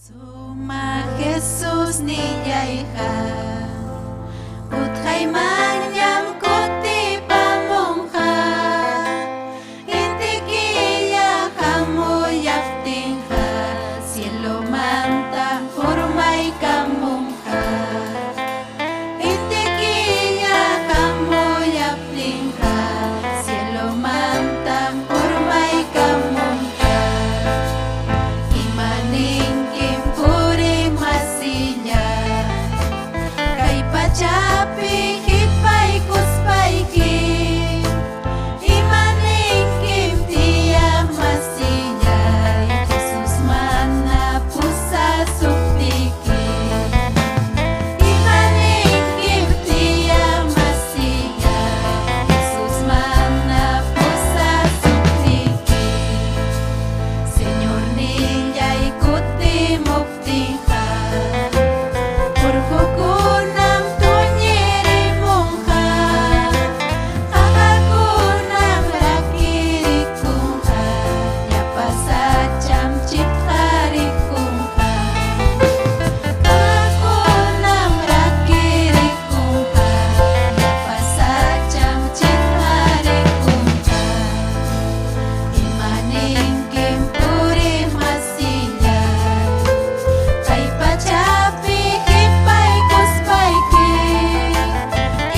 Suma Jesus nillayqa utqaymanñam kutipamunqa inti killa hamullaptinqa cielomanta urmaykamunqa inti killa hamullaptinqa cielomanta urmaykamunqa. Imaninkim puriqmasilla kay pachapi qipaykuspayki imaninkim tiyaqmasillay Jesus mana pusasuptiki imaninkim tiyaqmasillay Jesus mana pusasuptiki Señornillay kutimuptinqa urqukunam tuñirimunqa qaqakunam rakirikunqa llapa sacham chipqarikunqa qaqakunam rakirikunqa llapa sacham chipqarikunqa. Imaninkim puriqmasillay kay pachapi qipaykuspayki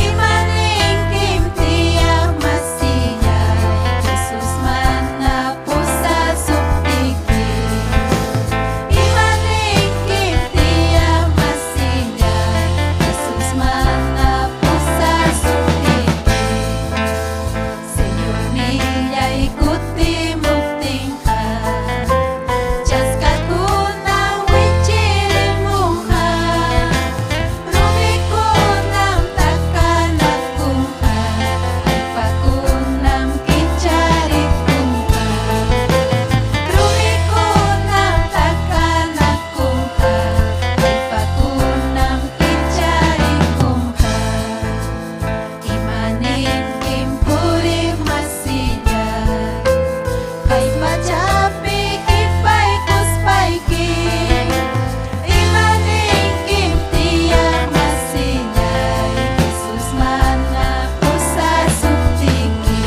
imaninkim tiyaqmasillay Jesus mana pusasuptiki imaninkim tiyaqmasillay Jesus mana pusasuptiki Señornillay kutimuptinqa chaskakunam wichirimunqa rumikunam takanakunqa allpakunam kicharikunqa rumikunam takanakunqa allpakunam kicharikunqa. Imaninkim puriqmasillay kay pachapi qipaykuspayki imaninkim tiyaqmasillay Jesus mana pusasuptiki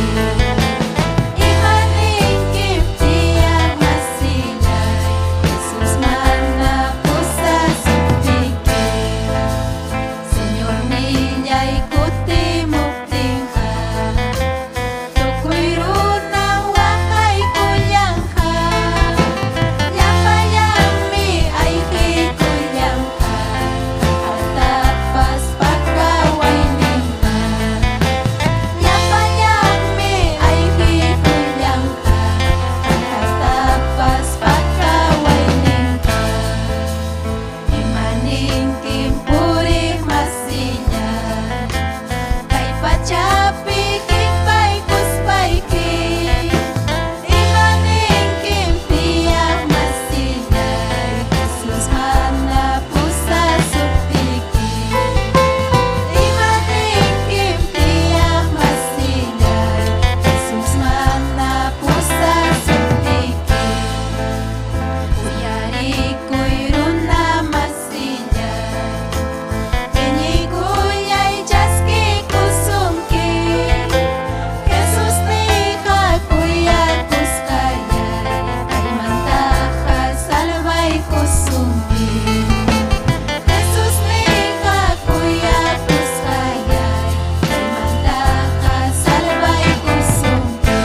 imaninkim tiyaqmasillay Jesus mana pusasuptiki Señornillay kutimuptinqa tukuy runam waqaykullanqa llapallanmi ayqikullanqa qaqatapas pakawayninqa llapallanmi ayqikullanqa qaqatapas pakawayninqa. Imaninkim puriqmasillay kay pachapi qipaykuspayki imaninkim tiyaqmasillay Jesus mana pusasuptiki imaninkim tiyaqmasillay Jesus mana pusasuptiki. Uyarikuy runa masillay iñiykullay chaskikusunki Jesusniqa kuyakusqallay kaymantaqa salvaykusunki Jesusniqa kuyakusqallay kaymantaqa salvaykusunki.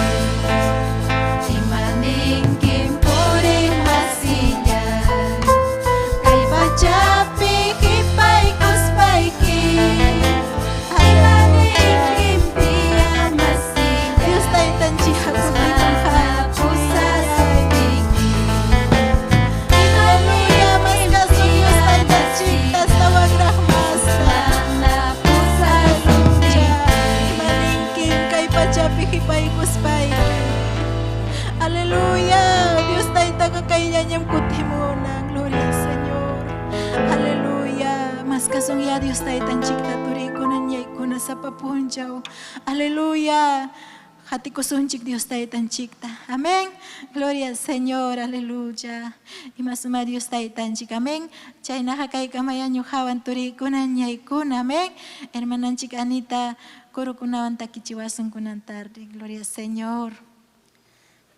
Imaninkim puriqmasillay kay pachapi qipaykuspayki imaninkim tiyaqmasillay Dios taytanchik Jesus kutimunqa. mana pusasuptiki Aleluya, mas imaninkim kasun Dios taytanchikta tiyaqmasillay astawanraq Jesus masta. mana pusasuptiki. Imaninkim kay pachapi qipaykuspayki. Aleluya, Dios taytaqa kayllañam kutimunan. Gloria al Señor. Aleluya. Mas kasun ya Dios taytanchikta turikuna ñaykuna sapa punchaw. Aleluya. Qatikusunchik Dios taytanchikta. Amén. Gloria al Señor, aleluya. Imasuma Dios taytanchik. Amén. Chaynaqa kaykamaya ñuqawan turikuna ñaykuna. Amén. Hermananchik Anita kurukunawan takichiwasun kunan tarde. Gloria al Señor.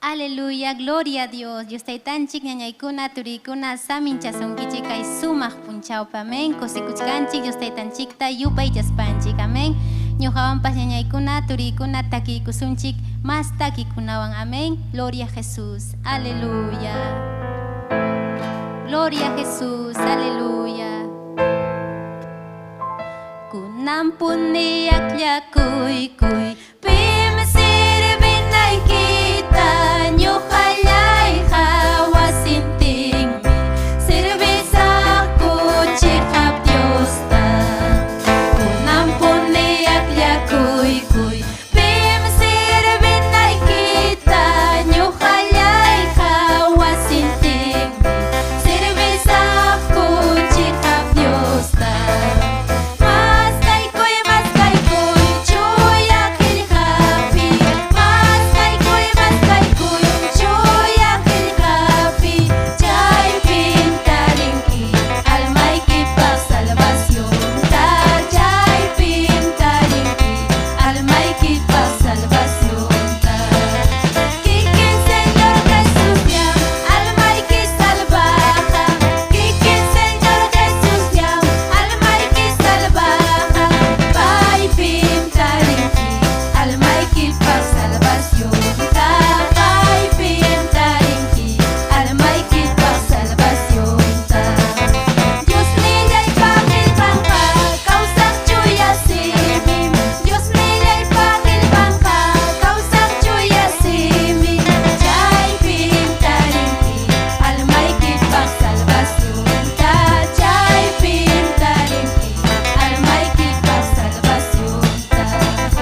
Aleluya, gloria a Dios. Dios taytanchik ñañaykuna turikuna saminchasunkichik kay sumaq punchawpi. Amén. Kusikuchkanchik Dios taytanchikta yupaychaspanchik. Amén. Ñuqawanpas ñañaykuna turikuna takiykusunchik mas takikunawan. Amén. Gloria a Jesús. Aleluya. Gloria a Jesús. Aleluya. Kunan puni akllakuykuy pim sirvinaykita ñuqallayqa wasintinmi servisaqku chiqap Diosta. Kunan puni akllakuykuy pim sirvinaykita ñuqallayqa wasintinmi servisaqku chiqap Diosta. Maskaykuy, maskaykuy, chuya qillqapi. Maskaykuy, maskaykuy, chuya qillqapi. Chaypim tarinki almaykipaq salvacionta. Chaypim tarinki almaykipaq salvacionta. Kikin Señor Jesús ya almayki salvaja. Kikin Señor Jesús ya almayki salvaja. Paypim tarinki almaykipaq salvacionta. Paypim tarinki almaykipaq salvacionta. Dios nillaypaq qillqanqa kawsaq chuya simim. Dios nillaypaq qillqanqa kawsaq chuya simim. Chaypim tarinki almaykipaq salvacionta. Chaypim tarinki almaykipaq salvacionta.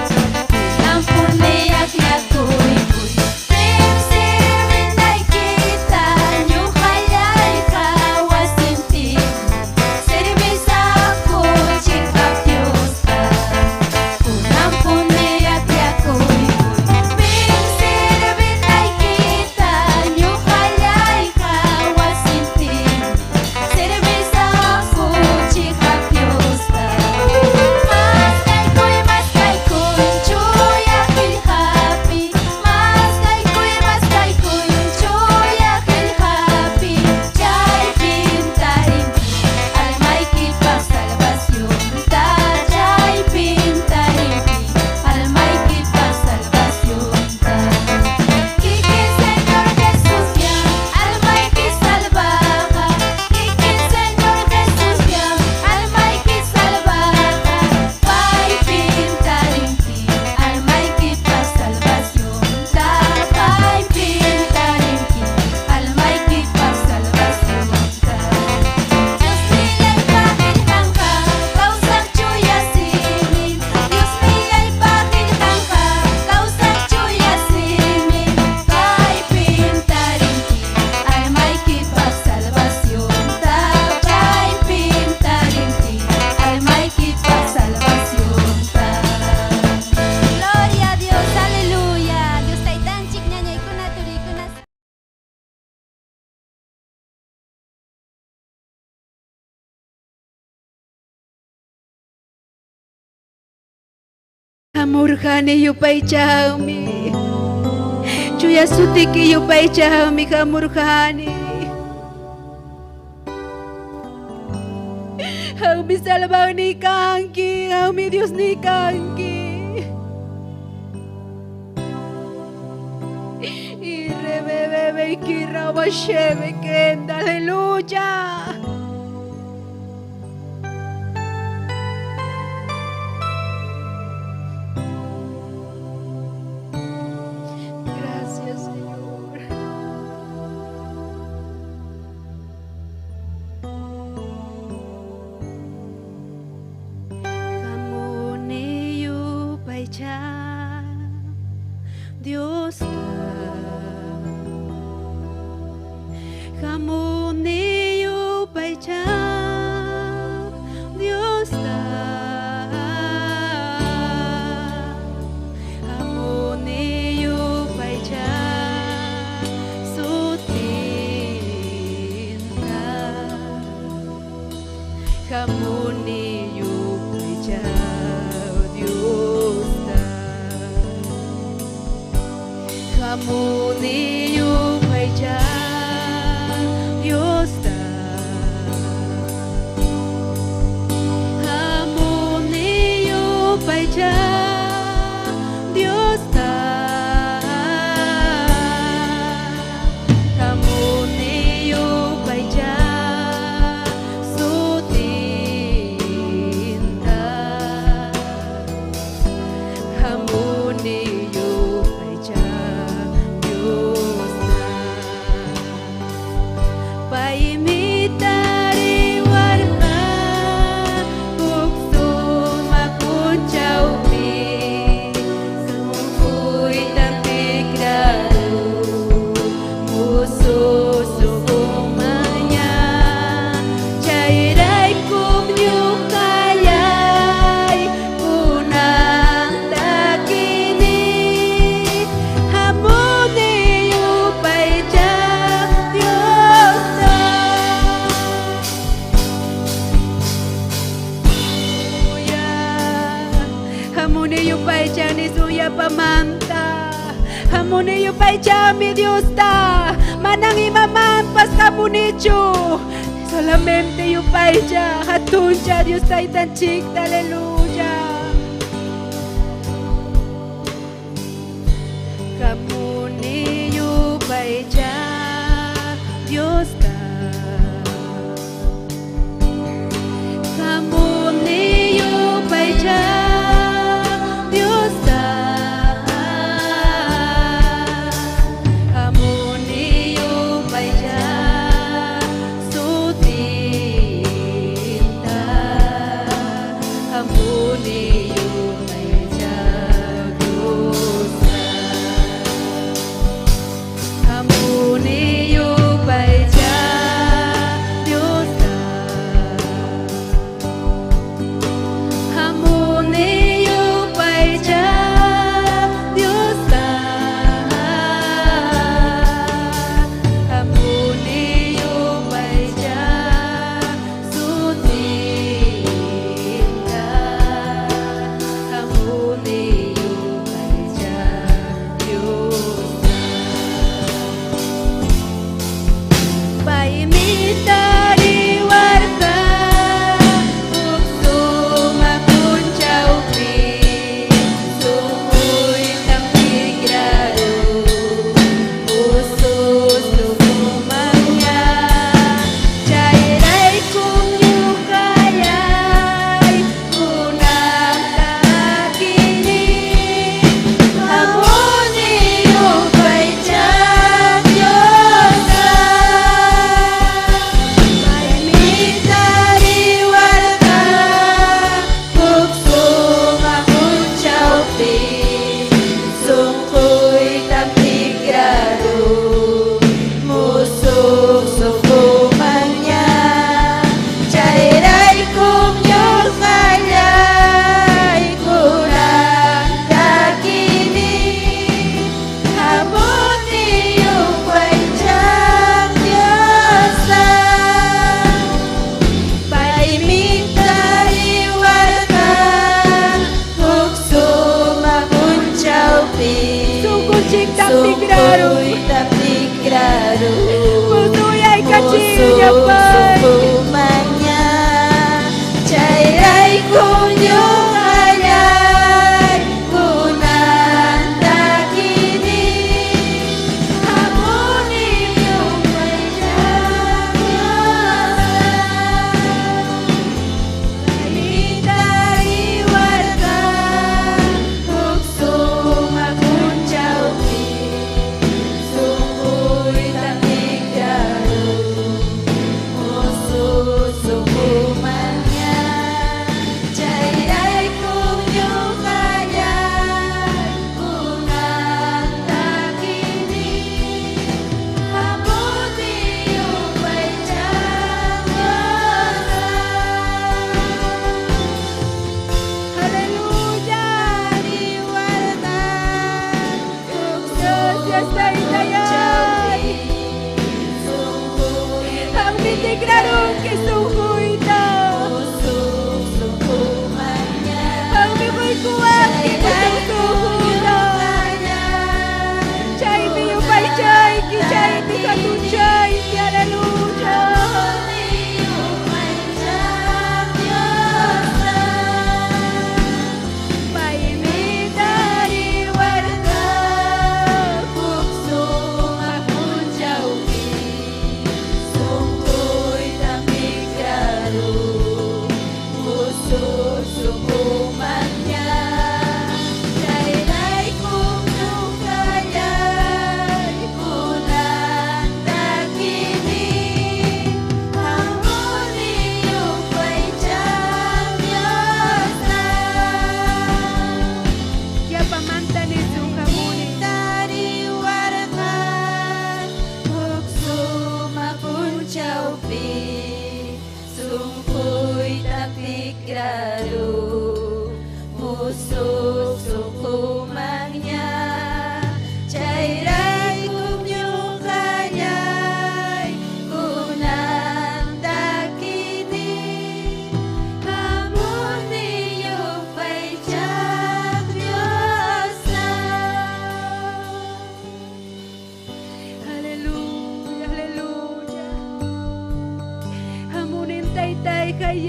Kunan puni akllakuykuy pim sirvinaykita ñuqallayqa wasintinmi servisaqku chiqap Diosta. Kunan puni akllakuykuy pim sirvinaykita ñuqallayqa wasintinmi servisaqku chiqap Diosta. Maskaykuy, maskaykuy, chuya qillqapi. Maskaykuy, maskaykuy, chuya qillqapi. Chaypim tarinki almaykipaq salvacionta. Chaypim tarinki almaykipaq salvacionta. Kikin Señor Jesús ya almayki salvaja. Kikin Señor Jesús ya almayki salvaja. Paypim tarinki almaykipaq salvacionta. Paypim tarinki almaykipaq salvacionta. Dios nillaypaq qillqanqa kawsaq chuya simim. Dios nillaypaq qillqanqa kawsaq chuya simim. Paypim tarinki almaykipaq salvacionta. Chaypim tarinki almaykipaq salvacionta. Gloria a Dios, aleluya. Dios taytanchik ñañaykuna turikuna. Hamurqani yupaychawmi. Chuya sutiki yupaychawmi hamurqani. Qammi salvaqniy kanki, qammi Diosniy kanki. Y rebebebe y kirabashebe kenda, aleluya. Gracias, Señor. Hamuni yupaycha Diosta. Hamuni yupaycha Hamuni yupaychaq Diosta. Hamuni yupaychaq Diosta. Hamuni yupaychaq Diosta. Hamuni yupaychaq sutinta. Hamuni yupaychaq Diosta. Paymi tariwarqa huk sumaq punchawpi, sunquytam tikraru musuq suqumanña. Chayraykum ñuqallay kunan takini. Hamuni yupaychaq Diosta. Hamuni yupaychaq nisuyapamanta. Hamuni yupaychaqmi Diosta. Manam imamanpas hamunichu. Solamente yupaychaq hatuncha Dios Taytanchikta. Aleluya. Hamuni yupaychaq Diosta. Hamuni yupaychaq Diosta. Hamuni yupaychaq sutinta. Hamuni yupaychaq Diosta. Hamuni yupaychaq Diosta. Hamuni yupaychaq Diosta. Hamuni yupaychaq sutinta. Hamuni yupaychaq Diosta. Paymi tariwarqa huk sumaq punchawpi, sunquytam tikraru musuq suqumanña. Chayraykum ñuqallay kunan takini. Hamuni yupaychaq Diosta. Paymi tariwarqa huk sumaq punchawpi, sunquytam tikraru musuq suqumanña. Chayraykum ñuqallay kunan takini. Hamuni yupaychaq Diosta. Paymi tariwarqa huk sumaq punchawpi, Sunqunchiktam tikraru. Sunquytam tikraru Musuyaykachiyña pay. Suqumanña. Chayraykum ñuqallay kunan takini. Hamuni yupaychaq Diosta. Paymi tariwarqa huk sumaq punchawpi, sunquytam tikraru.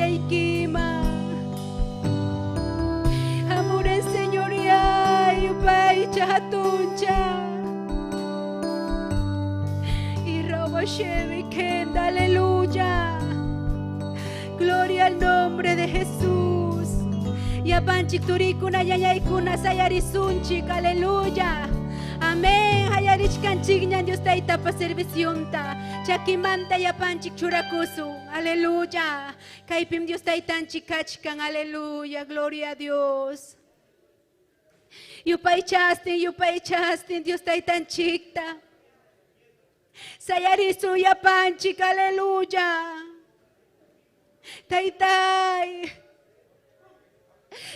qayllaykiman. Hamure Señoría yupaycha hatuncha. Y robo kenda, aleluya. Gloria al nombre de Jesús. Yapanchik turikuna yayaykuna sayarisunchik, aleluya. Amén. Hayarichkanchikñan Dios taytapa servicionta. Chakimanta yapanchik churakusun. Aleluya. Kaypim Dios taytanchik kachkan. Aleluya. Gloria a Dios. Yupaychastin, yupaychastin Dios taytanchikta. Sayarisun yapanchik. Aleluya. Taytay.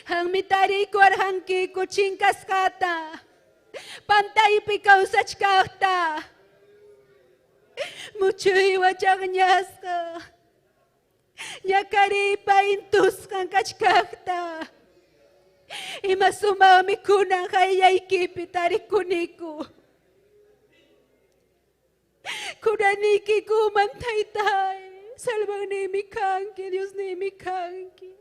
Hanmi tariyku arhankiku chinkasqata. Pantaypi kawsachkaqta. Muchuywan chaqñasqa. Ñakariypa intusqan kachkaqta. Ima sumaqmi kunan qayllaykipi tarikuniku. Kunaniykikuman taytay. Salvaqniymi kanki, Diosniymi kanki.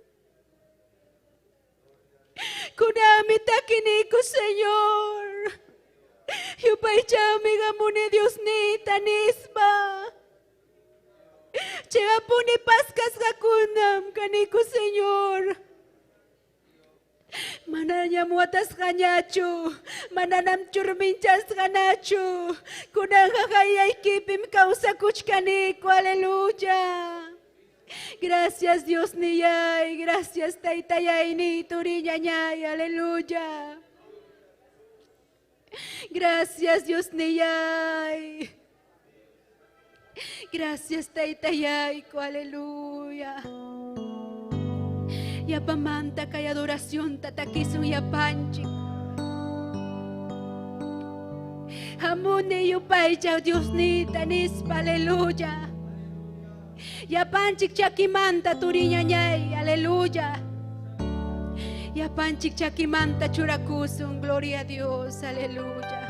Kunanmi takiniku, Señor. Yupaychawmi qamuni Diosniyta nispa. Chayapuni paskasqakunam kaniku, Señor. Manañam watasqañachu, mananam churminchasqanachu. Kunanqa qayllaykipim kawsakuchkaniku, aleluya. Gracias Dios niyay, gracias taytayay turiñañay, aleluya. Gracias Dios niyay. Gracias taytayayku, aleluya. Yapamanta kay adoración tatakisun yapanchik. Hamuni yupaychaw Dios nita nispa, aleluya. Yapanchik chakimanta turiñañay, aleluya. Yapanchik chakimanta churakusun, gloria a Dios, aleluya.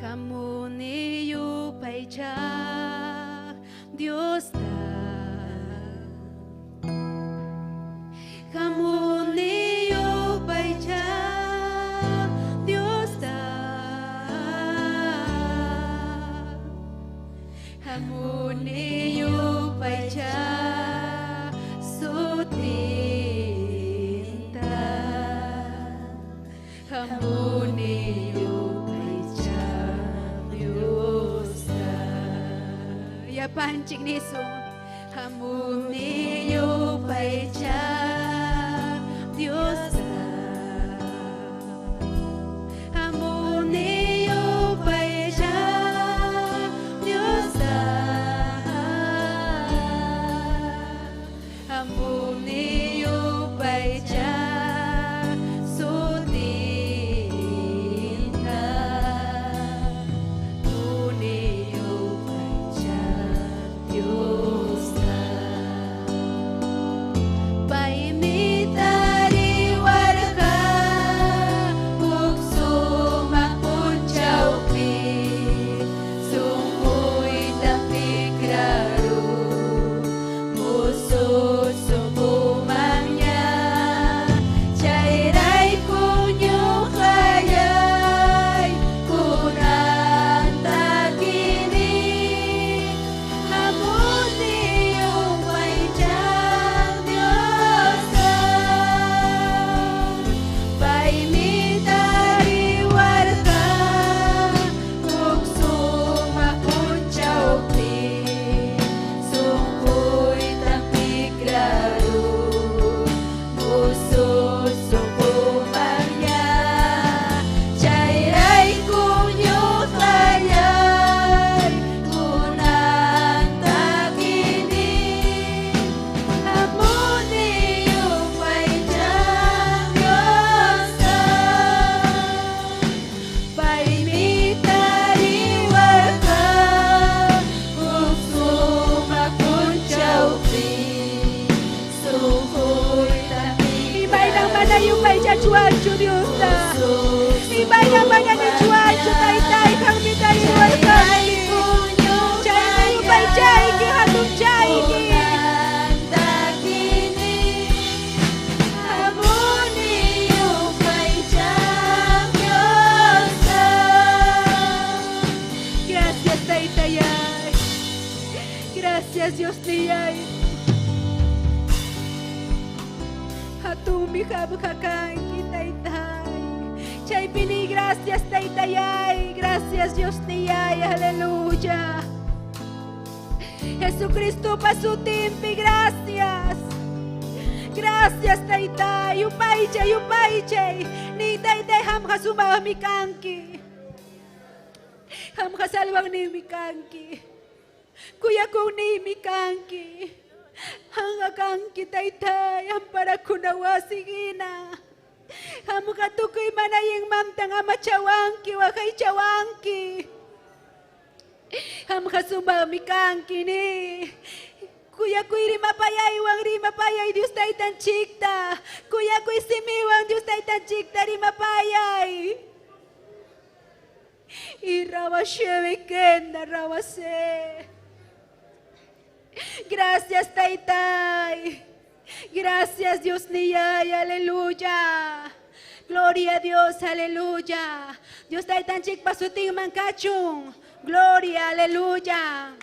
Hamuni yupaychaq Diosta. Hamuni yupaychaq Diosta. Hamuni yupaychaq sutinta. Hamuni yupaychaq Diosta. Yapanchik nisun. Hamuni yupaychaq Diosta. Hamuni yupaychaq Diosta. Hamuni yupaychaq sutinta. Hamuni yupaychaq Diosta. Paymi tariwarqa huk sumaq punchawpi, sunquyta tikraru musuq sunqumanña. Chayrayku ñuqallay kunan takini. Hamuni yupaychaq Diosta. Paymi tariwarqa huk sumaq punchawpi, sunquyta tikraru musuq sunqumanña. Chayrayku ñuqallay kunan takini. Hamuni yupaychaq Diosta. Paymi tariwarqa huk sumaq punchawpi, sunquyta Imaynan mana yupaychachuwanchu Diosta. Imaynan mana nichuwanchu taytay qammi tariwarqanki. Chaymi yupaychayki hatunchayki. Taytayay. Hatumi qamqa kanki, Taytay. Chaypini gracias, Taytayay. Gracias, Dios niyay. Aleluya. Jesucristo pasutimpi, gracias. Gracias, Taytay. Yupaychay, yupaychay. Ni Taytay qamqa sumaqmi kanki. Qamqa salvaqninmi kanki. Kuyakuqninmi kanki. Qamqa kanki, Taytay, amparakuna wasi hina. Qamqa tukuy manayinmantan amachawanki, waqaychawanki. Qamqa sumaqmi kanki, ni. Kuyakuy rimapayaywan rimapayay Dios Taytanchikta. Kuyakuy simiwan Dios Taytanchikta rimapayay. Y rabasheve kenda rabase. Gracias, Taytay. Gracias, Dios niyay, aleluya. Gloria a Dios, aleluya. Dios Taytanchik pasutinman kachun. Gloria, aleluya.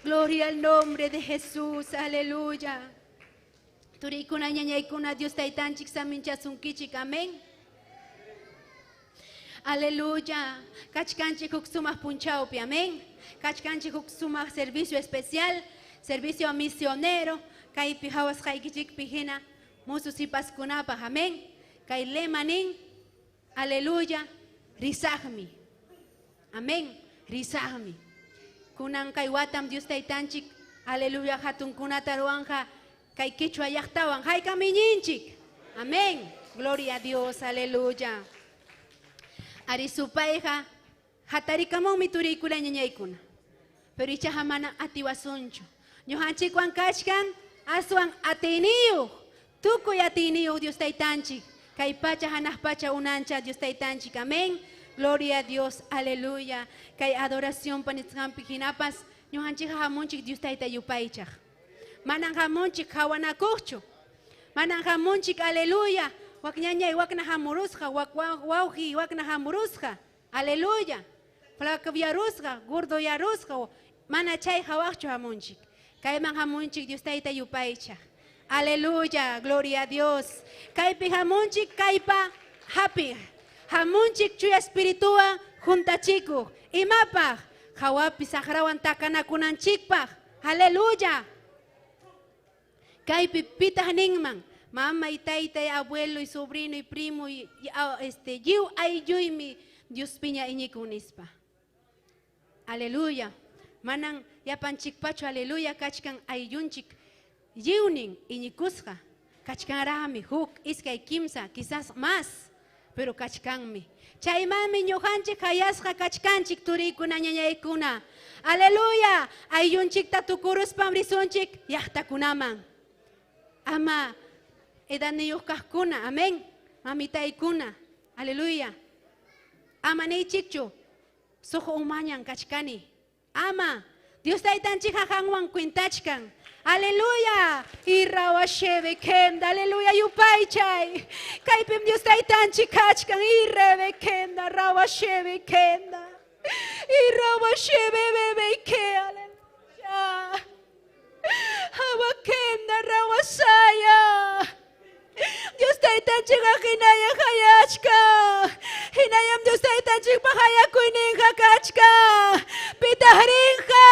Gloria al nombre de Jesús, aleluya. Turikuna ñañaykuna Dios Taytanchik saminchasunkichik, amén. Aleluya. Kachkanchik huk sumaq punchawpi, amén. Kachkanchik huk sumaq servicio especial, servicio misionero, kaypi hawasqaykichikpi hina musu sipaskunapaq, amén. Kay lema nin, aleluya, risaqmi. Amén, risaqmi. Kunan kay watam Dios Taytanchik, aleluya, hatunkunata ruwanja kay quichua llaqtawan haykamiñinchik. Amén. Gloria a Dios, aleluya. Ari supayqa hatarikamunmi turiykuna ñañaykuna. Pero ichaqa mana atiwasunchu. Ñuqanchikwan kachkan aswan atiyniyuq, tukuy atiyniyuq Dios Taytanchik. Kay pacha hanaq pacha unancha Dios Taytanchik. Amén. Gloria a Dios, aleluya. Kay adoración panisqanpi hinapas ñuqanchikqa hamunchik Dios Tayta yupaychaq. Manan hamunchik hawanakuqchu. Manan hamunchik, aleluya. Wak ñañay wakna hamurusqa, wak wawqi wakna hamurusqa. Aleluya. Flacoyarusqa, gordoyarusqa, mana chay hawaqchu hamunchik. Kayman hamunchik Dios Tayta yupaychaq. Aleluya, gloria a Dios. Kaypi hamunchik kaypa hapi. Hamunchik chuya espirituwan juntachikuq. Imapaq? Hawapi saqrawan takanakunanchikpaq. Aleluya. Kaypi pitaq ninman. Mama y tayta y abuelo y sobrino y primo y lliw aylluymi Dios piña iñikun nispa. Aleluya. Manan llapanchikpachu aleluya kachkan ayllunchik lliwnin iñikusqa. Kachkanraqmi huk, iskay, kimsa, quizás más, pero kachkanmi. Chaymanmi ñuqanchik hayasqa kachkanchik turiykuna ñañaykuna. Aleluya. Ayllunchikta tukuruspam risunchik llaqtakunaman. Ama edadniyuq kaqkuna, amén. Mamitaykuna, aleluya. Ama niychikchu, suq umañan kachkani. Ama, Dios Taytanchikqa qanwan cuentachkan. Aleluya. Irrawasheve kenda, aleluya, yupaychay. Kaypim Dios Taytanchik kachkan, irrebe kenda, rawasheve kenda. Irrawasheve bebe ke, aleluya. Hawakenda rawasaya. Dios Taytanchikqa hinaya hayachka. Hinayam Dios Taytanchikpa hayakuyninqa kachka. Pitaq rinqa,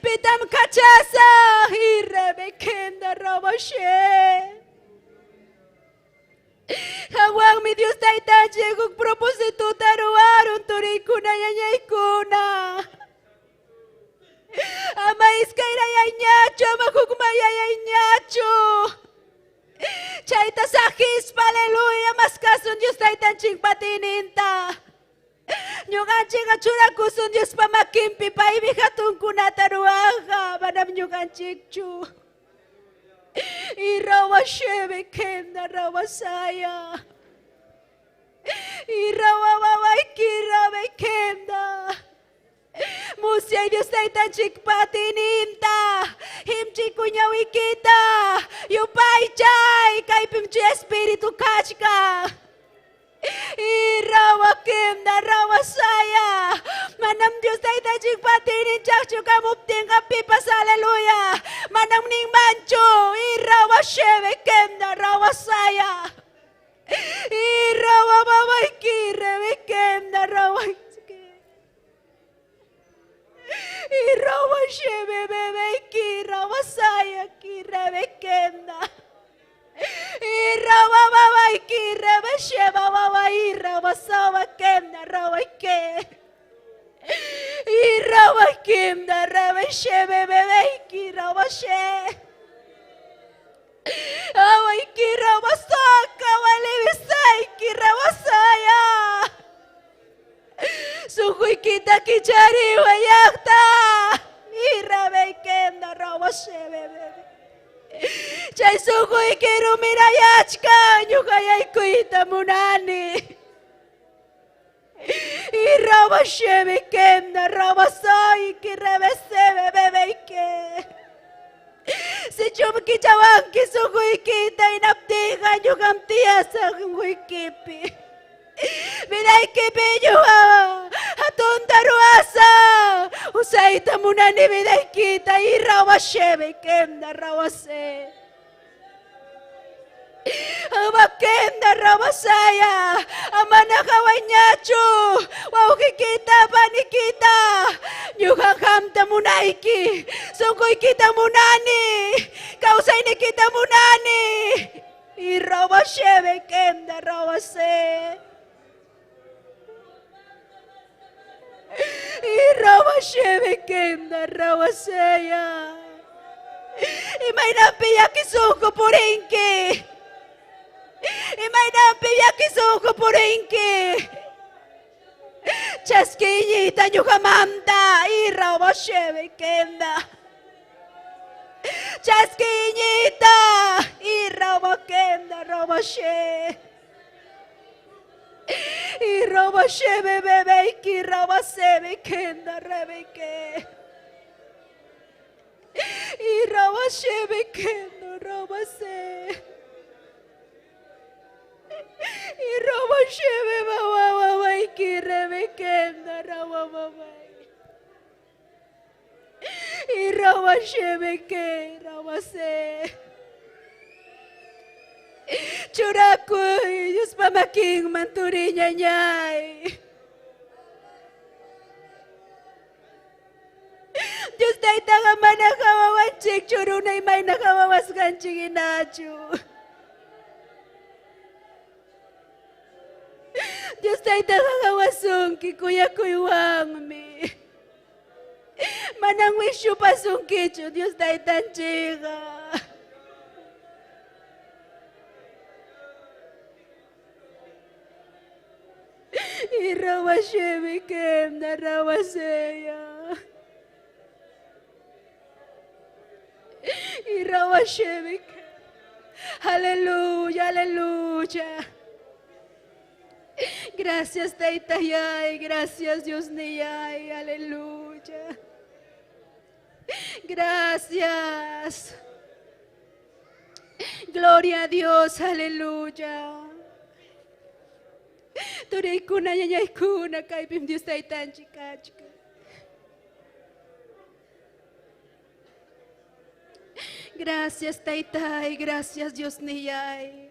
pitam kachasa. Irrebe kenda rawashe. Hawanmi Dios Taytanchik huk propósito ruwarun turiykuna ñañaykuna. Ama iskayrayayñachu, ama hukmayayayñachu. Chayta saqispa, aleluya, maskasun Dios Taytanchikpa atiyninta. Ñuqanchikqa churakusun Diospa makinpi, paymi hatunkunata ruwanja, manam ñuqanchikchu. Y rawasheve kenda rawasaya. Y rawawawayki rabe kenda. Musyay Dios Taytanchikpa atiyninta. Himchikuy ñawikita. Yupaychay kaypim chay espíritu kachka. Irawa kimda rawasaya. Manam Dios taytanchik patiyninchaqchu kamuptinqa pipas aleluya. Manam ninmanchu. Irawa shebe kimda rawasaya. Irawa mamayki rebe kimda rawayki. Irawa shebe bebeki rawasaya ki rebe kimda. Irawa mamayki rebe sheba mamay rawa sawa kimda rawayki. Irawa kimda rebe shebe bebeki rawashe. Awayki rawasaka walibisayki rawasaya. Suhuykita kichariwa llaqta. Irabe kimda rawashe bebe. Chay suhuyki rumirayachka ñuqayaykuyta munani. Irawa shebe kimda rawasayki rebesebe bebeyki. Sichum kichawanki suhuykita inaptinqa ñuqam tiyasaq huykipi. Vidaykipi ñuqa hatunta ruwasa. Usayta munani vidaykita irawa shebe kimda rawase. Ama kimda rawasaya. Amana hawañachu. Wawqikita panikita. Ñuqa qamta munayki. Sunquykita munani. Kawsaynikita munani. Irawa shebe kimda rawase. Irawa shebe kimda rawaseya. Imaynampi llakisunqu purinki. Imaynampi llakisunqu purinki. Chaskiñita ñuqamanta irawa shebe kimda. Chaskiñita irawa kimda rawashe. Irawa shebe bebeyki rawasebe kimda rebeke. Irawa shebe kimda rawase. Irawa shebe mama mamayki rebeke rawa mamay. Irawa shebe ke rawase. Churakuy Dios pamaking manturiñañay. Dios taytaqa mana hawawanchik churunay mayna hawawasqanchik hinachu. Dios taytaqa hawasunki kuyakuywanmi. Manam wishupasunkichu Dios taytanchikqa. Irawa shebe kimda rawaseya. Irawa shebe. Aleluya, aleluya. Gracias, Taytayay. Gracias, Dios niyay. Aleluya. Gracias. Gloria a Dios, aleluya. Turaykuna, ñañaykuna, kaypim Dios taytanchik kachkan. Gracias, Taytay, gracias, Dios niyay.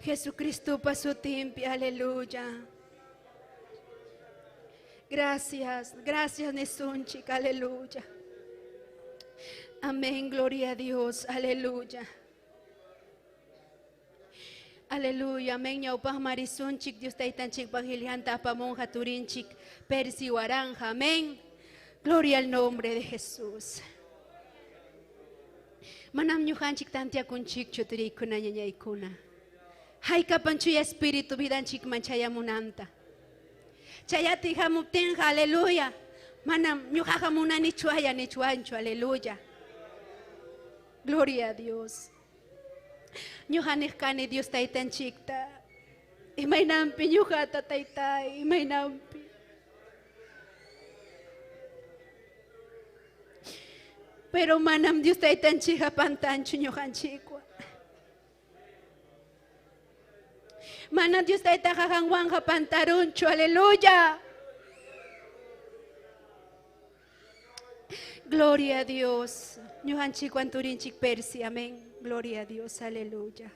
Jesucristo pasutimpi, aleluya. Gracias, gracias, Nesunchik, aleluya. Amén, gloria a Dios, aleluya. Aleluya, amén, ñawpaq marisunchik, Dios taytanchik pajilianta apamonja turinchik, persi waranja, amén. Gloria al nombre de Jesús. Manam ñuqanchik tantiakunchikchu turiykuna ñañaykuna. Haykapan chuya espíritu vidanchikman chayamunanta. Chayati hamuptinqa, aleluya. Manam ñuqaqa munanichu aya nichuanchu, aleluya. Gloria a Dios. Ñuqa niqkani Dios taytanchikta. Imaynampi ñuqata taytay, imaynampi. Pero manam Dios taytanchikqa pantanchu ñuqanchikwan. Mana Dios taytaqa qanwanqa pantarunchu. Aleluya. Gloria a Dios. Ñuqanchikwan turinchik Persi. Amén. Gloria a Dios. Aleluya.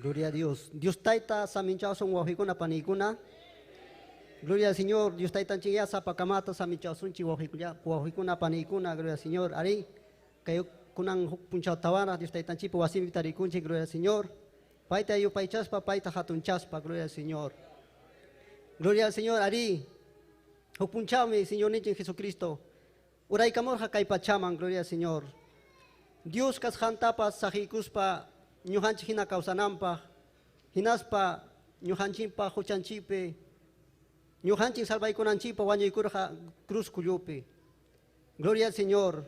Gloria a Dios. Dios taita saminchasun wawqikuna panikuna. Gloria al Señor. Dios taita chiya sapakamata saminchasunchi wawqikuna panikuna. Gloria al Señor. Ari kay kunan huk punchaw tawana Dios taytanchikpa wasinpi tarikunchik. Gloria al Señor. Payta yupaychaspa, payta hatunchaspa. Gloria al Señor. Gloria al Señor. Ari huk punchawmi Señorninchik Jesucristo uraykamurqa kay pachaman. Gloria al Señor. Dios kasqantapas saqiykuspa ñuqanchik hina kawsananpaq, hinaspa ñuqanchikpa huchanchikpi ñuqanchik salvaykunanchikpa wañuykurqa cruz kullupi. Gloria al Señor.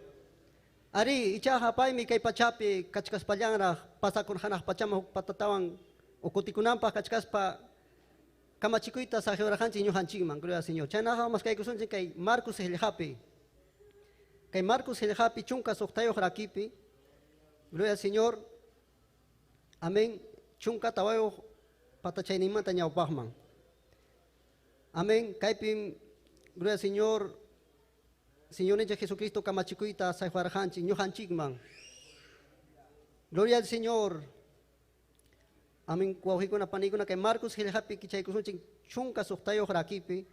Ari ichaqa paymi kay pachapi kachkaspallanraq pasakurqanaq pachaman huk patatawan ukutikunanpaq kachkaspa kamachikuyta saqiwarqanchik ñuqanchikman. Gloria al Señor. Chaynaqa maskaykusunchik kay Marcos qillqapi. Kay Marcos qillqapi 16 rakipi. Gloria al Señor. Amén. 14 patachayninmanta ñawpaqman. Amén. Kaypim, gloria al Señor, Señorninchik Jesucristo kamachikuyta saywarqanchik ñuqanchikman. Gloria al Señor. Amén. Wawqikuna panikuna kay Marcos qillqapi kichaykusunchik 16 rakipi.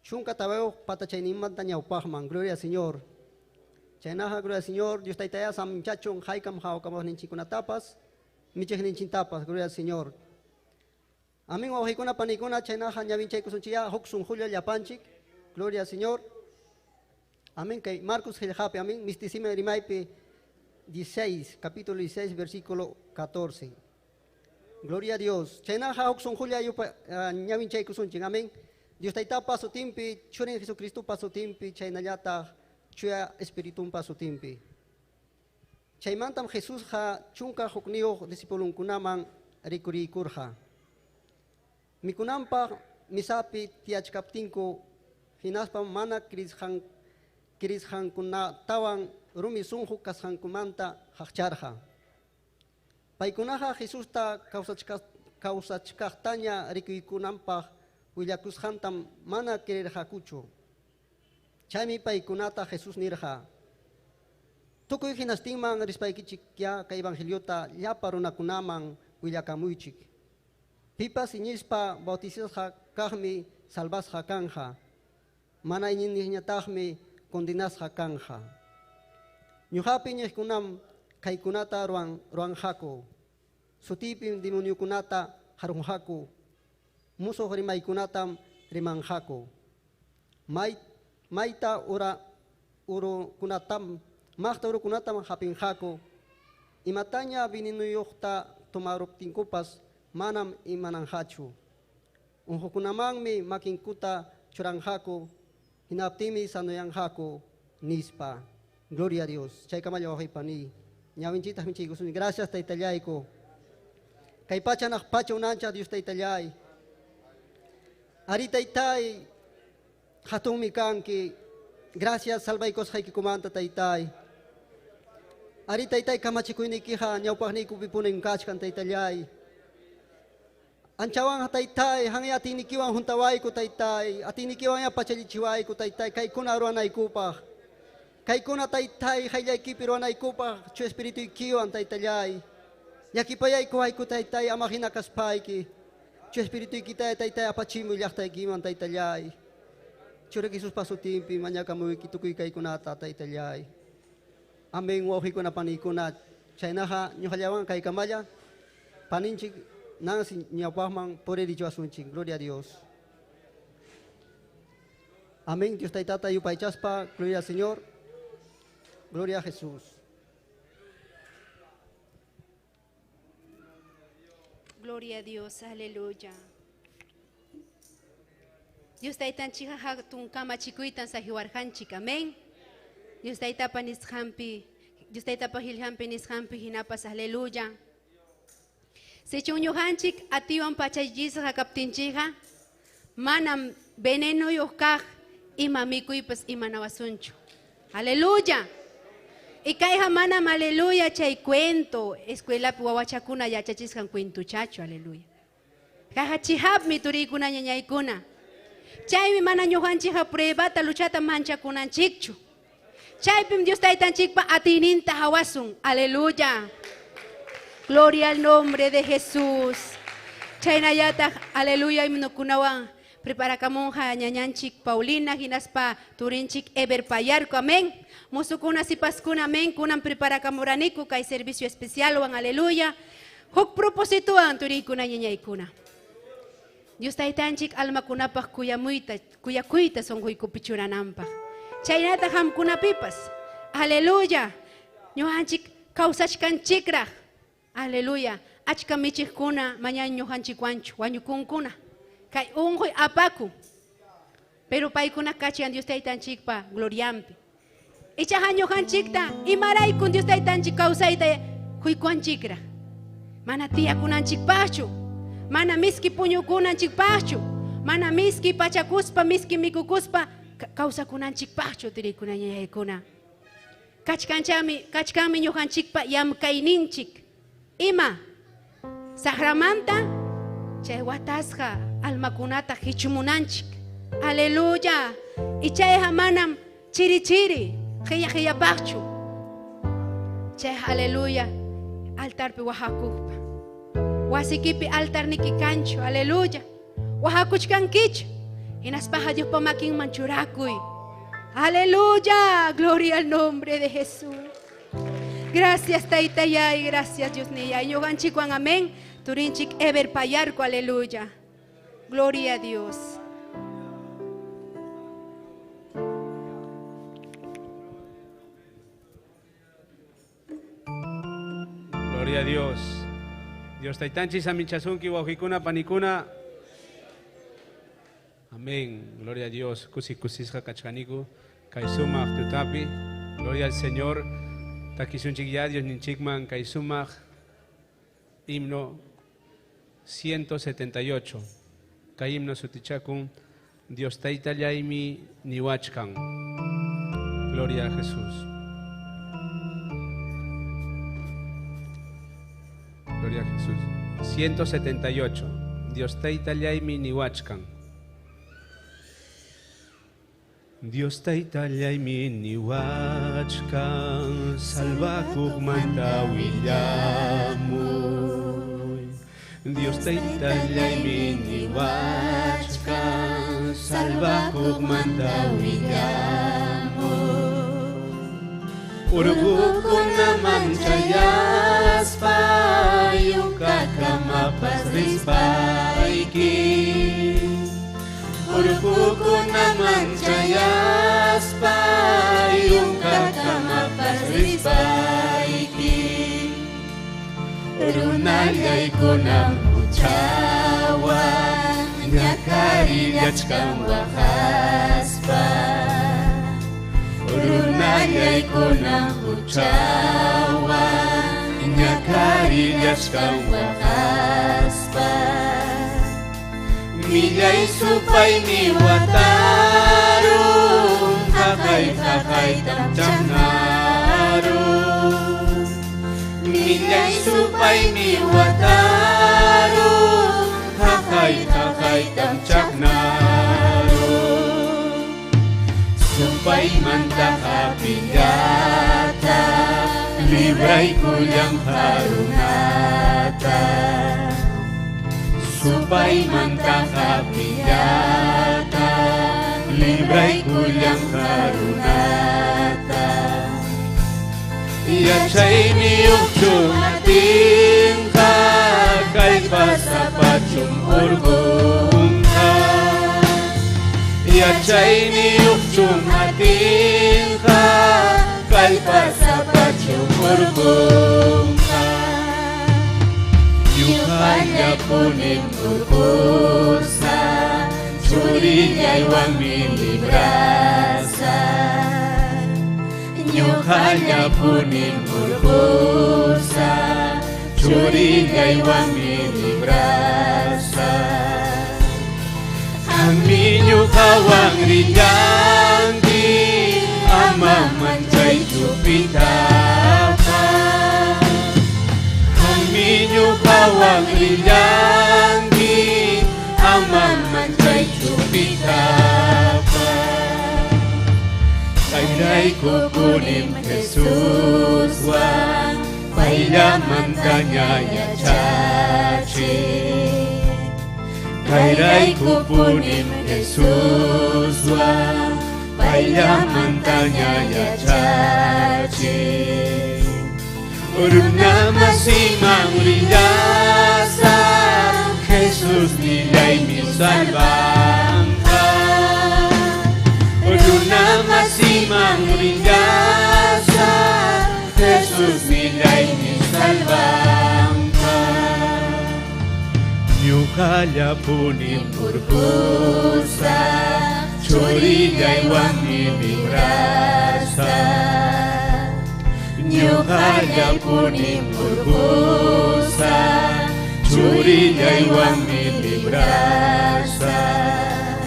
14 patachayninmanta ñawpaqman. Gloria al Señor. Chaynaqa, gloria al Señor, Dios taytaya saminchachun haykam hawkamaqninchikkunatapas, michiqninchiktapas, gloria al Señor. Amén, wawqikuna panikuna, chaynaqa ñawinchaykusunchikya huk sunqulla llapanchik, gloria al Señor. Amén, kay Marcos qillqapi, amén, mistisima rimaypi 16, capítulo 16, versículo 14. Gloria a Dios. Chaynaqa huk sunqulla ñawinchaykusunchik, amén. Dios taytapa sutinpi, churin Jesucristopa sutinpi, chaynallataq chuya espiritumpa sutinpi. Chaymantam Jesusqa 11 discipulunkunaman rikuriykurqa. Mikunanpaq misapi tiyachkaptinku hinaspa mana kirisqankunatawan rumi sunqu kasqankumanta haqcharqa. Paykunaqa Jesusta kawsachkaqtaña rikuykunanpaq willakusqantam mana kirirqakuchu. Chaymi paykunata Jesús nirqa: Tukuy hinastinman rispaykichik ya kay evangeliota llapa runakunaman willakamuychik. Pipas iñispa bautizasqa kaqmi salvasqa kanja. Mana iñiqñataqmi condenasqa kanja. Ñuqapi iñiqkunam kaykunata ruwanqaku. Sutipim demoniokunata harunqaku. Musuq rimaykunatam rimanqaku. Mayta urukunatam, maqta urukunatam hapinqaku. Imataña venenuyoqta tomaruptinkupas manam imananqachu. Unqukunamanmi makinkuta churanqaku, hinaptinmi sanoyanqaku, nispa. Gloria a Dios. Chaykamalla wawqipani. Ñawinchitaq michiykusun. Gracias taytallayku. Kay pacha naq pacha unancha Dios taytallay. Ari taytay, hatunmi kanki. Gracias salvaykusqaykikumanta taytay. Ari taytay kamachikuynikiqa ñawpaqniykupi punin kachkan taytallay. Anchawan taytay, hanay atiynikiwan juntawayku taytay, atiynikiwan ya pachallichiwayku taytay, kaykuna ruwanaykupaq. Kaykuna taytay, hayllaykipi ruwanaykupaq, chu espirituykiwan taytallay. Llakipayaykuwayku taytay, ama hina kaspayki. Chu espirituykita taytay apachimuy llaqtaykiman taytallay. Churi Jesuspa sutinpi mañakamuyki tukuy kaykunata taytallay. Amén, wawqikuna panikuna, chaynaqa ñuqallawan kaykamalla paninchik Nancy ñawpaqman puririchiwasunchik. Gloria a Dios. Amén. Dios taytata yupaychaspa. Gloria al Señor. Gloria a Jesús. Gloria a Dios. Aleluya. Dios taytanchikqa hatun kamachikuytan saqiwarqanchik. Amén. Dios taytapa nisqanpi, Dios taytapa qillqanpi nisqanpi hinapas. Aleluya. Sichun ñuqanchik atiwan pachallisqa kaptinchikqa manam venenoyuq kaq ima mikuypas imanawasunchu. Aleluya. Y kayqa manam, aleluya, chay cuento, escuelapi wawachakuna yachachisqan cuentochachu, aleluya. Kayqa chihapmi, turiykuna, ñañaykuna. Chaymi mana ñuqanchikqa pruebata, luchata manchakunanchikchu. Chaypim Dios Taytanchikpa atiyninta hawasun, aleluya. Gloria al nombre de Jesús. Chaynallataq, aleluya, himnokunawan preparakamunqa ñañanchik Paulina hinaspa turinchik Eber Payarco, amén. Mozokuna, sipaskuna, amén, kunan preparakamuraniku kay servicio especialwan, aleluya. Huk propósitowan, turiykuna, ñañaykuna. Dios Taytanchik almakunapaq kuyamuyta, kuyakuyta sunquykupi churananpaq. Chaynataq qamkunapipas, aleluya. Ñuqanchik kawsachkanchikraq, aleluya. Achka michiqkuna mañan ñuqanchikwanchu, wañukunkuna. Kay unquy apakun. Pero paykuna kachan Dios Taytanchikpa gloriampi. Ichaqa ñuqanchikta imaraykun Dios Taytanchik kawsayta quykuanchikraq. Mana tiyakunanchikpaqchu, mana miski puñukunanchikpaqchu, mana miski pachakuspa, miski mikukuspa kawsakunanchikpaqchu, turiykuna, ñañaykuna. Kachkanchami, kachkanmi ñuqanchikpa llamkayninchik. Ima saqramanta chay watasqa almakunata hichumunanchik. Aleluya. Y chayqa manam chiri chiri, qiya qiyapaqchu. Chay, aleluya, altarpi wahakuqpa. Wasikipi altarniki kanchu, aleluya. Wahakuchkankichu. Hinaspaqa Diospa makinman churakuy. Aleluya. Gloria al nombre de Jesús. Gracias, Taytayay, gracias, Dios niyay. Ñuqanchikwan, amén. Turinchik Eber Payarco, aleluya. Gloria a Dios. Gloria a Dios. Dios Taytanchik saminchasunki wawqikuna panikuna. Amén. Gloria a Dios. Kusi kusisqa kachkaniku kay sumaq tutapi. Gloria al Señor. Takisunchik ya Dios ninchikman kay sumaq himno 178. Kay himno sutichakun Dios Taytallaymi niwachkan. Gloria a Jesús. Gloria a Jesús. 178. Dios Taytallaymi niwachkan. Dios Taytallaymi niwachkan, salvakuqmanta willamuy. Dios Taytallaymi niwachkan, salvakuqmanta willamuy. Urqukunaman chayaspa, yunkakamapas rispayki. Urqukunaman chayaspa, yunkakamapas rispayki. Runallaykunam huchawan, ñakarillachkan waqaspa. Runallaykunam huchawan, ñakarillachkan waqaspa. Millay supaymi watarun, haqay haqaytam chaqnarun. Millay supaymi watarun, haqay haqaytam chaqnarun. Supaymanta hapillata, libraykullam harunata. Supaymanta hapillata, libraykullam harunata. Yachayniyuqchum atinqa, kallpasapachum urqunqa. Yachayniyuqchum atinqa, kallpasapachum urqunqa. Ñuqallapunim urqusa, churillaywanmi librasa. Ñuqallapunim urqusa, churillaywanmi librasa. Qammi ñuqawan rillanki, ama manchaychu. chupitapas. Qammi ñuqawan rillanki, ama manchaychu pitapas. Chayrayku punim Jesuswan, payllamantaña yachachiy. Chayrayku punim Jesuswan, payllamantaña yachachiy. Runa masiman rillasaq, Jesus nillaymi salvanqa. Runa masiman rillasaq, Jesus nillaymi salvanqa. Ñuqallapunim urqusaq, churillaywanmi librasaq. Ñuqallapunim urqusaq, churillaywanmi librasaq.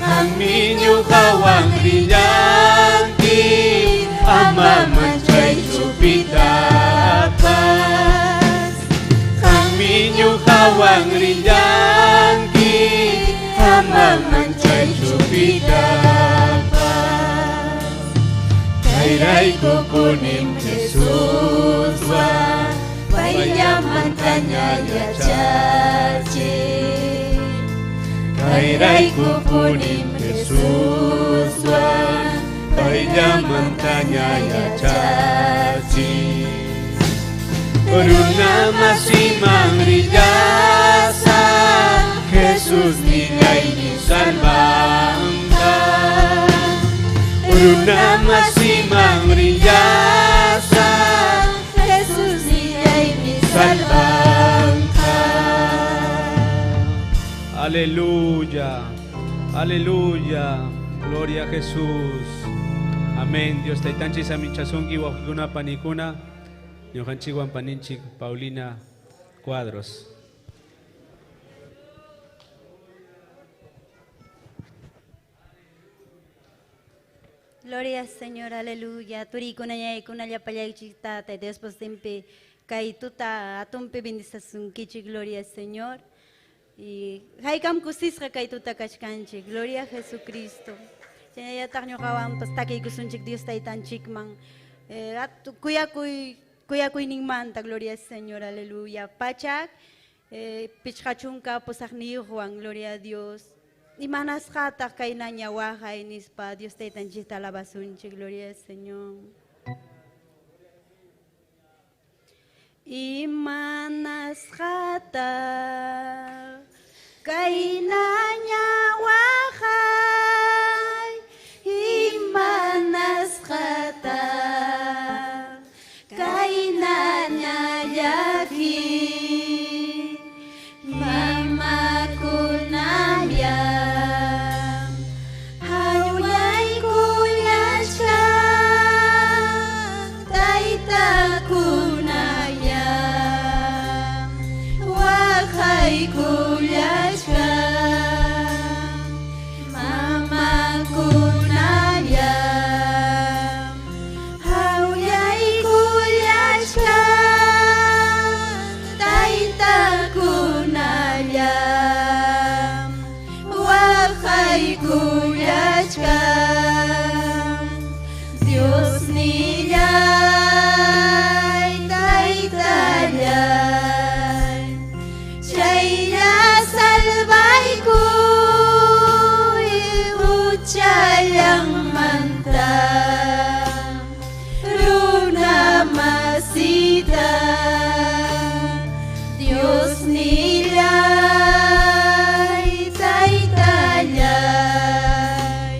Qammi ñuqawan rillanki, ama manchaychu pitapas. Qammi ñuqawan rillanki, ama manchaychu pitapas. Chayrayku punim Jesuswan, payllamantaña yachachiy. Chayrayku punim Jesuswan, payllamantaña yachachiy. Runa masiman rillasaq, Jesus nillaymi salvanqa. Runa masiman rillasaq, Jesus nillaymi salvanqa. Aleluya, aleluya, gloria a Jesús. Amén. Dios taytanchik saminchasunki wawqikuna panikuna, ñuqanchikwan paninchik Paulina Cuadros. Gloria al Señor, aleluya. Turikuna ñaykuna llapallaychik tata, Dios postimpi kay tuta atumpi bendisasunkichik, gloria al Señor. Y haykam kusisqa kay tuta kachkanchik, gloria a Jesucristo. Chaynallataq ñuqawanpas takiykusunchik Dios taytanchikman. Kuyakuy, kuyakuyninmanta, gloria al Señor, aleluya. Pachak, pichqachunka pusaqniyuqwan, gloria a Dios. Imanasqataq kaynaña waqay nispa Dios taytanchikta alabasunchik, gloria al Señor. Imanasqataq kaynaña waqay, imanasqataq kaynaña llaki, mamakunalla hawlaykullachkan, taytakunalla waqaykullachkan, mamakunalla hawlaykullachkan, taytakunalla waqaykullachkan. Dios nillay, taytallay, chaylla salvaykuy huchallanmanta runa masita. Dios nillay, taytallay,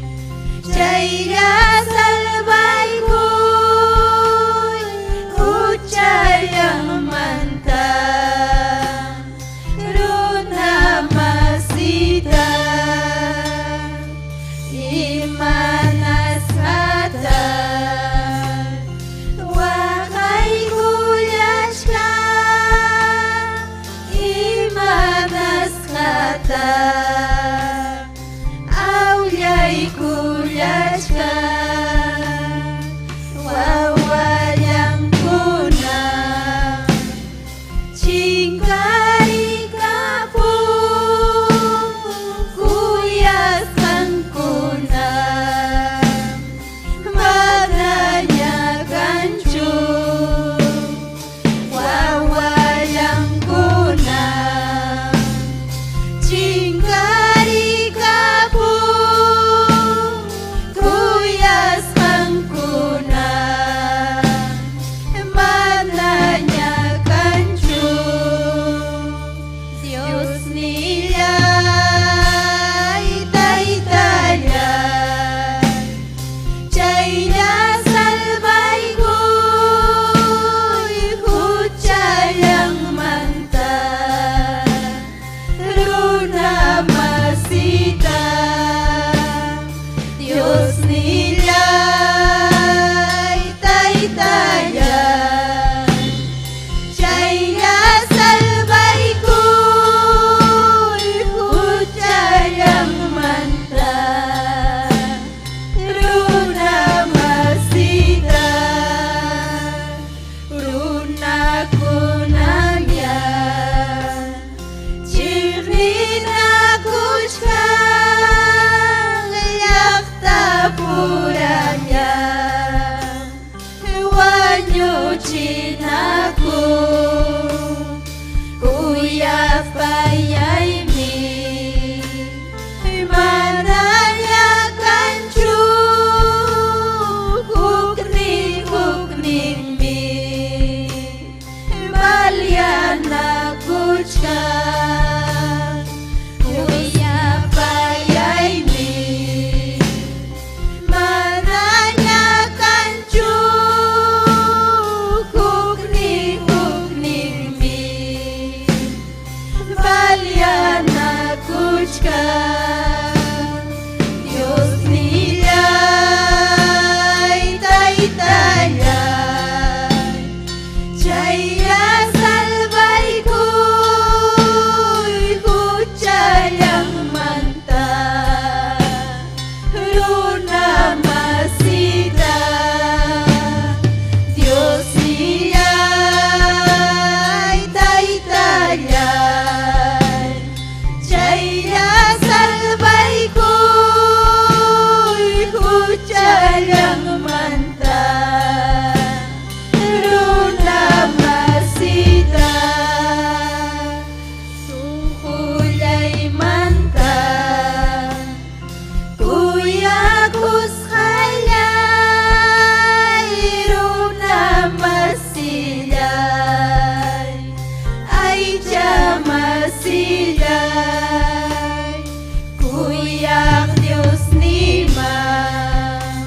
Runa masita, Dios nillay, taytallay, chaylla salvaykuy huchallanmanta. Runa masita, sunqullaymanta, kuyakusqallay, runa masillay, aycha masillay, kuyaq Dios niman,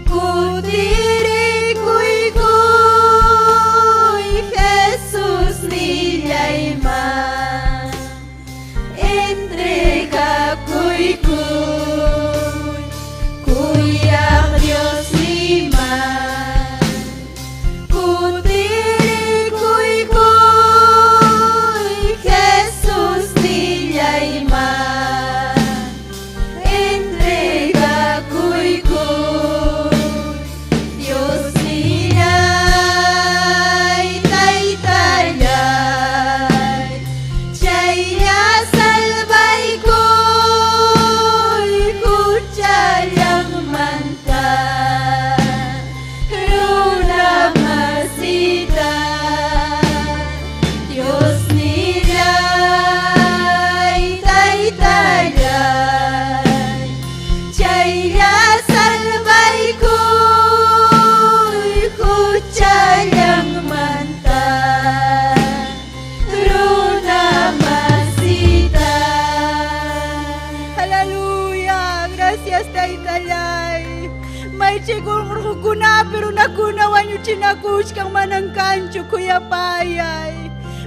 kutirikuykuy Jesus nillayman, entregakuykuy, kuyaq Dios niman, kutirikuykuy Jesus nillayman, entregakuykuy, Dios nillay, taytallay, chaylla salvaykuy huchallanmanta. Runa masita, Dios nillay, taytallay, chaylla salvaykuy huchallanmanta. Runa masita. Aleluya, gracias taytallay. Maychikun urqukunapi runakuna wañuchinakuchkan manan kanchu kuyapayay.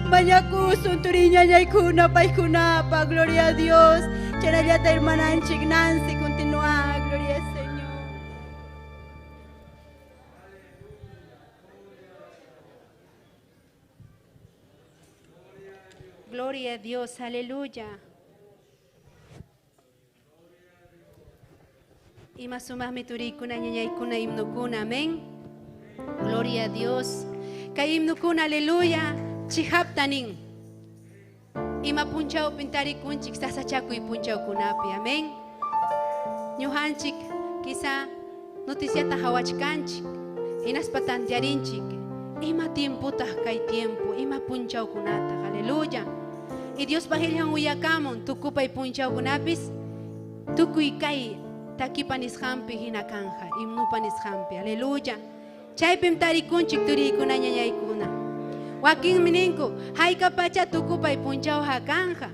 Mañakusun turiñañaykuna paykunapa, gloria a Dios. Chaynallata hermananchik Nancy continúa, gloria al Señor. Gloria a Dios, aleluya. Ima sumaqmi turiykuna, ñañaykuna, himnukuna, amén. Gloria a Dios. Kay himnukuna, aleluya, chihaptanin. Ima punchawpin tarikunchik sasachakuy punchawkunapi, amén. Ñuqanchik quizá noticiata hawachkanchik, hinaspa tantearinchik. Ima tiempotaq kay tiempo, ima punchawkunataq, aleluya. Y Dios pahillan uyakamun tukupay punchawkunapis, tukuy kay takipa nisqanpi hina kanja, himnupa nisqanpi, aleluya. Chaypim tarikunchik turiykuna ñañaykuna. Wakinmi ninku, hayka pacha tukupay punchawqa kanja,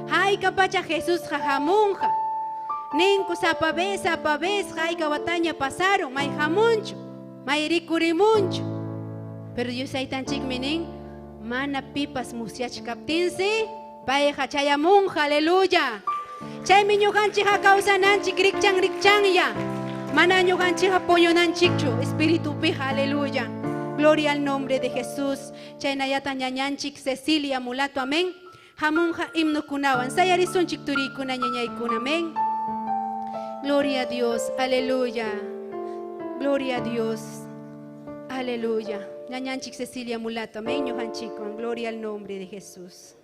hayka pacha Jesusqa hamunqa. Ninku sapa vez, sapa vez, hayka wataña pasaron, may hamunchu, may rikurimunchu. Pero Dios aytanchikmi nin, mana pipas musyachkaptinsi, payqa chayamunqa, aleluya. Chaymi ñuqanchikqa kawsananchik rikchan rikchanya. Mana ñuqanchikqa puñunanchikchu, espiritupiqa, aleluya. Gloria al nombre de Jesús. Chaynallata ñañanchik Cecilia Mulato, amén. Hamunqa himnukunawan, sayarisunchik turiykuna ñañaykuna, amén. Gloria a Dios, aleluya. Gloria a Dios, aleluya. Ñañanchik Cecilia Mulato, amén, ñuqanchikwan. Gloria al nombre de Jesús.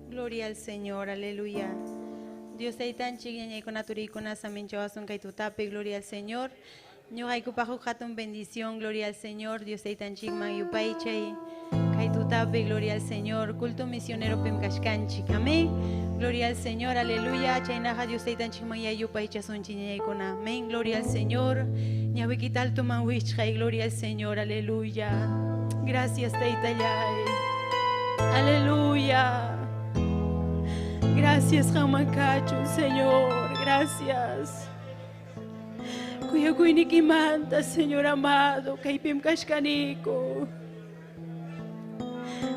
Gloria al Señor, aleluya. Dios taytanchik ñañaykuna turiykuna saminchawasun kay tutapi, gloria al Señor. Ñuqaykupaq huk hatun bendición, gloria al Señor. Dios taytanchikman yupaychay kay tutapi, gloria al Señor. Culto misionero pim kashkanchik, amén. Gloria al Señor, aleluya. Chaynaqa Dios taytanchikman yupaychasunchik ñañaykuna, amén. Gloria al Señor. Ñawikita altuman wichqay, gloria al Señor, aleluya. Gracias taytallay. Aleluya. Gracias, Jamacacho, Señor, gracias. Kuyakuynikimanta, Señor amado, kaypim kashkaniko.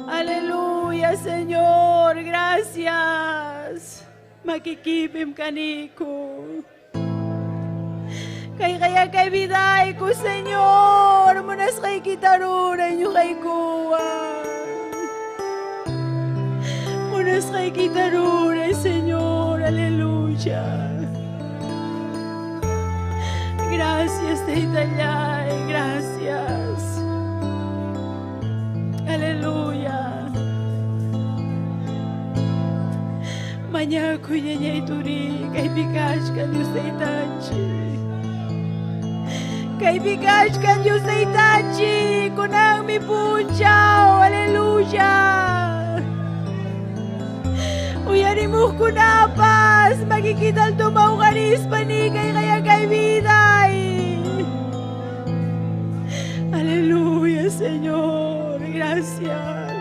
Aleluya, Señor, gracias. Makikipim kaniko. Kayqaya kay vidayku, Señor. Munasqaykita ruray ñuqaykuwan. Munasqaykita ruray, Señor. Aleluya. Gracias, Taytallay. Gracias. Aleluya. Mañakuy ñañay turi, kaypi kachkan Dios Taytanchik. Kaypi kachkan Dios Taytanchik, kunanmi punchaw, aleluya. Uyarimuqkunapas, makikita altuman uqarispa ni kayqaya kay viday. Aleluya, Señor, gracias.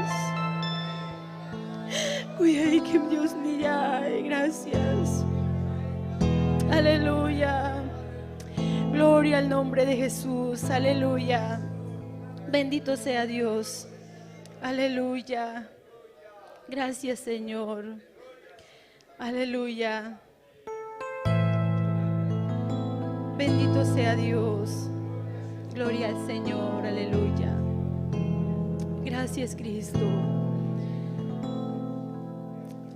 Kuyaykim Dios nillay, gracias. Aleluya. Gloria al nombre de Jesús. Aleluya. Bendito sea Dios. Aleluya. Gracias, Señor. Aleluya. Bendito sea Dios. Gloria al Señor. Aleluya. Gracias, Cristo.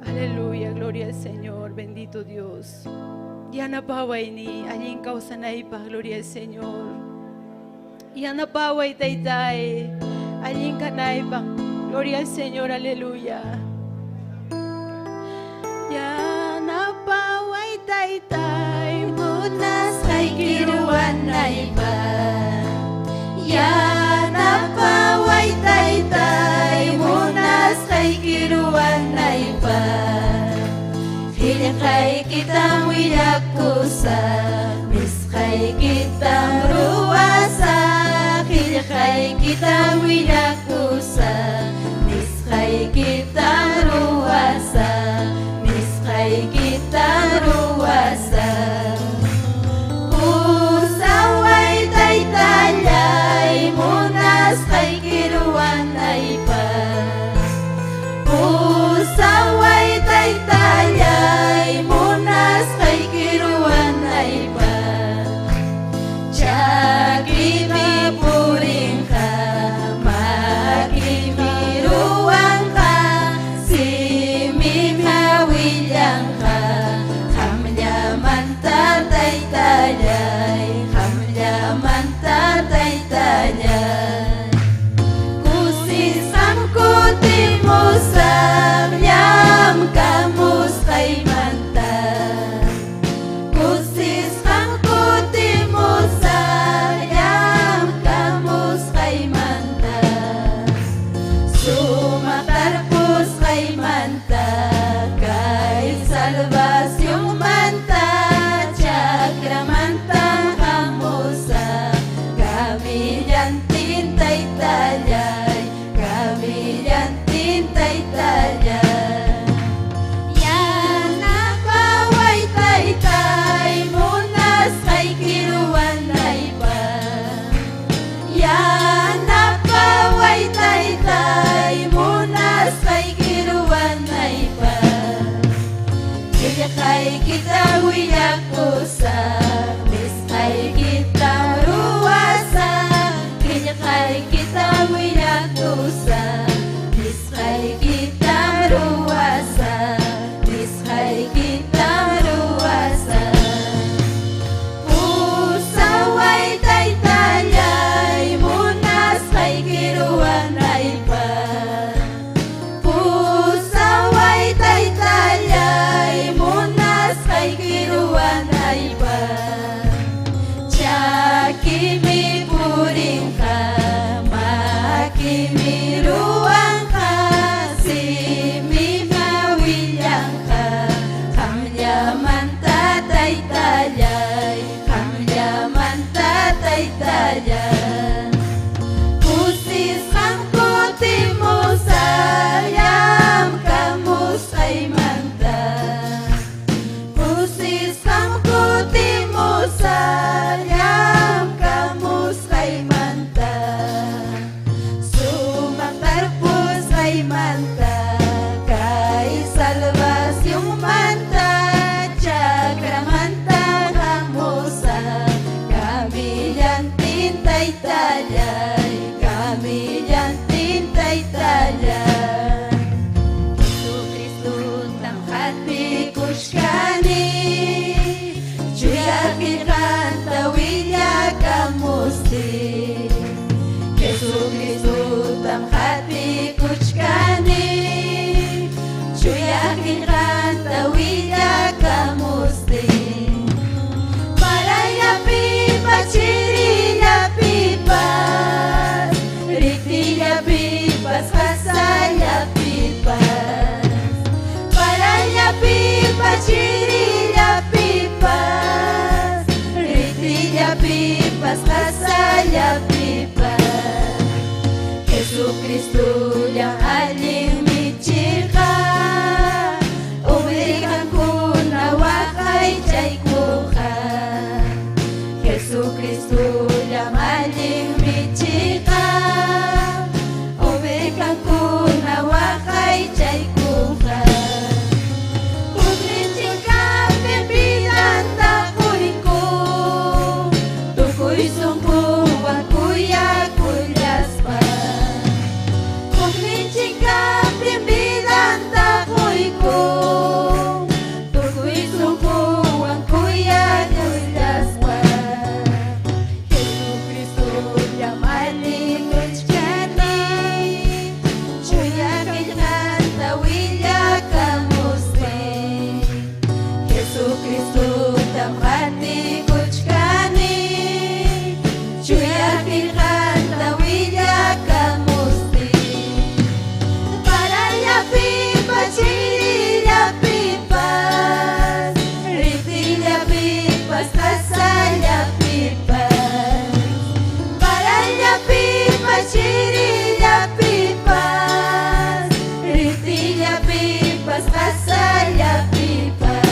Aleluya, gloria al Señor, bendito Dios. Yanapawayni, allin kawsanaypaq, gloria al Señor. Yanapaway taytay, allin kanaypaq, gloria al Señor, aleluya. Yanapaway taytay, munasqayki ruwanaypaq. Yanapaway taytay, munasqayki ruwanaypaq. Qillqaykitam willakusaq, nisqaykitam ruwasaq. Qillqaykitam willakusaq, nisqaykitam ruwasaq, nisqaykitam ruwasaq. Pusaway taytallay, munasqayki ruwanaypaq. Pusaway taytallay, munasqayki ruwanaypaq. Chakiypi purinqa, makiypi ruwanqa, Jesucristotam qatikuchkani, chuya qillqanta willakamustin. Parallapipas, chirillapipas, ritillapipas, qasallapipas. Parallapipas, chirillapipas, ritillapipas, qasallapipas. Jesucristollam allin michiqa, ovejankuna waqaychaykuqa. Jesucristollam allin michiqa, ovejankuna waqaychaykuqa. Huknin chinkaptin vidanta quyku, tukuy sunquwan kuyakullaspa. Huknin chinkaptin vidanta quyku, tukuy sunquwan kuyakullaspa. Jesucristollam allikuchkani, chuya qillqanta willakamustin. Jesucristotam qatikuchkani, chuya qillqanta willakamustin. Parallapipas, chirillapipas, ritillapipas, qasallapipas. Parallapipas, chirillapipas, ritillapipas, qasallapipas.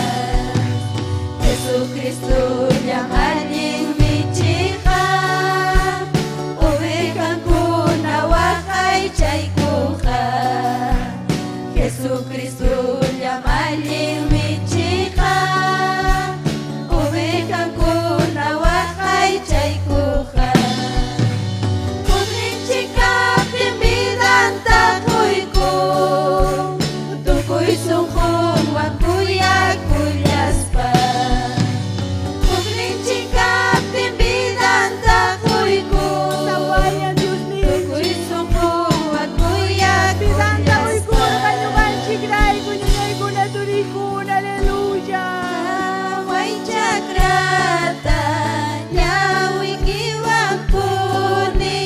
Jesucristollam allin michiqa, ovejankuna waqaychaykuqa. Jesucristollam allin michiqa, ovejankuna waqaychaykuqa. Huknin chinkaptin vidanta quyku, tukuy sunqunwan kuyakullaspa. Huknin chinkaptin vidanta quyku, tukuy sunqunwan Vidanta uykurqa kuyakullaspa. ñuqanchikrayku, ñañaykuna, turikuna, aleluya. Qhaway chakrata ñawiykiwan puni,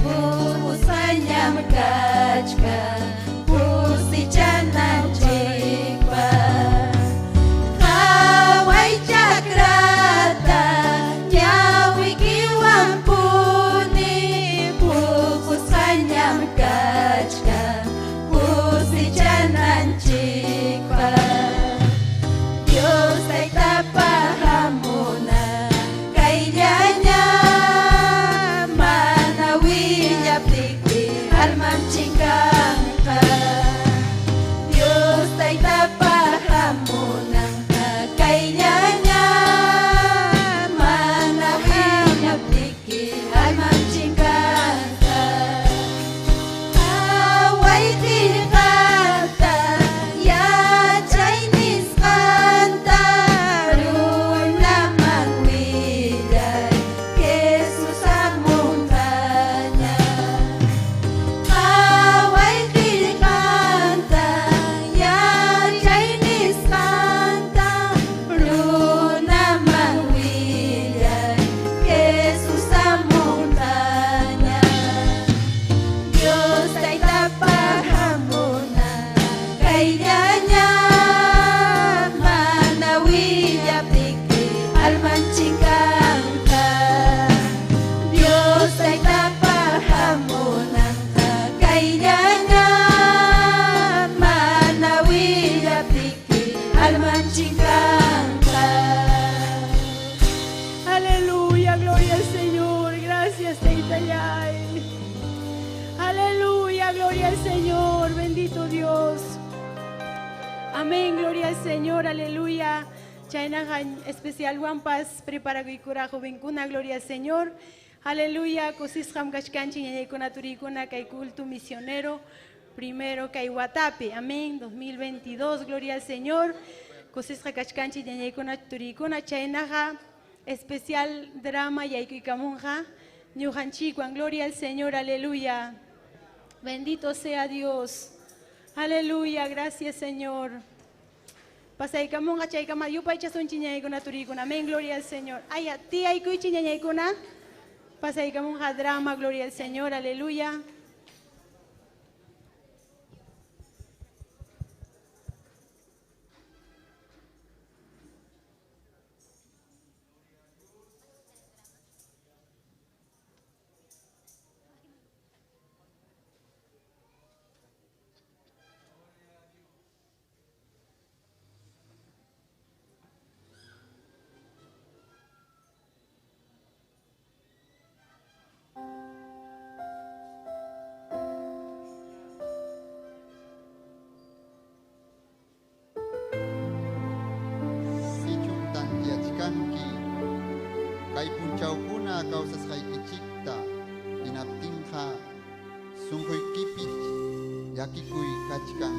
puqusqañam kachkan kusichananchikpaq. Qhaway chakrata ñawiykiwan puni, puqusqañam kachkan kusichananchikpaq. Dios Taytapa hamunan kayllaña, mana willaptiki almam chinkanqa. Dios Taytapa hamunan kayllaña, mana willaptiki almam chinkanqa. Qhaway qillqata yachay nisqanta, runaman willay Jesus hamunqaña. Qhaway qillqanta yachay nisqanta, runaman willay Jesus hamunqaña. Dios Taytapa hamunan kayllaña, mana willaptiki alman chinkanqa. Dios Taytapa hamunan kayllaña, mana willaptiki alman chinkanqa. Aleluya, gloria al Señor. Gracias, Taytallay. Aleluya, gloria al Señor. Bendito Dios. Amén, gloria al Señor. Aleluya. Chaynaqa especial wampas preparakuykuraq jovenkuna, gloria al Señor. Aleluya, kusisqam kachkanchik ñañaykuna turikuna kay culto misionero primero kay watapi. Amén, 2022, gloria al Señor. Kusisqa kachkanchik ñañaykuna turikuna chaynaqa especial drama yaykuykamunqa. Ñuqanchikwan, gloria al Señor, aleluya. Bendito sea Dios. Aleluya, gracias Señor. Pasaykamunqa chaykama yupaychasunchik ñañaykuna turiykuna. Amén, gloria al Señor. Aya, tiyaykuychik ñañaykuna. Pasaykamunqa drama, gloria al Señor, aleluya. Sichum tantiachkanki kay punchawkuna kawsasqaykichikta hinaptinqa sunquykipi llakikuy kachkan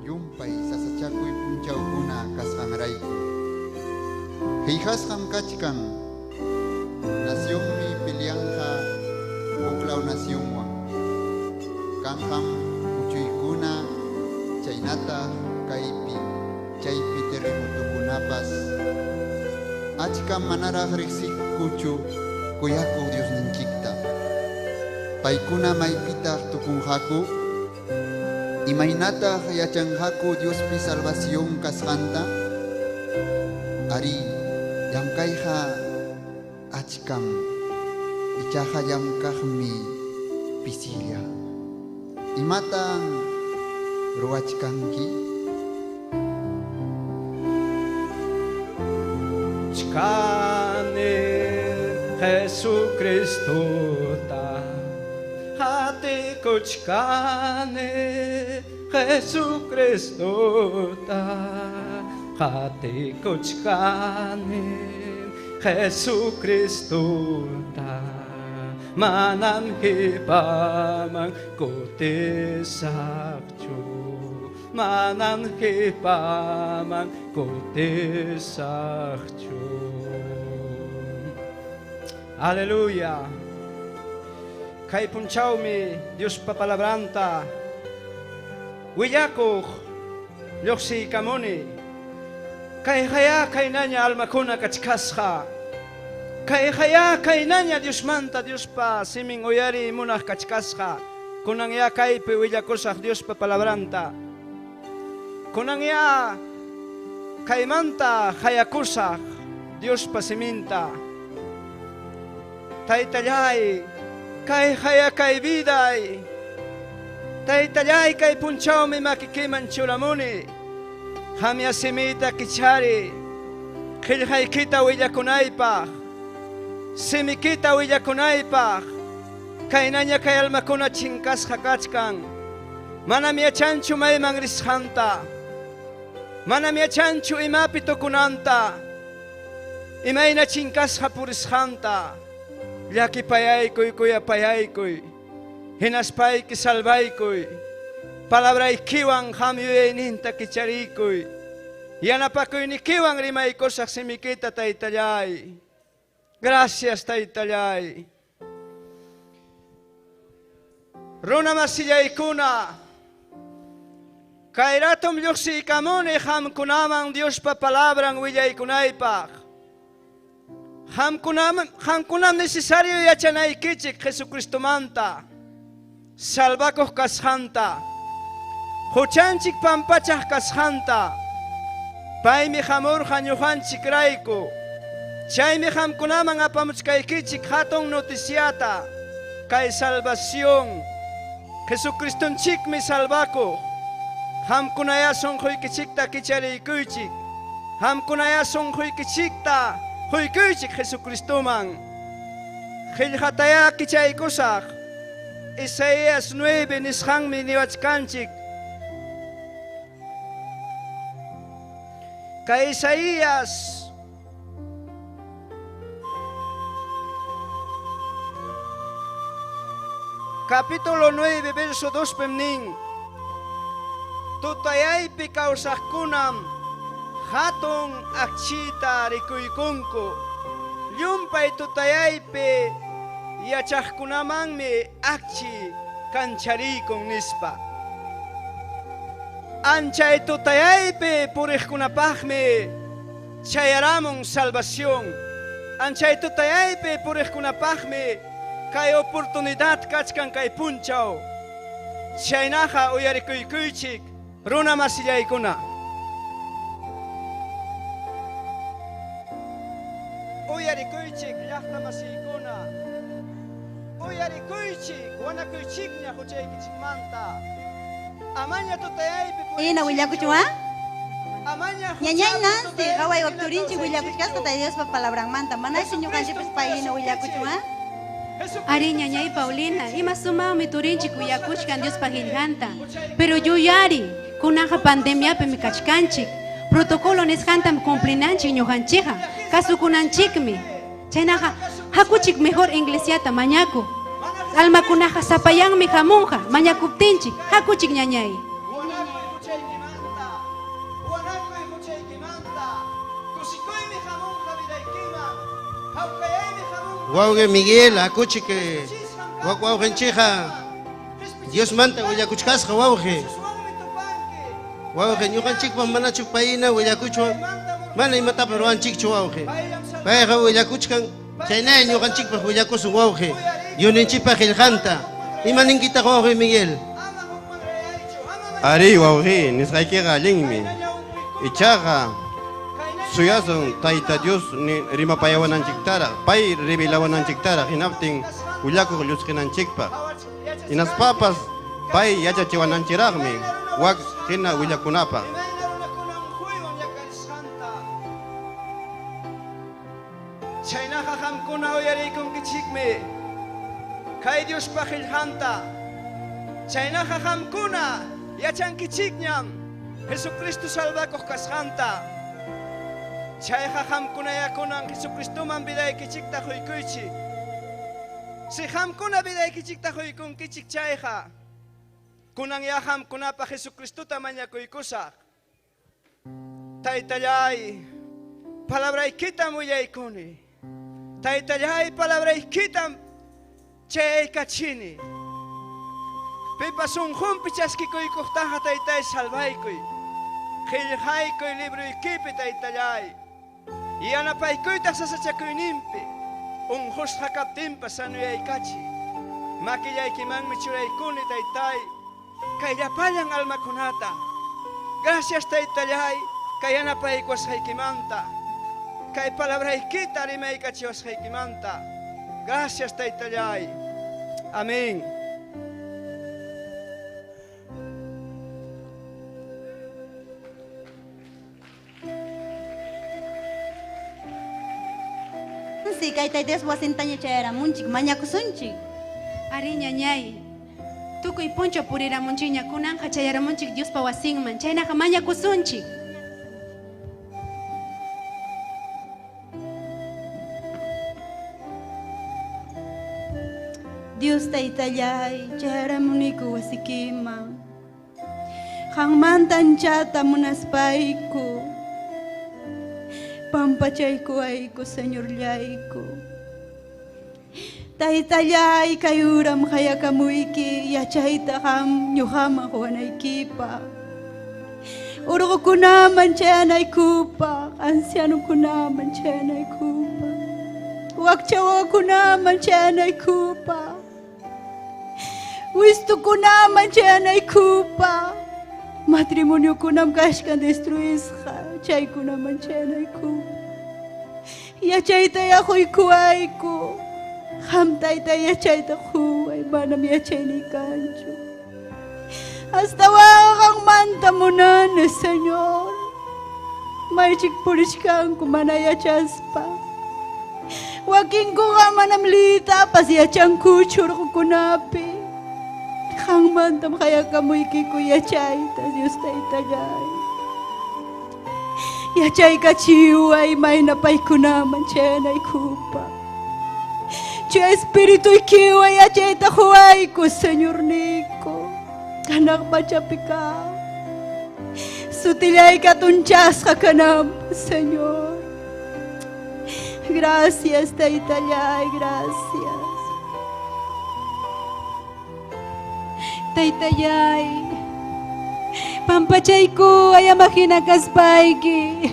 llumpay sasachakuy punchawkuna kasqanrayku. Qillqasqam kachkan nacionmi peleanqa huklaw nacionwan. Kanqam muchuykuna chaynataq kaypi chaypi terremotokunapas. Achkam manaraq riqsikuchu kuyakuq Diosninchikta. Paykuna maypitaq tukunqaku? Imaynataq yachanqaku Diospi salvación kasqanta? Ari, llamkayqa achkam, ichaqa llamkaqmi pisilla. Imatan ruwachkanki? Chkane Jesucristo ta Hatikuchkane Jesucristo ta Hatikuchkane Jesucristo ta Manam hipaman kutisakchu Manam hipaman kutisakchu. Aleluya. Kay punchawmi Dios papalabranta willakuq lluqsiykamuni. Kay haya kaynaña almakuna kachkasqa. Kay haya kaynaña Diosmanta Diospa simin uyari munaq kachkasqa. Kunan ya kaypi willakusaq Diospa palabranta. Kunan ya kaymanta hayakusaq Diospa siminta. Taytallay, kay haya kay viday. Taytallay kay punchawmi makikiman churamuni. Hamya simita kichari. Qillqaykita willakunaypaq. Simikita willakunaypaq. Kaynaña kay almakuna chinkasqa kachkan. Manam yachanchu mayman risqanta. Manam yachanchu imapi tukunanta. Imayna chinkasqa purisqanta. Llakipayaykuy kuyapayaykuy. Hinaspayki salvaykuy. Palabraykiwan qam yuyayninta kicharikuy. Yanapakuynikiwan rimaykusaq simikita taytallay. Gracias taytallay. Runa masillaykuna. Kayratum lluqsiykamuni qamkunaman Diospa palabran willaykunaypaq. Qamkunam necesario yachanaykichik Jesucristomanta. Salvakuq kasqanta. Huchanchik pampachaq kasqanta. Paymi hamurqa ñuqanchikrayku. Chaymi qamkunaman apamuchkaykichik hatun noticiata. Kay salvación. Jesucristonchikmi salvakuq. Qamkunaya sunquykichikta kicharikuychik. Qamkunaya sunquykichikta huykuychik Jesucristoman. Qillqataya kichaykusaq. Isaías 9 nisqanmi niwachkanchik. Kay Isaías capítulo 9 verso 2 pem nin. Tutayaypi kawsaqkunam hatun akchita rikuykunku. Llumpay tutayaypi Yachaqkunamanmi akchi kanchariykum nispa. Anchay tutayaypi puriqkunapaqmi chayaramun salvación. Anchay tutayaypi puriqkunapaqmi kay oportunidad kachkan kay punchaw. Chaynaqa uyarikuykuychik runa masillaykuna. Uyarikuychik llaqta masiykuna. Uyarikuychik wanakuychikña huchaykichikmanta. Amaña tutayaypi Ina willakuchwan? Amaña Ñañay Nancy, qaway wakturinchik willakuchkasqa Tayta Diospa palabranmanta. Manachu ñuqanchikpas payhina willakuchwan? Ari ñañay Paulina, ima sumaqmi turinchik willakuchkan Diospa qillqanta. Pero yuyari, kunanqa pandemiapimi kachkanchik. Protocolo nisqantam cumplinanchik ñuqanchikqa, kasukunanchikmi. Chaynaqa hakuchik mejor iglesiata mañakuq. Almakunaqa sapayanmi hamunqa, mañakuptinchik, hakuchik ñañay. Wanakuy huchaykimanta, wanakuy huchaykimanta, kusikuymi hamunqa vidaykiman, hawkayaymi hamunqa. Wawqi Miguel, hakuchik wak wawqinchikqa Diosmanta willakuchkasqa wawqi. Wawqi ñuqanchikpaq manachu payhina willakuchwan, mana imatapas ruwanchikchu wawqi. Payqa willakuchkan, chaynalla ñuqanchikpaq willakusun wawqi. Diosninchikpa qillqanta. Ima ninkitaq wawqi Miguel? Arí, wawqi, nisqaykiqa allinmi. Ichaqa suyasun Tayta Dios ni rimapayawananchiktaraq, pay revelawananchiktaraq hinaptin willakuq llusqinanchikpaq. Hinaspapas pay yachachiwananchiraqmi wak hina willakunapaq. Chaynaqa qamkuna uyariykunkichikmi kay Diospa qillqanta. Chaynaqa qamkuna yachankichikñam Jesucristo salvakuq kasqanta. Chayqa qamkunaya kunan Jesucristoman vidaykichikta quykuychik. Si qamkuna vidaykichikta quykunkichik chayqa, kunan ya qamkunapaq Jesucristota mañakuykusaq. Taytallay, palabraykitam willaykuni. Taytallay, palabraykitam chayaykachini. Pipa sunqunpi chaskikuykuqtaqa taytay salvaykuy. Qillqaykuy libroykipi taytallay. Yanapaykuytaq sasachakuyninpi, unqusqa kaptinpas sanuyaykachiy. Makillaykimanmi churaykuni taytay, kay llapallan almakunata. Gracias taytallay, kay yanapaykuwasqaykimanta, kay palabraykita rimaykachiwasqaykimanta. Gracias taytallay. Amén. Nancy, kay Tayta Dios wasintaña chayaramunchik, mañakusunchik. Ari ñañay, tukuy punchaw puriramunchikña, kunanqa chayaramunchik Diospa wasinman, chaynaqa mañakusunchik. Dios Taytallay, chayaramuniku wasikiman. Qanmanta anchata munaspayku. Pampachaykuwayku, Señorllayku. Taytallay, kay uram qayakamuyki, yachayta qam ñuqaman quwanaykipaq. Urqukunaman chayanaykupaq, ancianokunaman chayanaykupaq, wakcha wawakunaman chayanaykupaq, wistukunaman chayanaykupaq, matrimoniokunam kashkan destruisqa, chaykunaman chayanaykupaq. Yachayta yaquykuwayku, qam tayta yachayta quway, manam yachayniy kanchu. Astawan qanmanta munani, Señor. Maychik purichkanku mana yachaspa. Wakinkuqa manam liytapas yachankuchu urqukunapi. Qanmantam qayakamuykiku yachayta, Dios Taytallay. Yachaykachiway mayna paykunaman chayanaykupaq. Chuya Espirituykiwan yachayta quwayku, Señorniyku. Hanaq pachapi kaq. Sutillayki hatunchasqa kananpaq, Señor. Gracias, Taytallay, gracias. Taytallay, pampachaykuway ama hina kaspayki.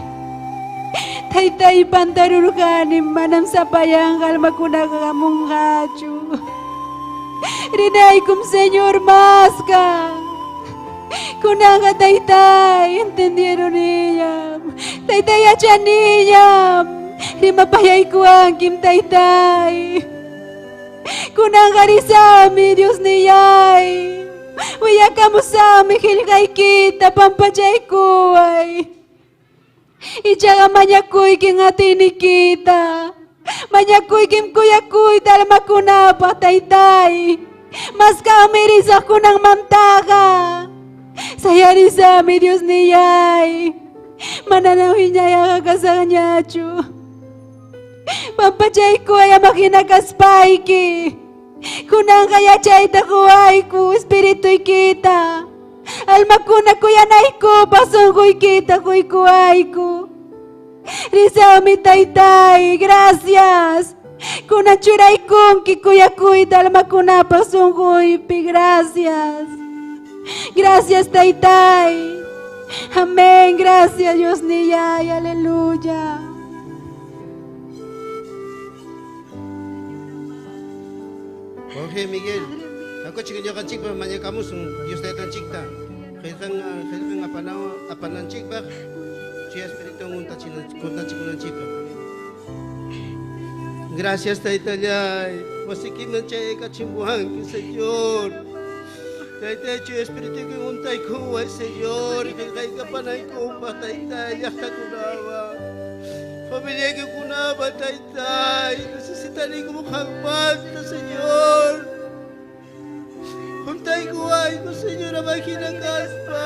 Taytay, pantarurqani, manam sapallanqa almakunaqa hamunqachu. Rinaykum, Señor, maska. Kunanqa, taytay, entendieron. Taytay, yachaniñam. Rimapayaykuwankim, taytay. Kunanqa risami, Dios niyay. Willakamusami qillqaykita, pampachaykuway. Ichaqa mañakuykin atiyniykita. Mañakuykim kuyakuyta almakunapaq, taytay. Maskaqmi risaq kunanmantaqa. Sayarisami, Dios niyay. Mananam hiñayaqa kasaqñachu. Pampachaykuway ama hina kaspayki. Kunanqa yachayta quwayku espirituykita. Almakuna kuyanaykupaq sunquykita quykuwayku. Risami, taytay, gracias. Kunan churaykunki kuyakuyta almakunapaq sunquypi, gracias. Gracias, taytay. Amén, gracias, Dios niyay, aleluya. Jorge Miguel, hakuchik ñuqanchikpaq mañakamusun Dios taytanchikta. Qillqan qillqan apananchikpaq Chuya Espíritu kuntachikunanchikpaq. Gracias, Taytallay. Wasikiman chayaykachimuwanki, Señor. Taytay, Chuya Espíritu untaykuway, Señor. Qillqaykapanaykupaq, Taytay, llaqtakunawan. Familiaykukunapa, Taytay. Necesitaniku qanmanta, Señor. Juntaykuwayku, Señor, ama hina kaspa.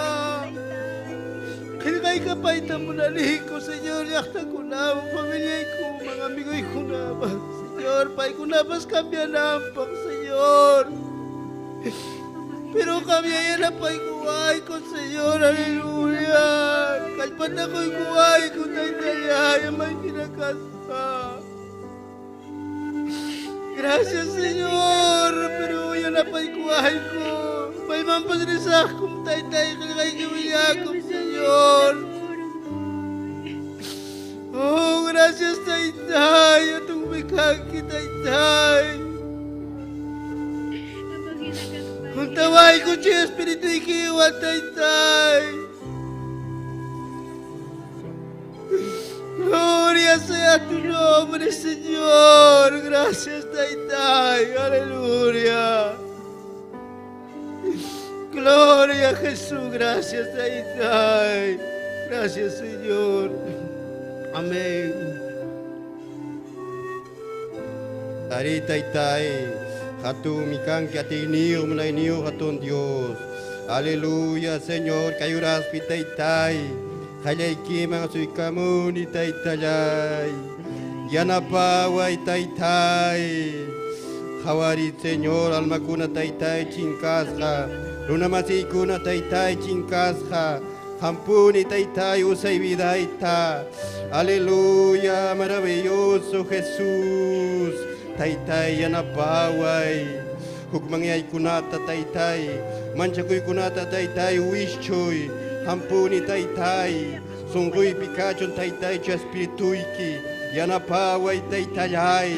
Qillqaykapayta munaniku, Señor, llaqtakunawan, familiaykuman, amigoykunawan. Señor, paykunapas cambiananpaq, Señor. Pero qamya yanapaykuwayku, Señor, aleluya. Kallpata quykuwayku, Taytallay, ama hina kaspa. Gracias, Señor, pero yanapaykuwayku. Paymanpas risaqkum, Taytay, qillqayki willakum, Señor. Oh, gracias, Taytay. Atunmi kanki, Taytay. Juntawayku chay espirituykiwan, Taytay. Gloria sea tu nombre, Señor. Gracias, Taytay. Aleluya. Gloria a Jesús. Gracias, Taytay. Gracias, Señor. Amén. Ari taytay, hatunmi kanki atiyniyuq munayniyuq hatun Dios. Aleluya, Señor, kay uraspi taytay. Qallaykiman asuykamuni taytallay. Yanapaway taytay. Qhawari, Señor, almakuna taytay chinkasqa. Runamasiykuna taytay chinkasqa. Hampuni taytay usay vidayta. Aleluya, maravilloso Jesús. Taytay yanapaway. Hukmanyaykunata taytay. Manchakuykunata taytay wischuy. Hampuni taytay. Sunquypi kachun taytay chu espirituyki. Yanapaway taytallay.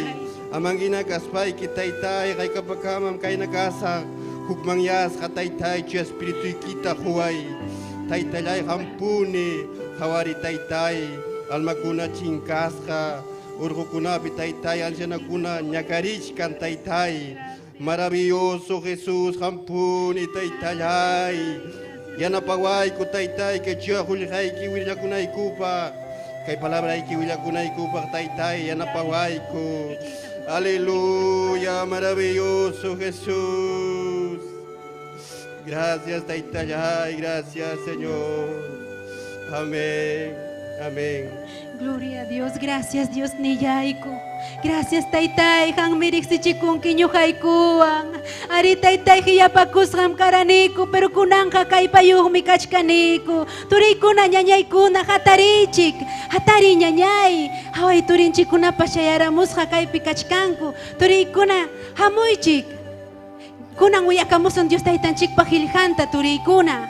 Amangina kaspayki taytay haykapakamam kayna kasaq. Hukmanyasqa taytay chu espirituykita quway. Taytallay hampuni. Qhawari taytay. Almakuna chinkasqa. Urqukunapi taytay ancianakuna ñakarichkan taytay. Maravilloso Jesús hampuni taytallay. Yanapawayku taytay kay chuya qullqayki willakunaykupaq. Kay palabrayki willakunaykupaq taytay yanapawayku. Aleluya, maravilloso Jesús. Gracias, taytallay, gracias, Señor. Amén, amén. Gloria a Dios, gracias Dios niyayku. Gracias taytay, qanmi riqsichikunki ñuqaykuwan. Ari taytay hiyapakusqam karaniku, pero kunanqa kallpayuqmi kachkaniku. Turiykuna ñañaykuna hatarichik, hatari ñañay. Haway turinchikkunapas chayaramusqa kaypi kachkanku. Turiykuna hamuychik. Kunan willakamusun Dios Taytanchikpa qillqanta turiykuna.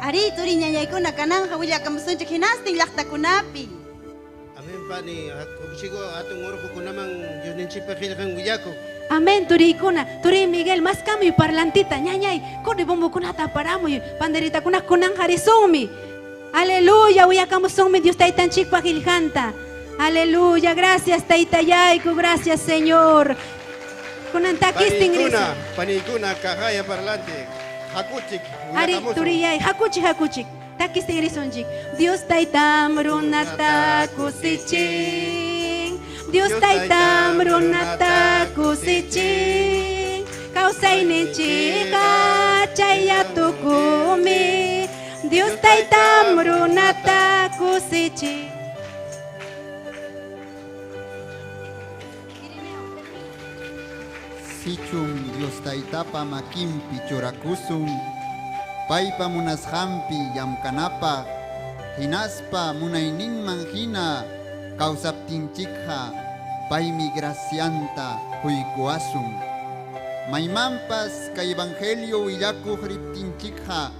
Arí, turi ñañaykuna kananja willakamusunchik hinastin llaqtakunapi. Amén, pani. Hakuchigo hatun urqukunaman Diosninchikpa qillqan willakuq. Amén, turiykuna. Turi Miguel, maskamuy parlantita, ñañay, corre bombokunata aparamuy, panderitakuna kunan harisunmi. Aleluya, willakamusunmi Dios Taytanchikpa qillqanta. Aleluya, gracias Taytayayku, gracias Señor. Kunan takistin Paniykuna, paniykuna kajaya parlante. Hakuchik, Ari, willakamusun. turiyay, hakuchik, hakuchik. Takistin risunchik. Dios Taytam runata kusichin. Dios Taytam runata kusichin. Kawsayninchikqa chaya tukumi. Dios Taytam runata kusichin. Sichum Dios Taytapa makinpi churakusun, paypa munasqanpi llamkanapaq, hinaspa munayninman hina kawsaptinchikqa paymi gracianta huykuwasun. Maymanpas kay evangelio willakuq riptinchikqa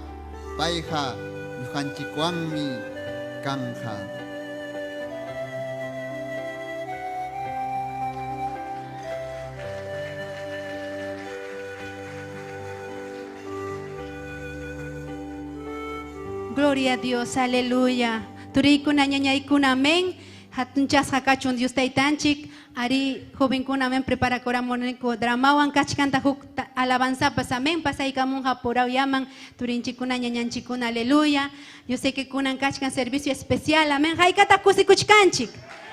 payqa ñuqanchikwanmi kanja. Gloria a Dios, aleluya. Turiykuna ñañaykuna, amén. Hatunchasqa kachun Dios Taytanchik. Ari jovenkuna, amén, preparakoramuninku dramawan kachkanta huk alabanzapas, amén. Pasaykamunqa purawyaman turinchikuna ñañanchikuna, aleluya. Yo sé que kunan kachkan servicio especial, amén. Haykataq kusikuchkanchik.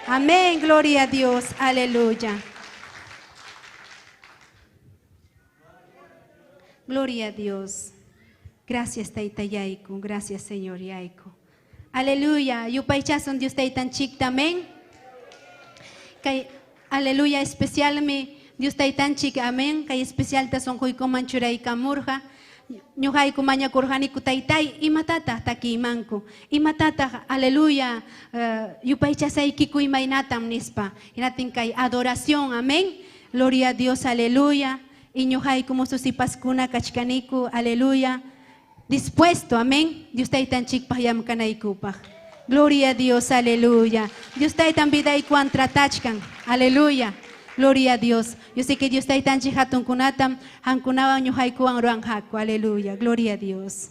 Amén, gloria a Dios, aleluya. Gloria a Dios. Gracias Taytayayku, gracias Señor Yayku. Aleluya, yupaychasun Dios Taytanchikta, amén. Kay aleluya especialmi Dios Taytanchik, amén. Kay especialta sunquykuman churaykamurqa. Ñuqayku mañakurqaniku taytay, imatataq takiymanku, imatataq, aleluya, yupaychasaykiku imaynatam nispa. Hinatin kay adoración, amén. Gloria a Dios, aleluya. Y ñuqayku mususipaskuna kachkaniku, aleluya. Dispuesto, amén. Dios Taytanchikpaq llamkanaykupaq. Gloria a Dios, aleluya. Dios Taytan vidaykuwan tratachkan, aleluya. Gloria a Dios. Yo sé que Dios Taytanchik hatunkunatam, hankunawan ñuqaykuwan ruwanqaku, aleluya. Gloria a Dios.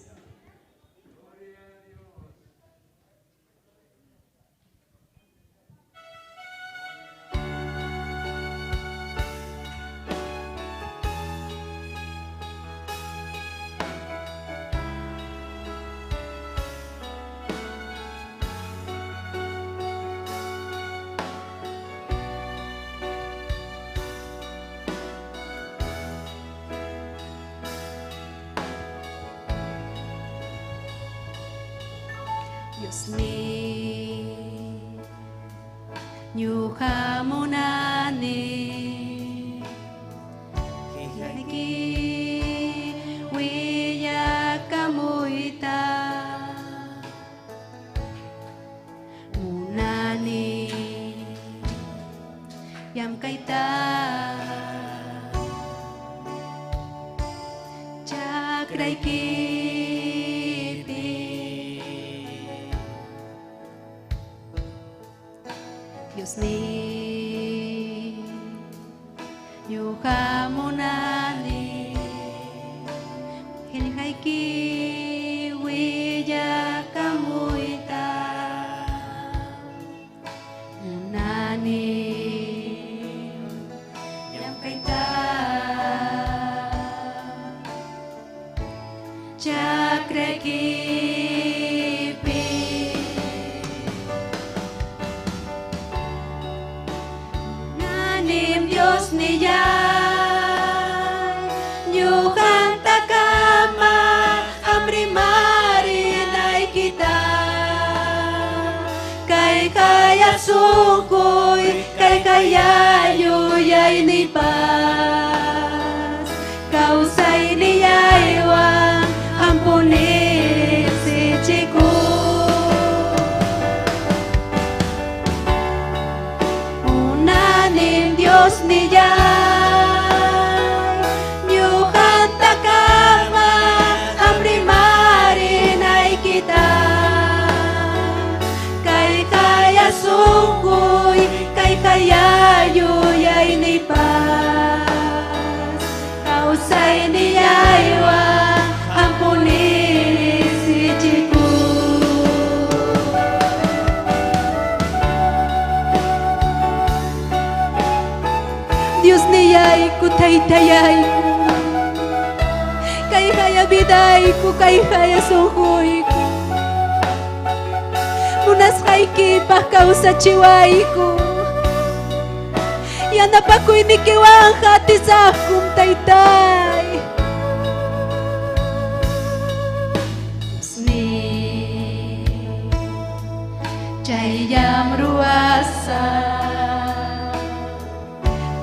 Dios mío, ñuqa munani, qillqayki willakamuyta munani, llamkayta chakraykipi. Dios mío, ñuqa munani, qillqayki willakamuyta munani, llamkayta chakraykipi. Nanim Dios niyay, ñuqantakama amrimarinaykita. Kay kaya sunquy, kay kaya yuyayniypas. Kawsayniyaywan hampuni sichikuy. Unanim Dios niyay, ñuqa Taytayayku. Kayhaya vidayku, kayhaya sunquyku. Munasqaykipaq kawsachiwayku. Yanapakuynikiwanqa atisaqkum, Taytay. Chayllam ruwasaq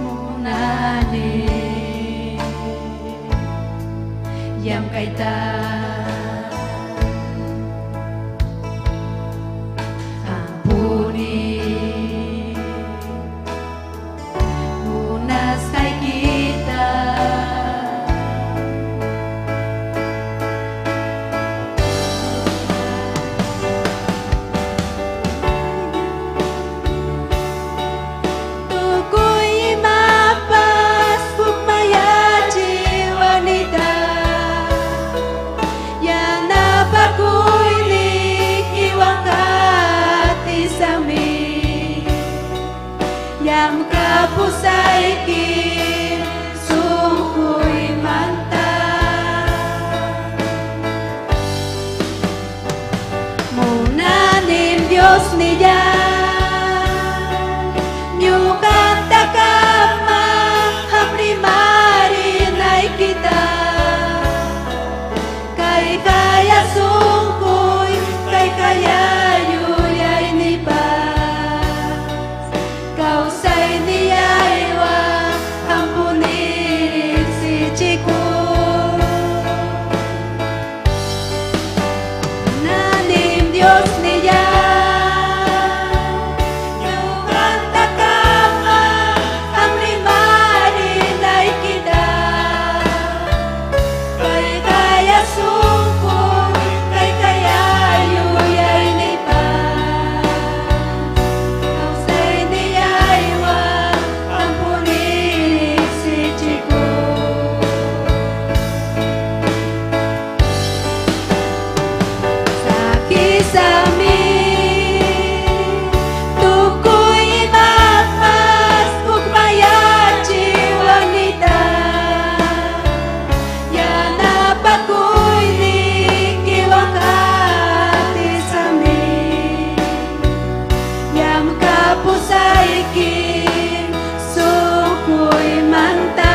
munani llamkayta qampuni munasqaykita. Tukuy imapas hukmayachiwanita, yanapakuynikiwan qatisaqmi, llamkapusaykim sunquymanta. Munanim Dios niyay, ñuqantakama hamrimarinaykita, kayqaya sunquy, kayqaya yuyaynipas, kawsayniyaywan qampuni riqsichikuy. Munanim Dios niyay, ñuqantakama hamrimarinaykita, kayqaya sunquy, kayqaya yuyaynipas, kawsayniyaywan qampuni riqsichikuy. Sakisami tukuy imapas hukmayachiwanita, yanapakuynikiwan qatisaqmi, llamkapusaykim sunquymanta.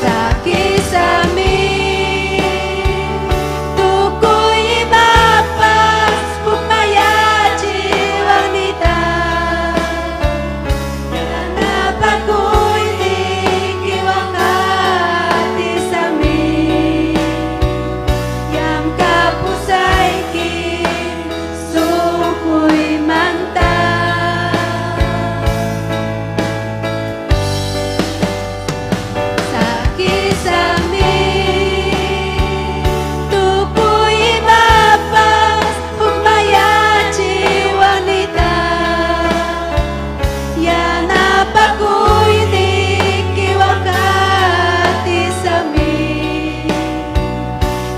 Sakisami tukuy imapas hukmayachiwanita, yanapakuynikiwan qatisaqmi, llamkapusaykim sunquymanta. Sakisami tukuy imapas hukmayachiwanita, yanapakuynikiwan qatisaqmi,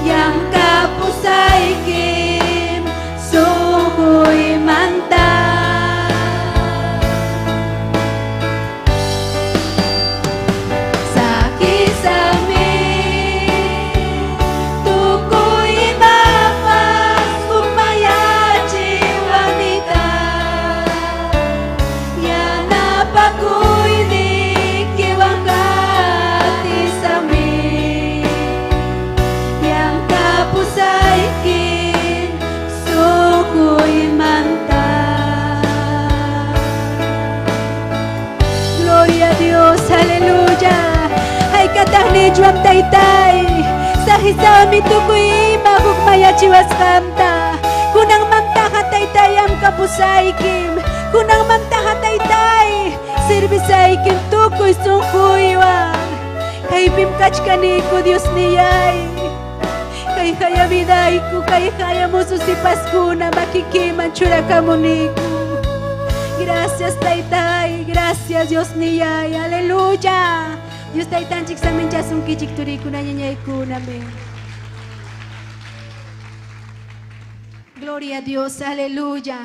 llamkapusaykim sunquymanta. Sakisami tukuy imapas hukmayachiwanita, yanapakuynikiwan qatisaqmi, llamkapusaykim sunquymanta. Gloria a Dios, aleluya. Haykataq nichwam taytay, sahisami tukuy ima hukmayachiwasqanta. Kunanmantaqa taytayam kapusaykim, kunanmantaqa taytay, servisaykim tukuy sunquywan. Kaypim kachkaniku Dios niyay. Kayhaya vidayku, kayhaya mususipaskuna makikiman churakamuniku. Gracias Taytay, gracias Dios niyay, aleluya. Dios Taytanchik saminchasunkichik turikuna ñañaykuna, amén. Gloria a Dios, aleluya.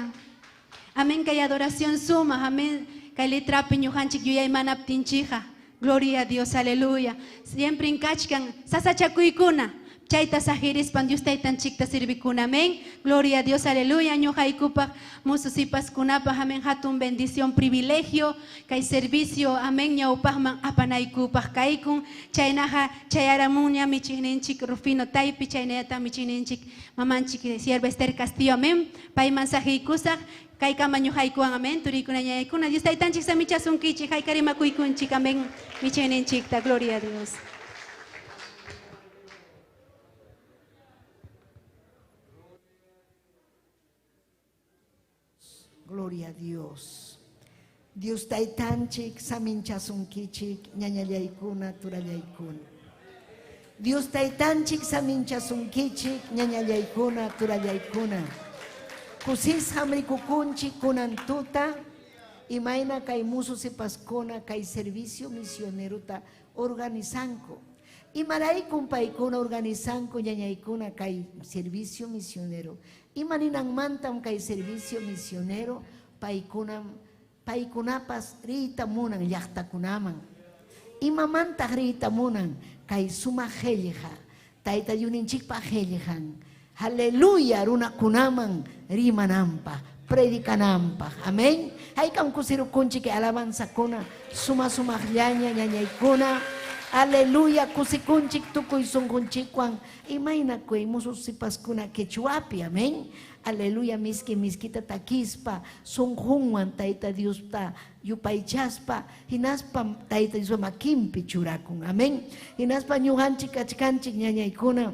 Amén, kay adoración suma, amén. Kay letrapi ñuqanchik yuyaymanaptinchikqa. Gloria a Dios, aleluya. Siempre kachkan sasachakuykuna. Chayta sajirispan Dios taytanchikta sirvikuna, amén. Gloria a Dios, aleluya. Ñuqaykupaq musu sipaskunapaq, amén. Hatun bendición, privilegio, kay servicio, amén. Ñawpaqman apanaykupaq kaykun. Chaynaqa chayaramunña michiqninchik Rufino Taypi, chaynayata michiqninchik mamanchik sierva Esther Castillo, amén. Payman saqiykusaq, kaykama ñuqaykuwan, amén. Turiykuna ñañaykuna, Dios taytanchik samichasunkichik, haykarimakuykunchik, amén. Michiqninchikta, gloria a Dios. Gloria a Dios. Dios taytanchik saminchasunkichik ñañallaykuna turallaykuna. Dios taytanchik saminchasunkichik ñañallaykuna turallaykuna. Kusisqam rikukunchik kunan tuta imayna kay musu sipaskuna kay servicio misioneruta organizanku. Imaraykum paykuna organizanku ñañaykuna kay servicio misionero. Imaninanmantam kay servicio misionero paykunapas riyta munan llaqtakunaman. Imamantaq riyta munan kay sumaq qillqa, Tayta Diosninchikpaq qillqan. Aleluya runakunaman rimananpaq, predicananpaq. Amén. Haykam kusirukunchik alabanzakuna, suma sumaqllaña ñañaykuna. Aleluya, kusikunchik tukuy sunqunchikwan imayna kay musu sipaskuna quechuapi, amén. Aleluya, miski miskita takispa, sunqunwan Tayta Diosta yupaychaspa, hinaspa Tayta Diospa makinpi churakun, amén. Hinaspa ñuqanchik kachkanchik ñañaykuna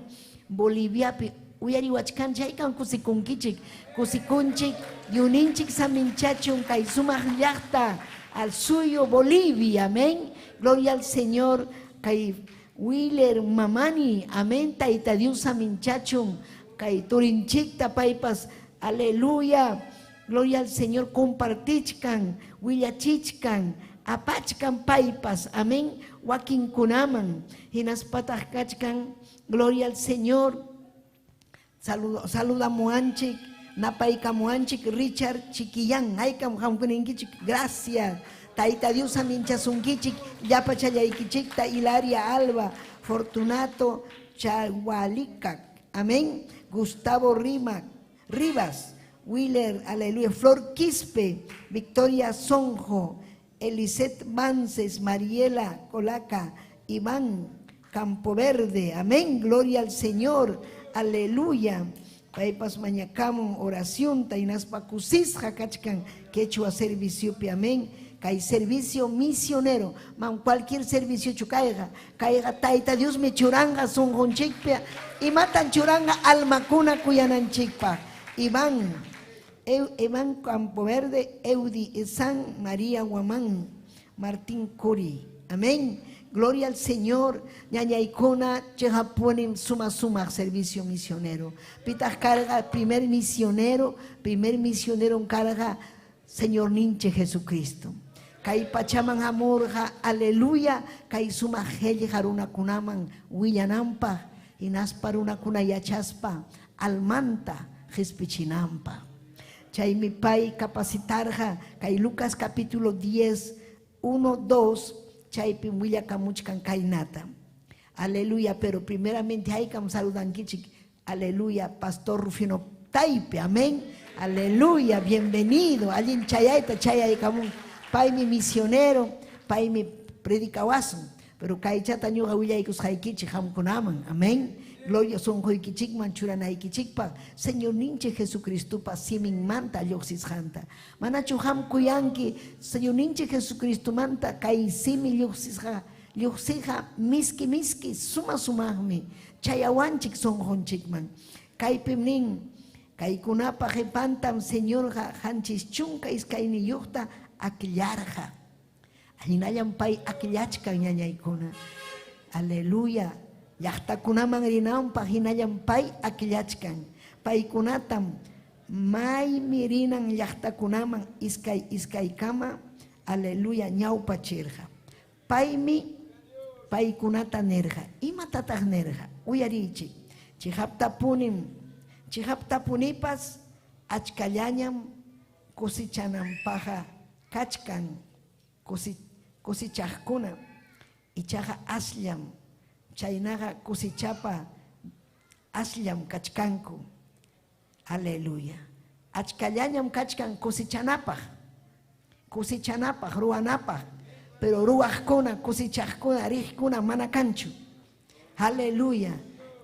Boliviapi uyariwachkanchik, haykam kusikunkichik, kusikunchik, Diosninchik saminchachun kay sumaq llaqta al suyo Bolivia, amén. Gloria al Señor, kay Willer Mamani, amén, Tayta Dios saminchachun, kay turinchikta paypas, aleluya, gloria al Señor, compartichkan, willachichkan, apachkan paypas, amén, wakinkunaman, hinaspataq kachkan, gloria al Señor, saludamuanchik, napaykamuanchik, Richard Chiquillán, haykam hamkuninkichik, gracias. Tayta Dios saminchasunkichik, llapachallaykichikta, Hilaria Alba, Fortunato Chahualicac, amén, Gustavo Rima, Rivas, Willer, aleluya, Flor Quispe, Victoria Sonjo, Elisette Mances, Mariela Colaca, Iván Campoverde, amén, gloria al Señor, aleluya. Paypas mañakamun oración, tainaspa kusisqa kachkan quechua serviciopi, amén. Kay servicio misionero, man cualquier servicio chukayqa, kayqa Tayta Dios me churanga sunqunchikpi, imatan churanga almakuna kuyananchikpaq. Iván, Iván Campoverde, Eudi San María Guamán, Martín Curi, amén. Gloria al Señor, ñañaykuna, chejapunim suma suma servicio misionero. Pitaq carga, primer misionero carga, Señor ninche Jesucristo. Kay pachaman amorja, aleluya, kay suma qillqa runakunaman willananpaq, hinaspa runakuna yachaspa, almanta qispichinanpaq. Chaymi pay capacitarja, kay Lucas capítulo 10, 1, 2, chaypi willakamuchkan kaynata. Aleluya, pero primeramente haykam saludankichik, aleluya, Pastor Rufino Taype, amén. Aleluya, bienvenido. Allin chayayta chayaykamun. Paymi misionero, paymi predicawasun. Pero kaychata ñuqa willaykusqaykichik hamkunaman, amén. Gloria sunquykichikman churanaykichikpaq, Señor ninchik Jesucristopa siminmanta lluqsisqanta. Manachu hamkuyanki Señor ninchik Jesucristomanta kay simi lluqsisqa, lluqsija miski miski suma sumaqmi chayawanchik sunqunchikman. Kaypim nin kaykunapa qipantam Señorqa qanchis chunka iskayniyuqta akllarqa. Hinallam pay akllachkan ñañaykuna. Aleluya. Llaqtakunaman rinanpaq hinallam pay akllachkan. Paykunatam maymi rinan llaqtakunaman iskay iskaykama, aleluya, ñawpachirqa. Paymi paykunata nirqa. Imatataq nirqa? Uyarichik. Chihaptapunim, chihaptapunipas achkallañam Kusichananpaqqa kachkan kusichaqkuna, ichaqa asllam, chaynaqa kusichapa asllam kachkanku. Aleluya. Achkallañam kachkan kusichanapaq, kusichanapaq, ruwanapaq, pero ruwaqkuna, kusichaqkuna, riqkuna mana kanchu. Aleluya.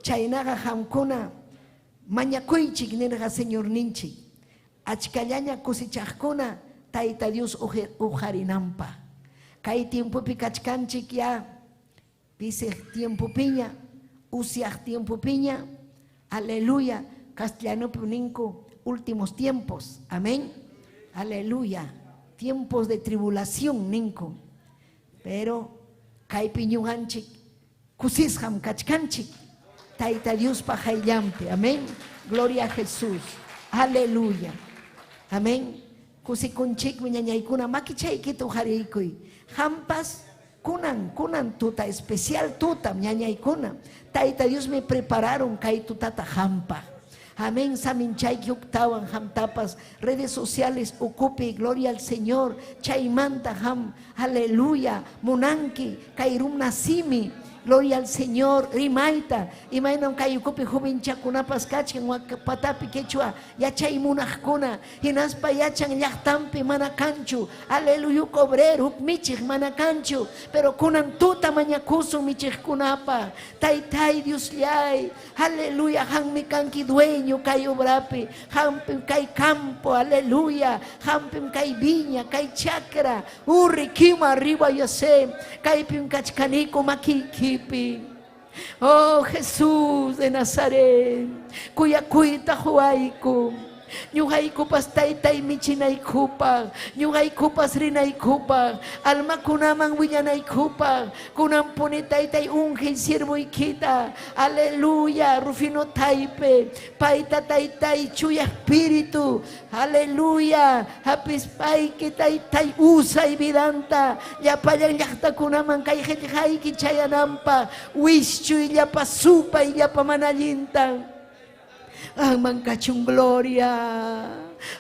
Chaynaqa qamkuna mañakuychik nirqa Señorninchik. Achkallaña kusichaqkuna Tayta Dios uqarinanpaq. Kay tiempopi kachkanchik ya pisiq tiempopiña, usyaq tiempopiña. Aleluya. Castellanopi ninku últimos tiempos. Amén. Aleluya. Tiempos de tribulación ninku. Pero kaypi ñuqanchik kusisqam kachkanchik Tayta Diospa qayllanpi. Amén. Gloria a Jesús. Aleluya. Amén. Kusikunchikmi ñañaykuna makichaykita uqariykuy. Qampas kunan, kunan tuta, especial tutam ñañaykuna. Tayta Diosmi prepararon kay tutata qampaq. Amén, saminchayki huktawan qamtapas redes sociales ukupi, gloria al Señor, chaymanta qam, aleluya, munanki kay runa simi, gloria al Señor, rimayta, imaynam kay ukupi jovenchakunapas kachkan patapi quechua yachay munaqkuna, hinaspa yachan llaqtanpi mana kanchu, aleluya, huk obrero, huk michiq mana kanchu, pero kunan tuta mañakusun michiqkunapaq, Taytay Diosllay, aleluya, qammi kanki dueño kay obrapi, qampim kay campo, aleluya, qampim kay viña, kay chakra, urri kima arriba yase, kaypim kachkaniku makiykipi. Oh Jesús de Nazaret, kuyakuyta quwayku. Ñuqaykupas taytay michinaykupaq, ñuqaykupas rinaykupaq, almakunaman willanaykupaq, kunanpuni taytay ungiy siervoykita, aleluya, Rufino Taype, payta taytay chuya espíritu, aleluya, hapispayki taytay usay vidanta, llapallan llaqtakunaman kay qillqayki chayananpaq, wischuy llapa supay llapa mana allinta. Qamman kachun gloria.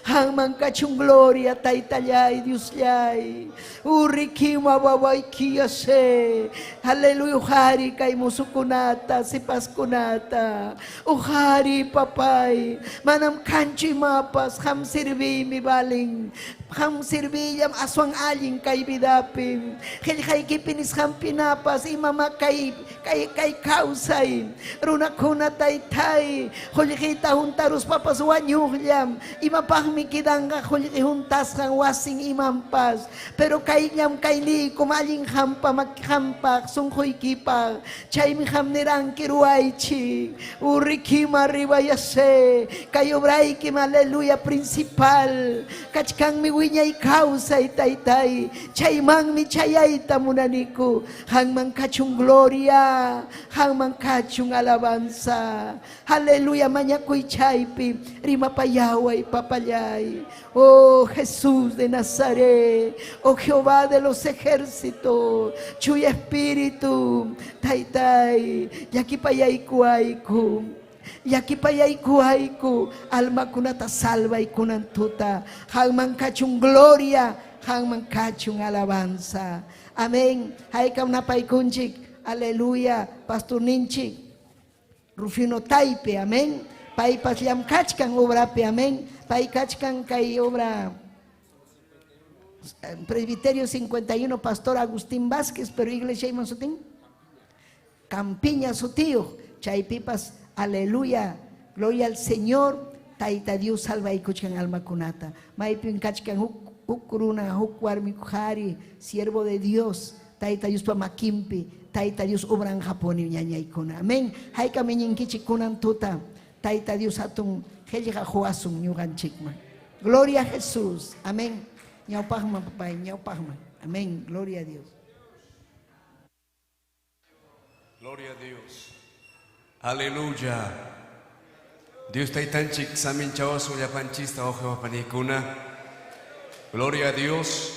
Qamman kachun gloria, Taytallay, Diosllay. Urrikima wawayki yase. Aleluya, uqari kay musukunata, sipaskunata. Uqari, papay. Manam kanchu imapas, qam serviymi valin. Qam servillam aswan allin kay vidapi. Qillqaykipi nisqanpinapas imama kay kay kay kawsay. Runakuna taytay, qullqita huntaruspapas wañuqllam. Imapaqmi quedanqa qullqi huntasqan wasin imanpas. Pero kayllam kayniykum allin qampa qampaq sunquykipaq. Chaymi qam niranki ruwaychik. Urrikima arribayase. Kay obraykim, aleluya, principal. Kachkanmi wiñay kawsay taytay. Chaymanmi chayayta munaniku. Qamman kachun gloria, qamman kachun alabanza. Aleluya, mañakuy chaypi rimapayaway papallay. Oh Jesús de Nazaret, oh Jehová de los ejércitos, chuya espíritu, taytay, llakipayaykuwayku. Llakipayaykuwayku, almakunata salvay kunan tuta. Qamman kachun gloria, qamman kachun alabanza. Amén. Haykam napaykunchik, aleluya, pastorninchik, Rufino Taype, amén. Paypas llamkachkan obrapi, amén. Pay kachkan kay obra Presbiterio 51, Pastor Agustín Vázquez, pero iglesia sutin Campiña sutiyuq, chaypipas, aleluya, gloria al Señor, Tayta Dios salvaykuchkan almakunata. Maypim kachkan huk runa, huk warmi qhari, siervo de Dios, Tayta Diospa makinpi, Tayta Dios obranqapuni ñañaykuna. Amén. Haykam iñinkichik kunan tuta, Tayta Dios hatun qillqa quwasun ñuqanchikman. Gloria a Jesús. Amén. Ñawpaqman, papay, ñawpaqman. Amén. Gloria a Dios. Gloria a Dios. Aleluya. Dios taytanchik saminchawasun llapanchista wawqi panikuna. Gloria a Dios.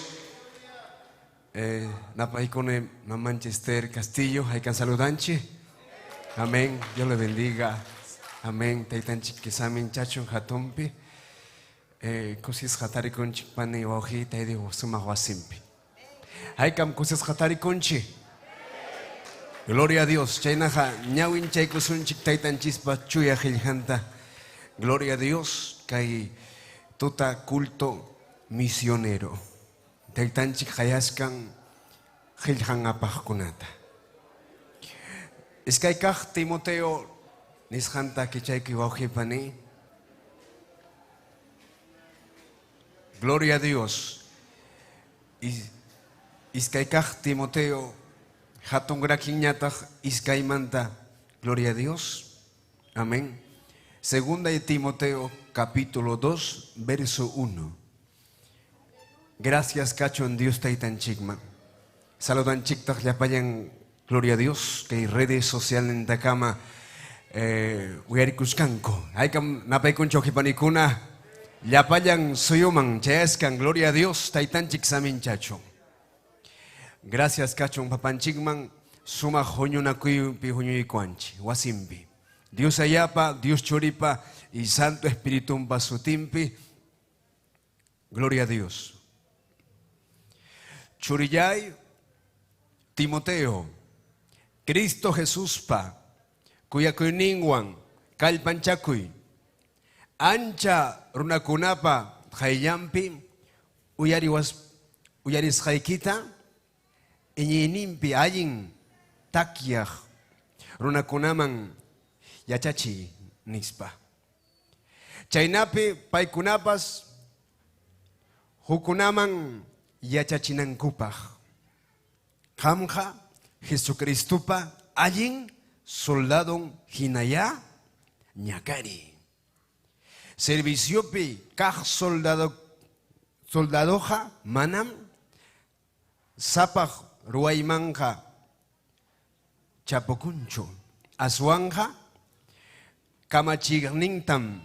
Napaykuna Manchester Castillo, haykan saludanchi. Amén. Dios le bendiga. Amén. Taytanchik saminchachun hatunpi. Eh, kusisqa tarikunchik pani wawqiyta Dios sumaq wasinpi. Haykam kusisqa tarikunchik. Gloria a Dios. Chaynaqa ñawinchaykusunchik taytanchispa chuya qillqanta. Gloria a Dios kay tuta culto misionero. Taytanchik qayaskan qillqan apaqkunata. Iskay kaq Timoteo nisqanta kichaykuy wawqi pani. Gloria a Dios. Iskay kaq Timoteo hatun rakinñataq iskaymanta. Gloria a Dios. Amén. Segunda de Timoteo capítulo 2, verso 1. Gracias kachun Dios taytanchikman. Saludanchiktaq llapallan gloria a Dios kay redes socialnintakama eh, uyarikuskanku. Haykam napaykunchik wawqipanikuna llapallan suyuman chayaskan gloria a Dios taytanchik saminchachun. Gracias kachun papanchikman sumaq huñunakuypi huñuykuwanchik wasinpi. Dios Ayapa, Dios Churipa y Santo Espiritumpa sutinpi. Gloria a Dios. Churillay, Timoteo, Cristo Jesuspa, kuyakuyninwan, kallpanchakuy, ancha runakunapa qayllanpi uyariwas uyarisqaykita iñiyninpi allin takyaq runakunaman yachachiy nispa. Chaynapi paykunapas hukkunaman yachachinankupaq. Qamqa Jesucristopa allin soldadon hinayá ñakariy. Serviciopi kaq soldado soldadoqa manam sapaq ruwaymanqa chapukunchu, aswanqa kamachiqnintam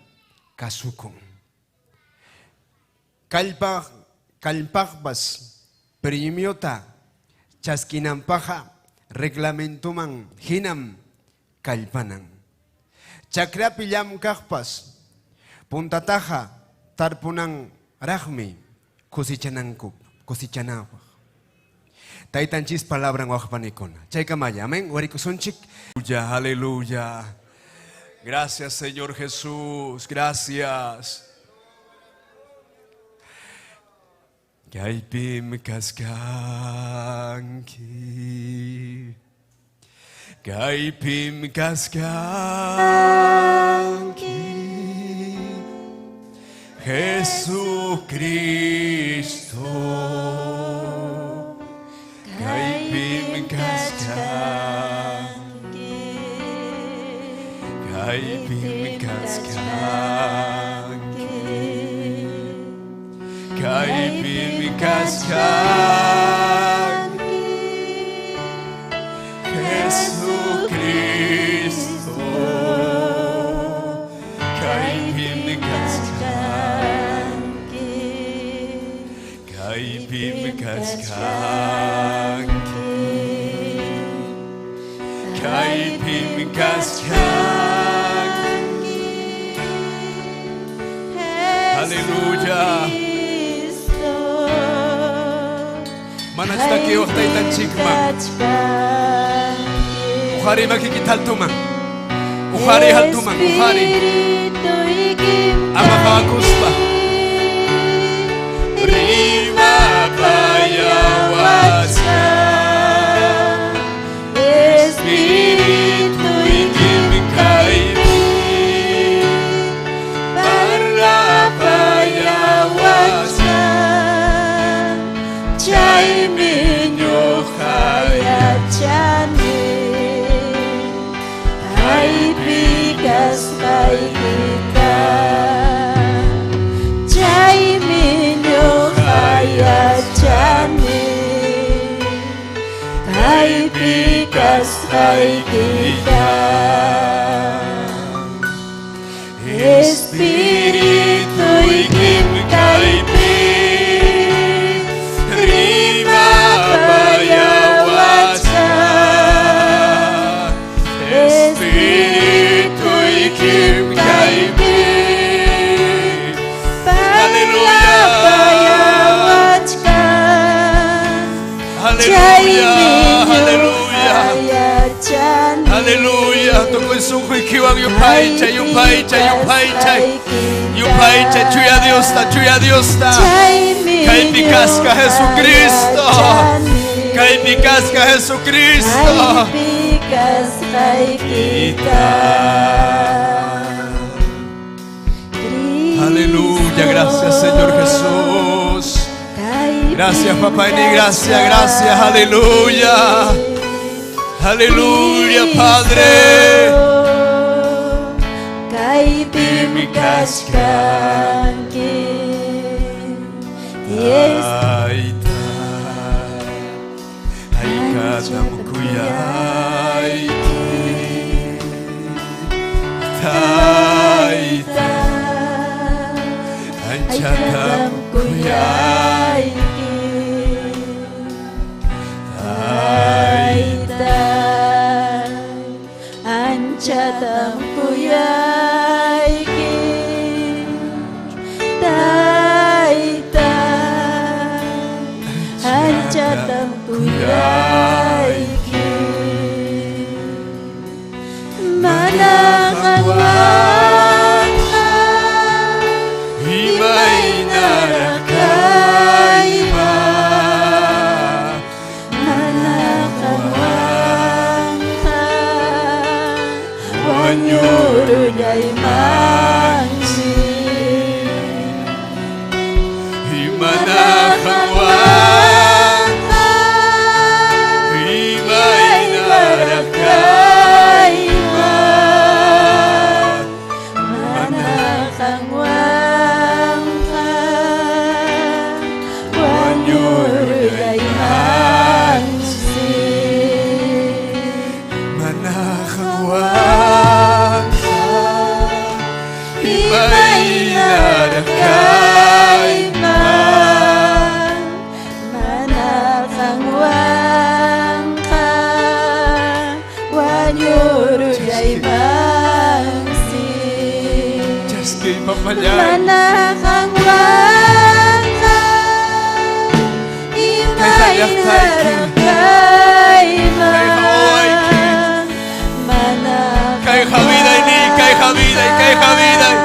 kasukun. Kallpaq kallpaqpas premiota chaskinanpaqqa reglamentoman hinam kallpanan. Chakrapi llamkaqpas puntataqa tarpunanraqmi cosechananku cosechananpaq. Taytanchis palabran waqpanikuna. Chaykamalla, amén. Warikusunchik. Aleluya. Gracias, Señor Jesús. Gracias. Kaypim kaskanki. Kaypim kaskanki. Jesucristo. Kaypim kaskanki. Kaypim kaskanki. Kaypim kaskanki. Jesucristo. Kaypim kaskanki. Kaypim kaskanki. Kaypim kaskanki. Aleluya. Manachtakiwaq taytanchikman. Uqariy makiki altoman. Uqariy altoman, uqariy. Ama qawakuspa. Rimapayawachkan. Espirituykim kaypi. Parlapayawachkan. Chaymi ñuqa yachani kaypi kasqaykita. Chaymi ñuqa yachani kaypi kasqaykita. Espirituykim kaypi rimapayawachkan. Espirituykim kaypi Yupaywan yupaychay, yupaychay, yupaychay. Yupaychay, chuya Diosta, chuya Diosta. Kaypi kasqa Jesucristo. Kaypi kasqa Jesucristo. Aleluya, gracias Señor Jesús. Gracias Papá y gracias, gracias, aleluya. Aleluya, Padre. Kaypim kachkanki Tayta, aykatam kuyayki. Tayta, anchatam kuyayki. Tayta anchatam kuyayki Tayta anchatam kuyayki Mana qanwanqa Imaynaraq kayman Mana qanwanqa wañurullaymansi Mana qanwanqa imaynaraq kayman Mana qanwanqa wañurullaymansi Mana qanwanqa imaynaraq kayman Mana qanwanqa wañurullaymansi Chaskiy papallay. Mana qanwanqa imaynaraq kayman Mana Kayqa vidayni, kayqa viday, kayqa viday.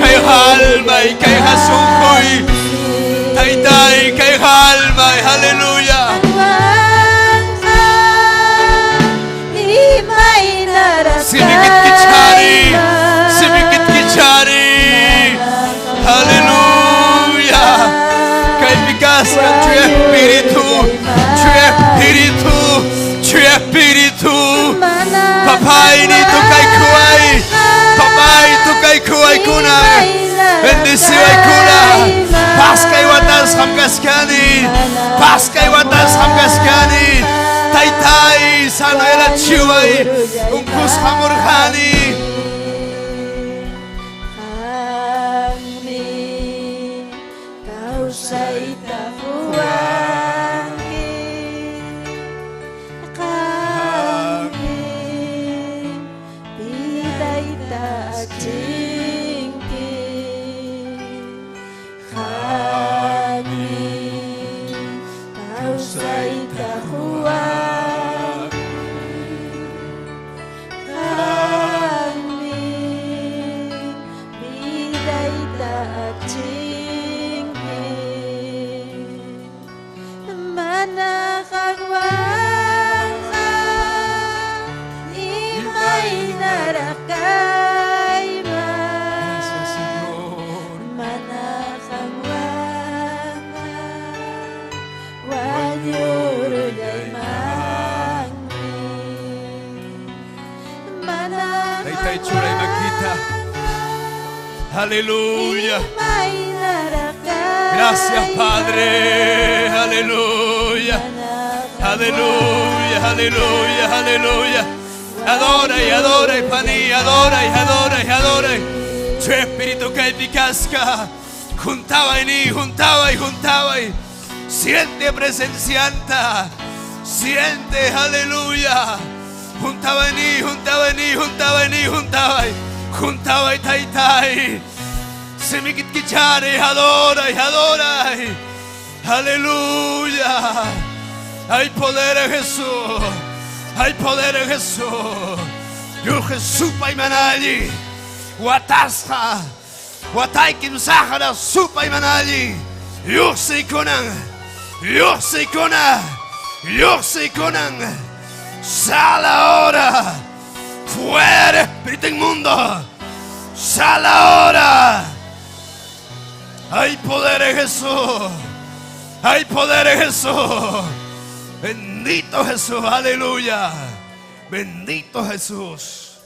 Kayqa almay, kayqa sunquy. Taytay, kayqa almay, aleluya. Qanwanqa imaynaraq Simikit kichari, simikit kichari. Aleluya. Kaypi kasqa tu espíritu, tu espíritu, tu espíritu. Papayni tukaykuway, papay tukaykuwaykuna. Bendeciwaykuna. Paskay watasqam kachkani. Paskay watasqam kachkani. Taytay sanoyarachiway. Unqusqam urqani. Qanmi kawsayta quwanki Qanmi vidayta achinki Qanmi kawsayta quwanki Qanmi vidayta achinki Mana qanwanqa imaynaraq kayman Mana qanwanqa wañurullaymanmi Mana Taytay churay makita. Aleluya. imaynaraq Gracias, Padre. Aleluya. Aleluya, aleluya, aleluya. Adora y adora y pani, adora y adora y adora. Tu espíritu kaypi kasqa. Juntaba y ni, juntaba y juntaba y. Siente presencianta. Siente, aleluya. Juntaba ni, juntaba ni, juntaba ni, juntaba y. Juntaba y taytay. Simikit kichari, adora y adora. y. Aleluya. Hay poder en Jesús. Hay poder en Jesús. Lluqi supay mana allin. Watasqa. Wataykim saqra supay mana allin. Lluqsikunan. Lluqsikuna. Lluqsikunan. Sal ahora. Fuera, espíritu inmundo. Sal ahora. Hay poder en Jesús. Hay poder en Jesús. Bendito Jesús. Aleluya. Bendito Jesús.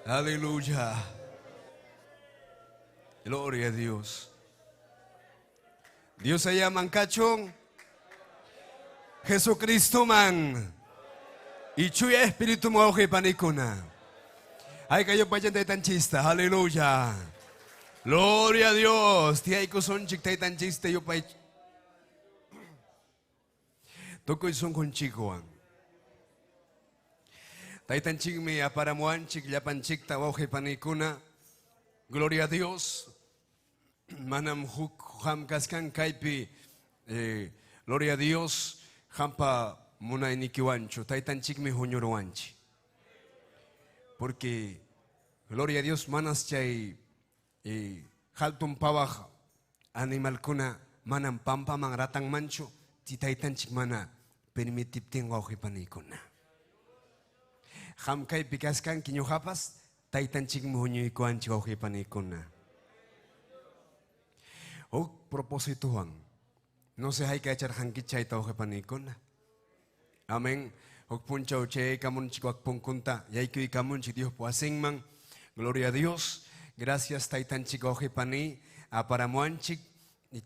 Aleluya. Gloria a Dios. Dios se llama cachón. Jesucristo man. Y chuya espíritu moje panicuna. Ay que yo tan chista. Aleluya. Gloria a Dios. Tía son tan chiste yo pay. Tukuy son con chicoan. Taytanchikmi aparamuanchik llapanchikta wawqi panikuna. Gloria a Dios. Manam huk ham kaskan kaypi gloria a Dios hampa munaynikiwanchu. Taytanchikmi huñuruwanchik. Porque gloria a Dios manas chay haltun pawaq animalkuna manam pampaman ratanmanchu ti taytanchik mana permitiptin wawqi panikuna. Ham kaypi kaskanki ñuqapas taytanchikmi huñuykuwanchik wawqi panikuna. Huk propósitowan. No sé hayka yacharqanki chayta wawqi panikuna. Amén. Huk punchaw chayaykamunchik wak punkunta yaykuykamunchik Diospa wasinman. Gloria a Dios. Gracias taytanchik wawqi pani aparamuwanchik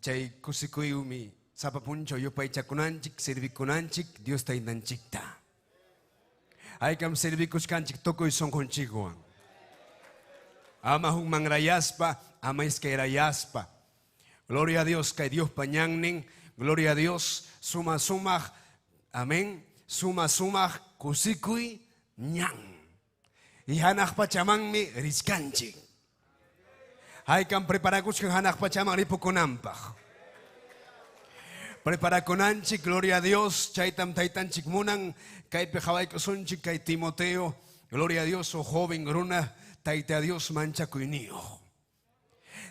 chay kusikuymi sapa punchaw yupaychakunanchik servikunanchik Dios taytanchikta. Haykam servikushkanchik tukuy sunqunchikwan. Ama hukmanrayaspa, ama iskayrayaspa. Gloria a Dios, kay Diospa ñannin. Gloria a Dios, suma sumaq, amén. Suma sumaq kusikuy ñan. Y hanaq pachamanmi richkanchik. Haykam preparakuchkan hanaq pachaman ripukunanpaq. Preparakunanchik, gloria a Dios, chaytam taytanchik munan, kaypi qhawaykusunchik kay Timoteo, gloria a Dios, o joven runa, tayta Dios manchakuyniyuq.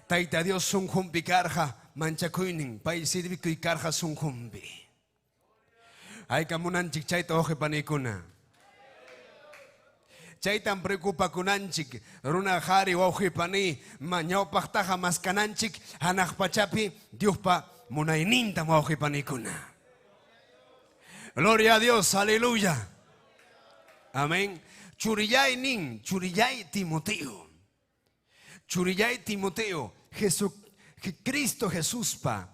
Tayta Dios sunqunpi karqa manchakuynin, pay sirvikuy karqa sunqunpi. Haykam munanchik chayta wawqi panikuna. Chaytam preocupakunanchik, runa qhari wawqi pani, ñawpaqtaqa maskananchik hanaq pachapi Diospa munaynintam wawqi panikuna. Gloria a Dios, aleluya. Amén. Churillay nin, churillay Timoteo. Churillay Timoteo, Cristo Jesuspa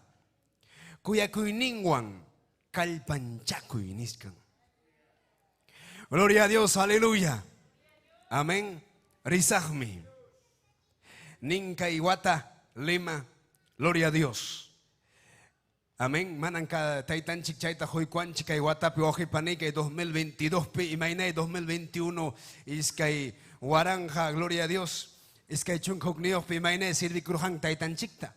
kuyakuyninwan kallpanchakuy niskan. Gloria a Dios, aleluya. Amén. Risaqmi. Nin kay wata lema, gloria a Dios. Amén. Manan ka taytanchik chayta huykuanchik kay watapi wawqi pani kay 2022 pi imaynay 2021 iskay waranja, gloria a Dios. Iskay chunka hukniyuqpi imaynay sirvikurqan taytanchikta.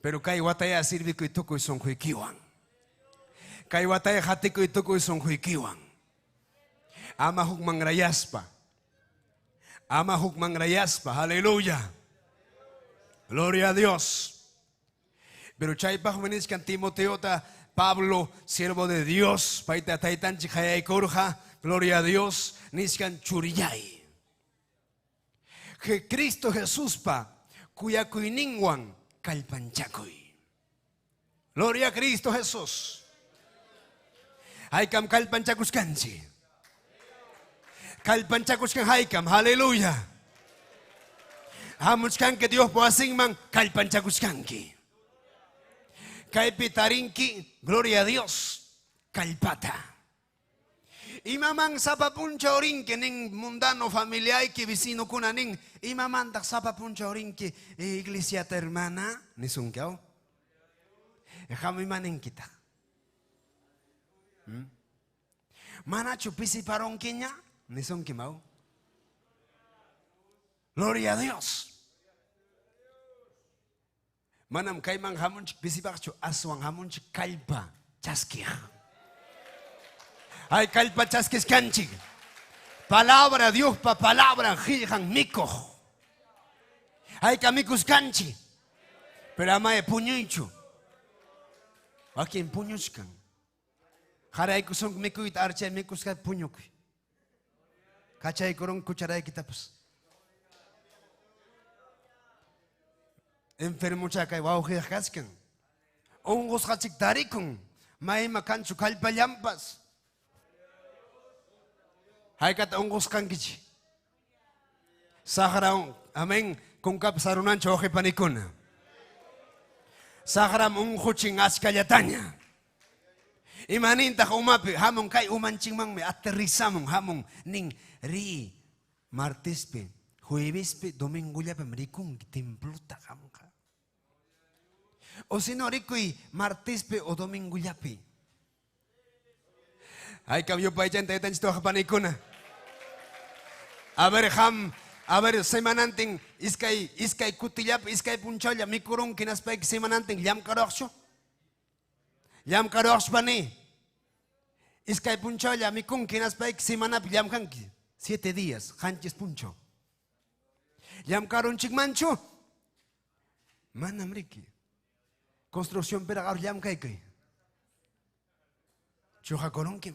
Pero kay wataya sirvikuy tukuy sunquykiwan. Kay wataya qatikuy tukuy sunquykiwan. Ama hukmanrayaspa. Ama hukmanrayaspa. Aleluya. Gloria a Dios. Pero chaypaqmi nichkan Timoteota, Pablo, siervo de Dios, payta taytanchik hayaykurqa, gloria a Dios, nichkan churillay. Cristo Jesuspa kuyakuyninwan kallpanchakuy. Gloria a Cristo Jesús. Haykam kallpanchakuskanchik. Kallpanchakuskan haykam, aleluya. Hamuchkanki Diospa wasinman kallpanchakuskanki. Kaypi tarinki, gloria a Dios, kallpata. Imaman sapa punchaw rinki nin mundano familiayki vecinokuna nin imamantaq sapa punchaw rinki iglesiata hermana nisunki aw. Qam ima ninkitaq? Manachu pisiparunkiña nisunki maw. Gloria a Dios. Manam kayman hamunchik pisipaqchu, aswan hamunchik kallpa chaskiq. Ay kallpachaskiskanchik. Palabra Diospa palabran qillqan mikuq. Hayka mikuskanchik. Pero amaya puñuychu. Wakin puñuchkan. Qaraykusunki mikuyta archay mikusqa puñukuy. Kachaykurun cucharaykitapas. Enfermocha kay wawqiyaq kachkan. Unqusqachik tarikun. Mayma kanchu kallpallampas. Haykata unqusqankichik. Saqra amén kunkap sarunanchu wawqipanikuna. Saqram unquchin achkallataña. Imanintaq umapi hamun kay umanchikmanmi aterrizamun hamun nin ri martespi, juevespi, domingollapim rikunki templota qamqa. O si no rikuy martespi o domingollapi. Haykam yupaychan taytanchik wawqipanikuna. A ver qam, a ver semanantin iskay iskay kutillapi iskay punchawlla mikurunki hinaspayki semanantin llamkaruwaqchu? Llamkaruwaqchu pani? Iskay punchawlla mikunki hinaspayki semanapi llamkanki. 7 días, qanchis punchaw. Llamkarunchikmanchu? Manam riki. Construcción piraq llamkaykuy. Chuqakurunkim.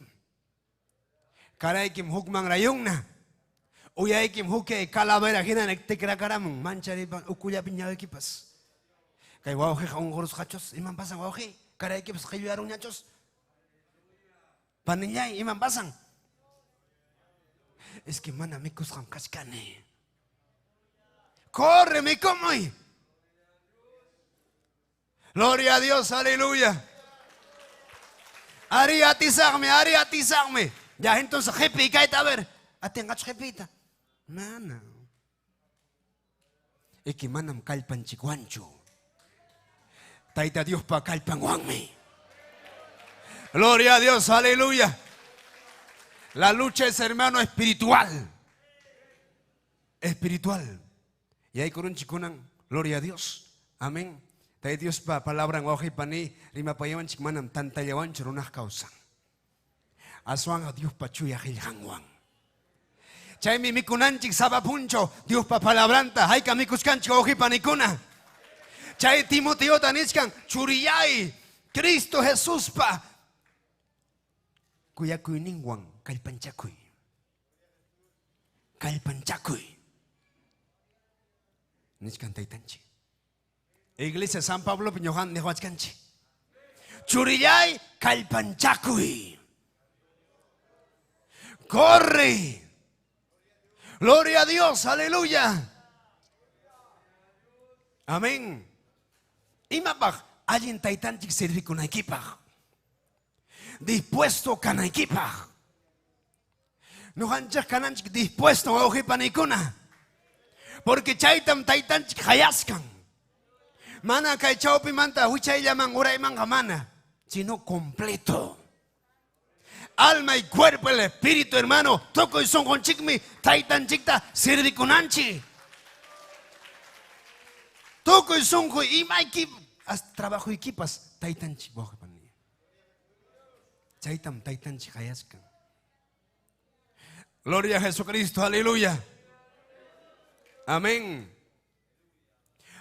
Karaykim hukman rayunna. Uyaykim hukay calavera hina tikrакaramun mancharipan ukullapi ñawiykipas. Kay wawqiqa unqurusqachus, iman pasan wawqi? Karaykipas qilluyarunñachus. Panillay, iman pasan? Es que mana mikusqam kachkani. Corre, mikumuy. Gloria a Dios, aleluya. Ari atisaqmi, ari atisaqmi. Ya entonces qipi kayta a ver, atinqachu qipiyta? Mana. Iki manam kallpanchikwanchu. Tayta Diospa kallpanwanmi. Gloria a Dios, aleluya. La lucha es, hermano, espiritual. Espiritual. Y ahí kurunchikunan, gloria a Dios. Amén. Tayta Diospa palabran wawqipani rimapayawanchik manam tantallawanchu runaq kawsan. Aswanqa Diospa chuya qillqanwan. Chaymi mikunanchik sapa punchaw Diospa palabranta hayka mikuchkanchik wawqipanikuna. Chay Timoteota nichkan churiyay Cristo Jesuspa kuyakuyninwan kallpanchakuy. Kallpanchakuy. Nichkan taytanchik. Iglesia San Pablopi ñuqan niwachkanchik. Churillay kallpanchakuy. Corre. Gloria a Dios, aleluya. Amén. Imapaq allin taytanchik servikunaykipaq. Dispuesto kanaykipaq. Ñuqanchik kananchik dispuesto wawqipanikuna. Porque chaytam taytanchik qayaskan. Mana kay chawpimanta wichayllaman uraymanqa mana, sino completo. Alma y cuerpo, el espíritu, hermano, tukuy sunqunchikmi taytanchikta servikunanchik. Tukuy sunqu imayki trabajoykipas taytanchik wawqipani. Chaytam taytanchik qayaskan. Gloria a Jesucristo, aleluya. Amén.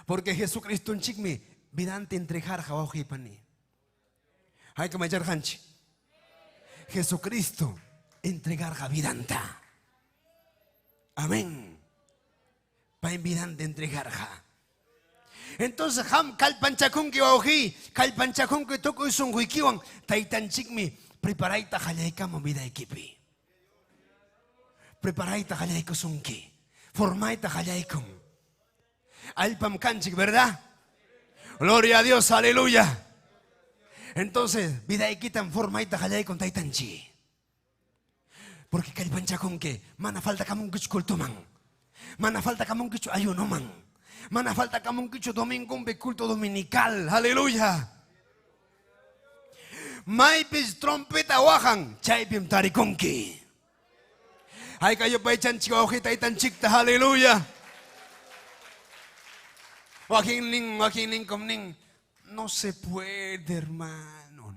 Porque Jesucristo nchikmi vidanta entregarqa wawqipani. Haykam yacharqanchik. Jesucristo entregarqa vidanta. Amén. Pay vidanta entregarqa. Entonces qam kallpanchakunki wawqi, kallpanchakunki tukuy sunquykiwan taytanchikmi preparayta qallaykamun vidaykipi. Preparayta qallaykusunki. Formayta qallaykun. Allpam kanchik, ¿verdad? Gloria a Dios, aleluya. Entonces, vidaykitam formayta qallaykun taytanchik. Porque kallpanchakunki, mana faltakamunkichu cultoman. Mana faltakamunkichu ayunoman. Mana faltakamunkichu domingompi culto dominical. Aleluya. Maypis trompeta waqan, chaypim tarikunki. Hayka yupaychanchik wawqi taytanchikta, aleluya. Wakin ninkum nin, no se puede, hermano.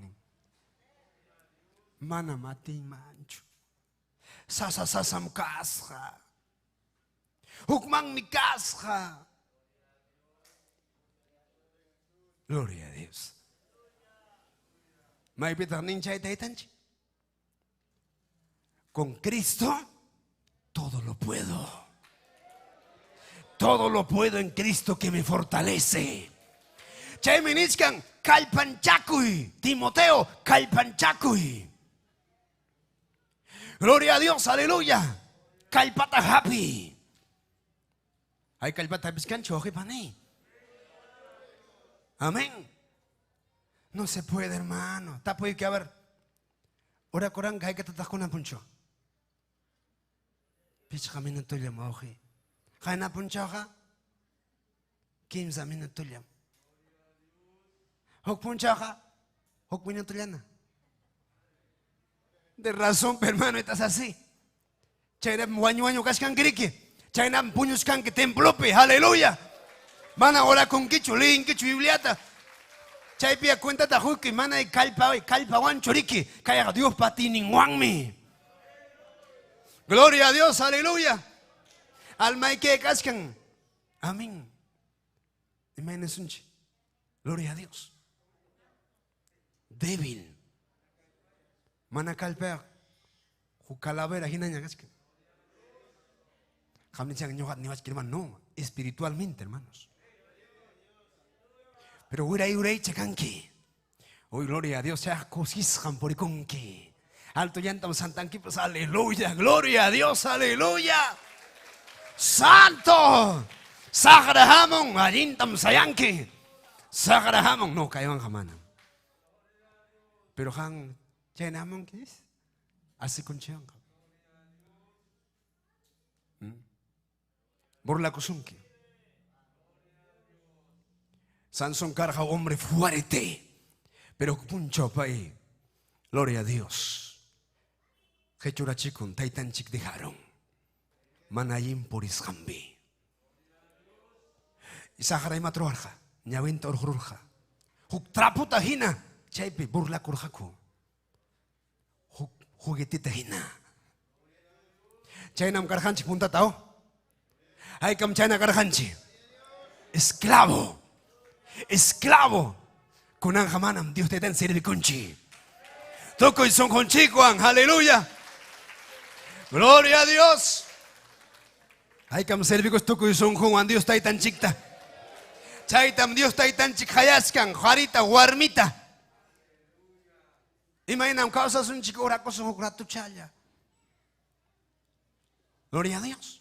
Manam atinmanchu. Sasa sasam kasqa. Hukmanmi kasqa. Gloria a Dios. Maypitaq nin chay taytanchik? Con Cristo todo lo puedo. Todo lo puedo en Cristo que me fortalece. Chaymi nichkan kallpanchakuy, Timoteo, kallpanchakuy. Gloria a Dios, aleluya. Kallpata hapi. Ay kallpata hapiskanchik, wawqi pani. Amén. No se puede, hermano. Tapuyki, a ver. Orakuranqa haykatataq kunan punchaw? Pichqa minutollam, wawqi. Qayna punchawqa kimsa minutollam. Huk punchawqa huk minutollana. De razón, hermano, estás así. Chaynapim wañu wañu kachkanki Chaynapim puñuchkanki templopi, aleluya. Mana orakunkichu, leyinkichu Bibliata. Chaypiya cuentata quyki, mana kallpa kallpawanchu riki, kayqa Diospa atiyninwanmi. Gloria a Dios, aleluya. Almayki kachkan. Amén. Imaynasunchik. Gloria a Dios. Débil. Mana kallpayuq huk calavera hinaña kachkan. Qam nichan ñuqa niwachki hermano, no, espiritualmente, hermanos. Pero wiray wiraycha kanki. Hoy gloria a Dios, sea kusisqan purikunki. Alto llantam santankipas, aleluya, gloria a Dios, aleluya. Santo. Saqra hamun, allintam sayanki. Saqra hamun, no, kaywanqa manam. Pero qan chayna hamunki, asikunchikwanqa. Burlakusunki. Sansón karqa hombre fuerte, pero punchaw pay, gloria a Dios. Qechurachikun taytanchik dejaron. Mana allin purisqanpi. Saqra imata ruwarqa? Ñawinta urqururqa. Huk trapota hina chaypi burlakurqaku. Huk juguetita hina. Chaynam karqanchik puntata, oh. Haykam chayna karqanchik. Esclavo. Esclavo. Kunanqa manam Dios taytan servikunchik. Tukuy sunqunchikwan, aleluya. Gloria a Dios. Haykam servikus tukuy sunqunwan Dios taytanchikta. Chaytam Dios taytanchik qayachkan, qarita, warmita. Imaynam kawsasunchik orakusun huk ratuchalla. Gloria a Dios.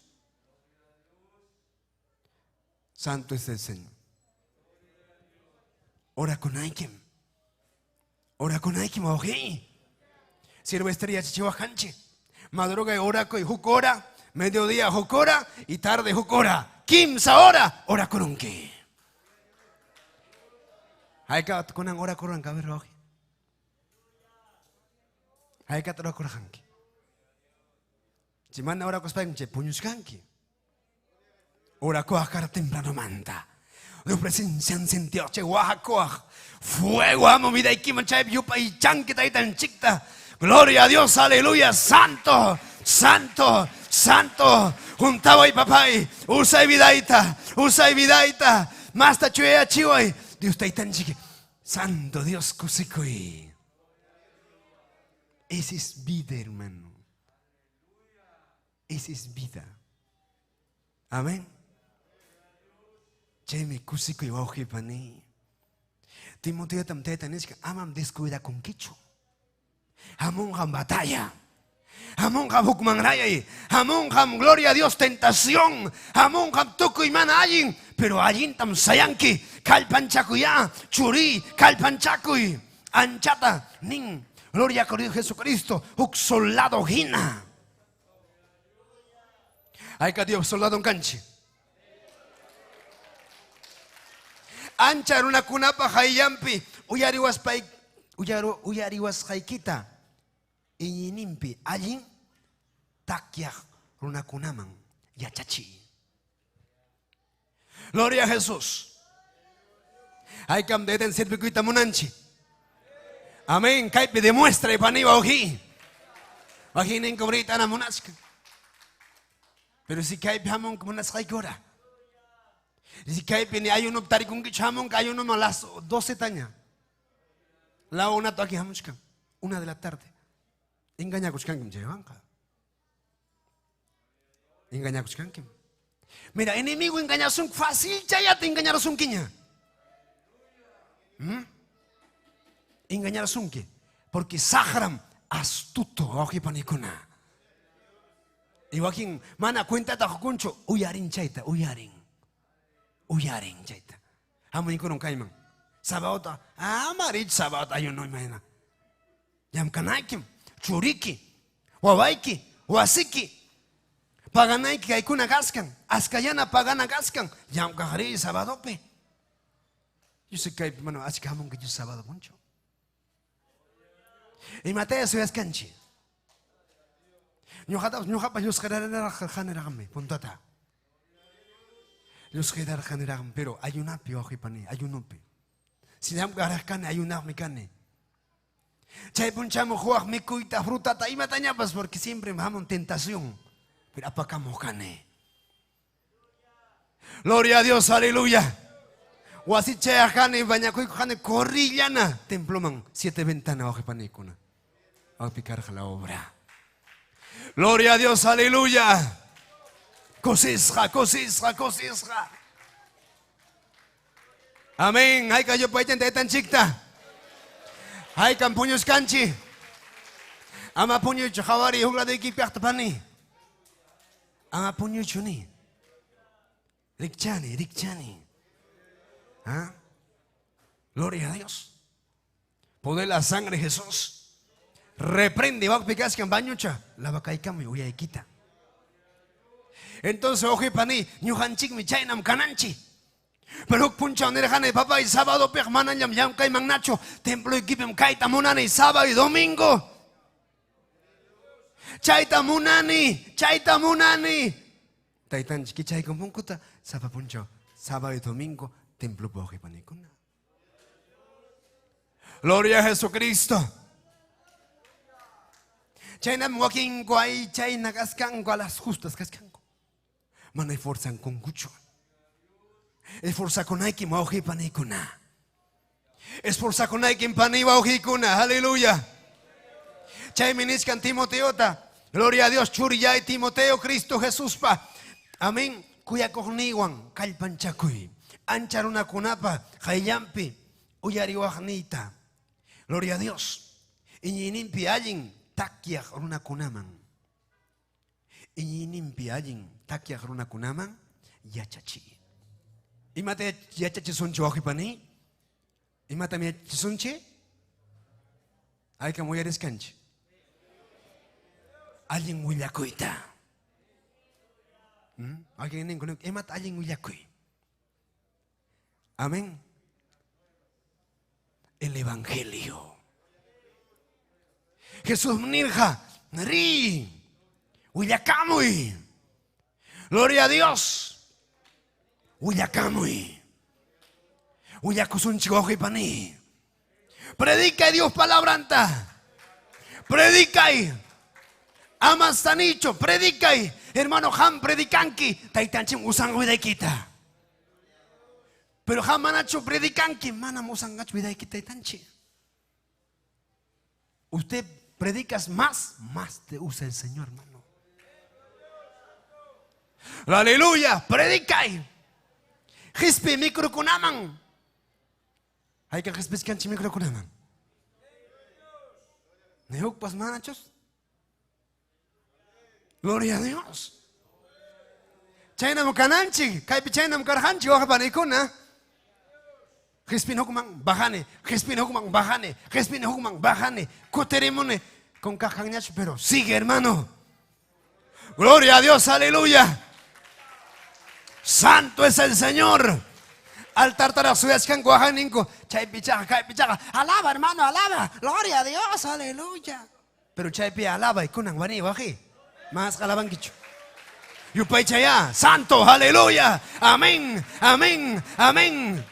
Santo es el Señor. Orakunaykim. Orakunaykim, wawqi. Siervo estrella chichiwaqanchik. Madruga orakuy huk hora, mediodía huk hora y tarde huk hora. Kimsa hora orakurunki. Hayka kunan orakuranki, a ver, wawqi. Haykata orakurqanki. Chay mana orakuspaykim chay puñuchkanki. Orakuaq kara tempranomanta. Dios presencian sentido chay wajakuaq. Fuego amo vidaykiman chaypi yupaychanki taytanchikta. Gloria a Dios, aleluya, santo, santo, santo. Juntaway papay, usay vidayta, usay vidayta. Masta chuyachiway. Dios taytanchik, santo Dios kusikuy. Esa es vida, hermano. Esa es vida. Amén. Chaymi kusikuy wawqi pani. Timoteotam tayta nisqa amam descuidakunkichu. Hamunqam batalla. Hamunqam hukmanrayay. Hamunqam gloria a Dios tentación. Hamunqam tukuy mana allin. Pero allintam sayanki. Kallpanchakuyá. Churi, kallpanchakuy. Anchata nin. Gloria a Dios Jesucristo. Huk soldado hina. Hayka Dios soldado kanchik. Ancha runakunapa hayllanpi uyariwaspay uyariwasqaykita iñiyninpi allin takyaq runakunaman yachachiy. Gloria a Jesús. Haykam deden sirvikuyta munanchik. Amén. Kaypi demuestra pani wawqi. Wakinninkum riyta ana munachkan. Pero si kaypi hamunku munasqaykura. Si kaypi ni ayunupi tarikunkichu hamunku ayunuman las 12 taña. La una aquí hamuchkan. 1 de la tarde. Engañakuchkankim chaywanqa. Engañakuchkankim. Mira, enemigo engañasunki fácil chayata engañarasunkiña. Engañarasunki. Porque saqram astuto wawqi panikuna. Y wakin mana cuentata qukunchu uyarin chayta, uyarin. Uyarin chayta. Hamuykunun kayman. Sabadota, amarich sabadota ayuno imayna. Llamkanaykim, churiki, wawayki, wasiki. Paganayki kaykuna kaskan, askayana pagana kaskan, llamkaqri sabadopi. Yo sé que bueno, achka hamunki yo sábado puncho. Imataya suyaskanchik. Ñuqatapas ñuqapas llusqiraraqmi puntata. Llusqirarqaniraqmi, pero ayunapi wawqi pani, ayunupi. Si llamk'araq kani, ayunaqmi kani. Chay punchamu huwaq mikuyta, frutata, imatañapas, porque siempre hamun tentación. Pero apakamuq kani. Gloria a Dios, aleluya. Wasi chayaq kani, bañakuykuq kani, corrillana temploman, 7 ventanas wawqi panikuna. Waqpi karqa la obra. Gloria a Dios, aleluya. Kusisqa, kusisqa, kusisqa. Amén. Hayka yupaychan taytanchikta. Haykan puñuskanchik. Ama puñuychu qhawariy huk laduykipiqta pani. Ama puñuychu ni. Rikchani, rikchani. ¿Ah? Gloria a Dios. Poder la sangre de Jesús. Reprende, waqpi kachkan bañucha, lavakaykamuy uyaykita. Entonces, oje pani, ñuqanchikmi chaynam kananchik. Pero huk punchaw nirqani, papay, sábado piq manañam llamkaymannachu, temploykipim kayta munani, sábado y domingo. Chayta munani, chayta munani. Taytanchik kichaykun punkuta, sapa punchaw, sábado y domingo, templopi wawqi panikuna. Gloria a Jesucristo. Chaynam wakinku ay chayna kaskanku a las justas kaskanku. Mana esforzankunkuchu. Esforzakunaykim wawqi panikuna. Esforzakunaykim pani wawqikuna. Aleluya. Chaymi nichkan Timoteota. Gloria a Dios, churillay Timoteo, Cristo Jesuspa. Amén. Kuyakuqniywan kallpanchakuy. Ancha runakunapa qayllanpi uyariwaqniyta. Gloria a Dios. Iñiyninpi allin takyaq runakunaman. Iñiyninpi allin takyaq runakunaman yachachiy. Imata yachachisunchik wawqi pani? Imatam yachachisunchik? Haykam uyariskanchik. Allin willakuyta. Wakin ninku, imata allin willakuy? Amén. El Evangelio. Jesús nirqa, ri, willakamuy. Gloria a Dios. Willakamuy. Willakusunchik wawqi pani. Predica Dios palabranta. Predicay. Amas tanicho, predicay. Hermano Ham, predicanki. Taytanchik usan vidaykita. Pero Ham manachu predicanki, manam usanqachu vidaykita taytanchik. Usted predicas más, más te usa el Señor, hermano. Aleluya, predicay. Qispi microkunaman. Hayka qispichkanchik microkunaman. Ni hukpas manachus. Gloria a Dios. Chaynam kananchik, kaypi chaynam karqanchik wawqi panikuna. Qispin hukman bajani, qispin hukman bajani, qispin hukman bajani, kutirimuni con kaqanñachu, pero sigue, hermano. Gloria a Dios, aleluya. Santo es el Señor. Altar taraq suyachkanku waqaninku, chaypi chaqa, kaypi chaqa, alaba, hermano, alaba. Gloria a Dios, aleluya. Pero chaypi alaba y kunan wani waqi. Mas alabankichu. Yupaychaya, santo, aleluya. Amén, amén, amén.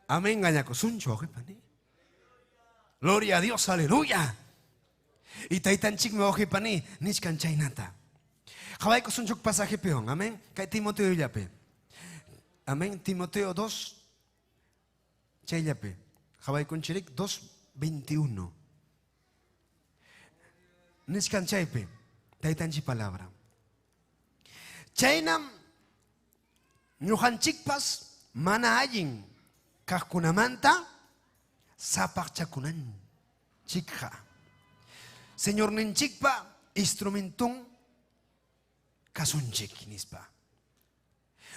Amén, engañakusunchu, wawqipani. Gloria a Dios, aleluya. Y taytanchikmi wawqipani nichkan chaynata. Qhawaykusun huk pasajepiwan, amén. Kay Timoteollapi. Amén, Timoteo 2, chayllapi. Qhawaykunchirik 2.21. Nichkan chaypi, taytanchik palabra. Chaynam ñuqanchikpas mana allin kaqkunamanta sapaqchakunanchikqa. Señorninchikpa instrumentun kasunchik nispa.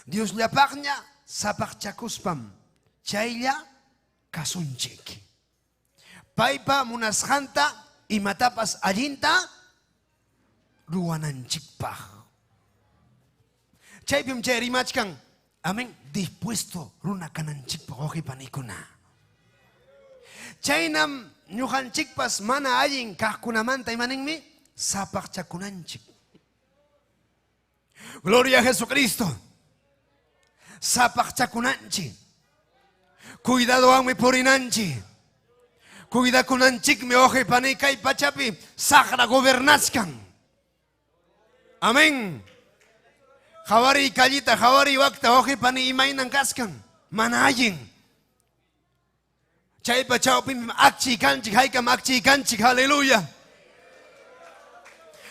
Diosllapaqña sapaqchakuspam chaylla kasunchik. Paypa munasqanta imatapas allinta ruwananchikpaq. Chaypim chay rimachkan, amén, dispuesto runa kananchikpaq wawqi panikuna. Chaynam ñuqanchikpas mana allin kaqkunamanta imaninmi sapaqchakunanchik. Gloria a Jesucristo. Sapaqchakunanchik. Cuidadowanmi purinanchik. Cuidakunanchikmi wawqi pani kay pachapi saqra gobernachkan. Amén. Qhawariy kallita, qhawariy wakta wawqi pani imaynan kaskan. Mana allin. Chaypa chawpinpim akchiy kanchik, haykam akchiy kanchik, aleluya.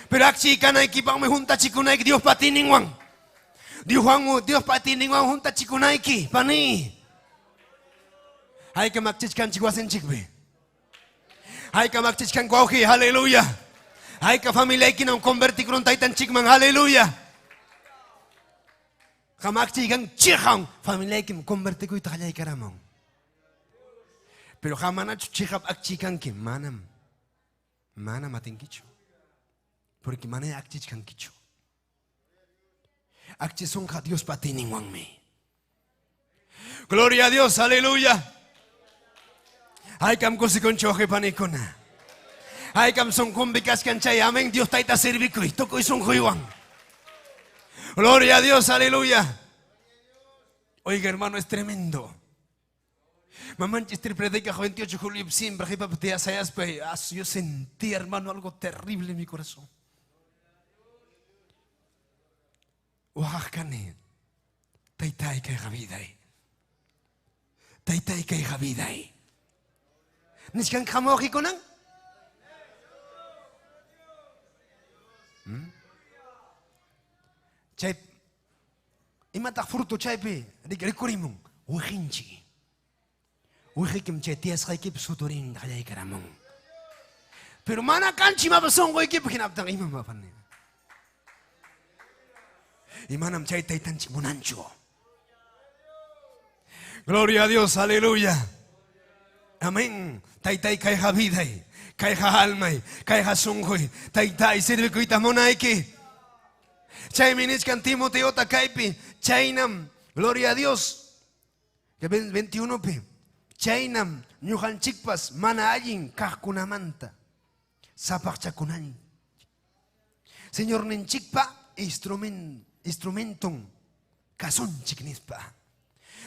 Pero akchiy kanaykipaqmi juntachikunayki Diospa atiyninwan. Dioswan Diospa atiyninwan juntachikunayki, pani. Haykam akchichkanchik wasinchikpi. Haykam akchichkanku wawqi, aleluya. Hayka familiaykinam convertikurun taytanchikman, aleluya. Qam akchiykan chiqan familiaykim convertikuyta qallaykaramun. Pero qam manachu chiqap akchiykanki? Manam. Manam atinkichu. Porque mana akchichkankichu. Akchisunqa Diospa atiyninwanmi. Gloria a Dios, aleluya. Haykam kusikunchik wawqi panikuna. Haykam sunqunpi kachkan chay, amén, Dios tayta servikuy, tukuy sunquywan. Gloria a Dios, aleluya. Oiga, hermano, es tremendo. Mamanchis predica 28 de julio siempre yo sentí, hermano, algo terrible en mi corazón. Waqaqkani. Taytay kayqa viday. Taytay kayqa viday. Nichkan hamuqikunan? Hmm? Chay imataq fruto chaypi rikurimun wiqinchik. Wiqikim chay tiyasqaykipi suturin qallaykaramun. Pero mana kanchu imapas sunquykipi hinaptin imam apani. Y manam chay taytanchik munanchu. Gloria a Dios, aleluya. Amén. Taytay kayqa viday, kayqa almay, kayqa sunquy. Taytay sirvikuyta munayki. Chaymi nichkan Timoteota kaypi, chaynam, gloria a Dios. 21pi, chaynam ñuqanchikpas mana allin kaqkunamanta sapaqchakunanchik. Señorninchikpa instrumenton kasunchik nispa.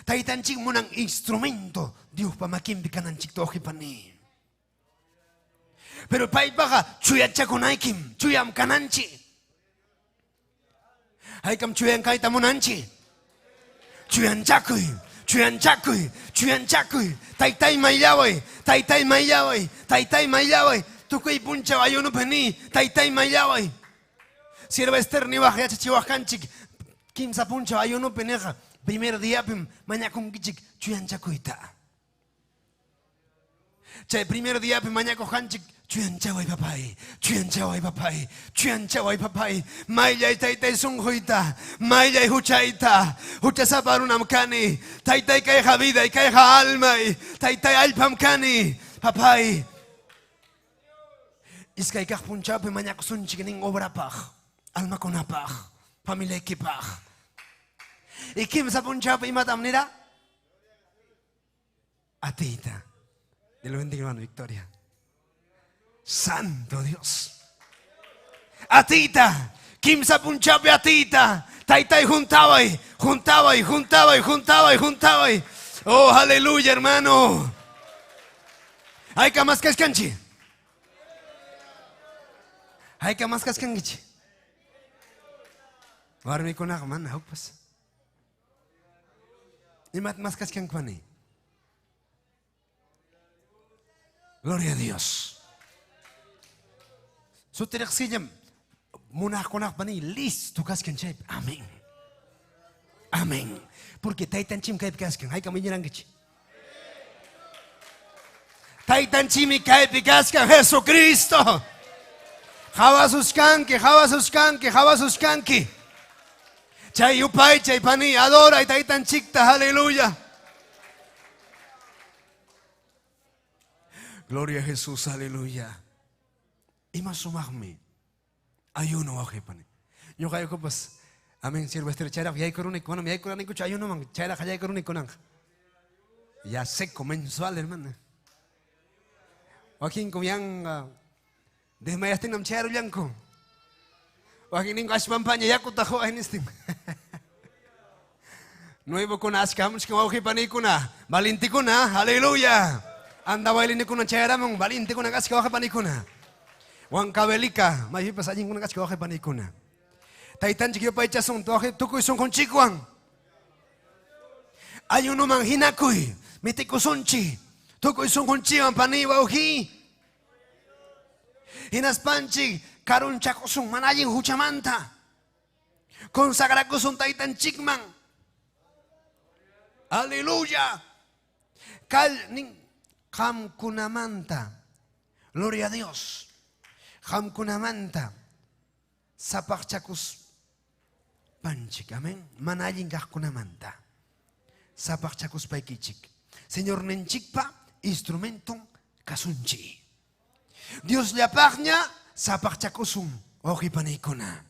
Taytanchik munan instrumento Diospa makinpi kananchikta wawqipani. Pero paypaqa chuyanchakunaykim, chuyam kananchik. Haykam chuyan kayta munanchik. Chuyanchakuy, chuyanchakuy, chuyanchakuy. Taytay mayllaway, taytay mayllaway, taytay mayllaway. Tukuy punchaw ayunupi ni, taytay mayllaway. Sierva Esther niwaq yachachiwaq kanchik kimsa punchaw ayunupi niqa primer diapim mañakunkichik chuyanchakuyta. Chay primer diapi mañakuq kanchik chuyanchaway papay, chuyanchaway papay, chuyanchaway papay, mayllay taytay sunquyta, mayllay huchayta, huchasapa runam kani, taytay kayqa viday, kayqa almay, taytay allpam kani, papay. Iskay kaq punchawpi mañakusunchik nin obrapaq, almakunapaq, familiaykipaq. Y kimsa punchawpi imatam nira? Atiyta. Dios lo bendiga, hermano Victoria. Santo Dios. Atiyta. Kimsa punchawpi atiyta. Taytay juntaway, juntaway, juntaway, juntaway, juntaway. Oh, aleluya, hermano. Hayka mas kachkanchik. Hayka mas kachkankichik. Warmikunaqa mana hukpas. Imat mas kachkanku pani? Gloria a Dios. Sutiriqsillam munaqkunaq pani listo kachkan chaypi. Amén. Amén. Porque taytanchim kaypi kachkan. Haykam iñirankichik? Taytanchimi kaypi kachkan Jesucristo. Hawasuskanki, hawasuskanki, hawasuskanki. Chay yupaychay pani, adoray taytanchikta, aleluya. Gloria a Jesús, aleluya. Ima sumaqmi ayuno wawqi pani. Ñuqaykupas, amén, siervo Esther, chayraq yaykuruni, manam yaykuranikuchu ayunoman, chayraq yaykuruni kunanqa. Ya seco mensual, hermana. Wakinkum yanqa desmayastinam chayrullanku. Wakinninku ashpampaña yakuta quway nistin. Nuevokuna achka hamuchkan wawqi panikuna, valentikuna, aleluya. Anda bailinikuna chayaramun, valentikuna kachka wawqi panikuna. Huancavelica, maypipas allinkuna kachka wawqi panikuna. Taytanchik yupaychasun tukuy sunqunchikwan. Ayunuman hinakuy, mitikusunchik, tukuy sunqunchikwan pani wawqi. Hinaspanchik karunchakusun mana allin huchamanta. Consagrakusun taytanchikman. Aleluya. Kal nin qamkunamanta. Gloria a Dios. Qamkunamanta sapaqchakus panchik. Amén. Mana allin kaqkunamanta. Sapaqchakuspaykichik. Señorninchikpa instrumenton kasunchik. Diosllapaqña sapaqchakusun, wawqi panikuna.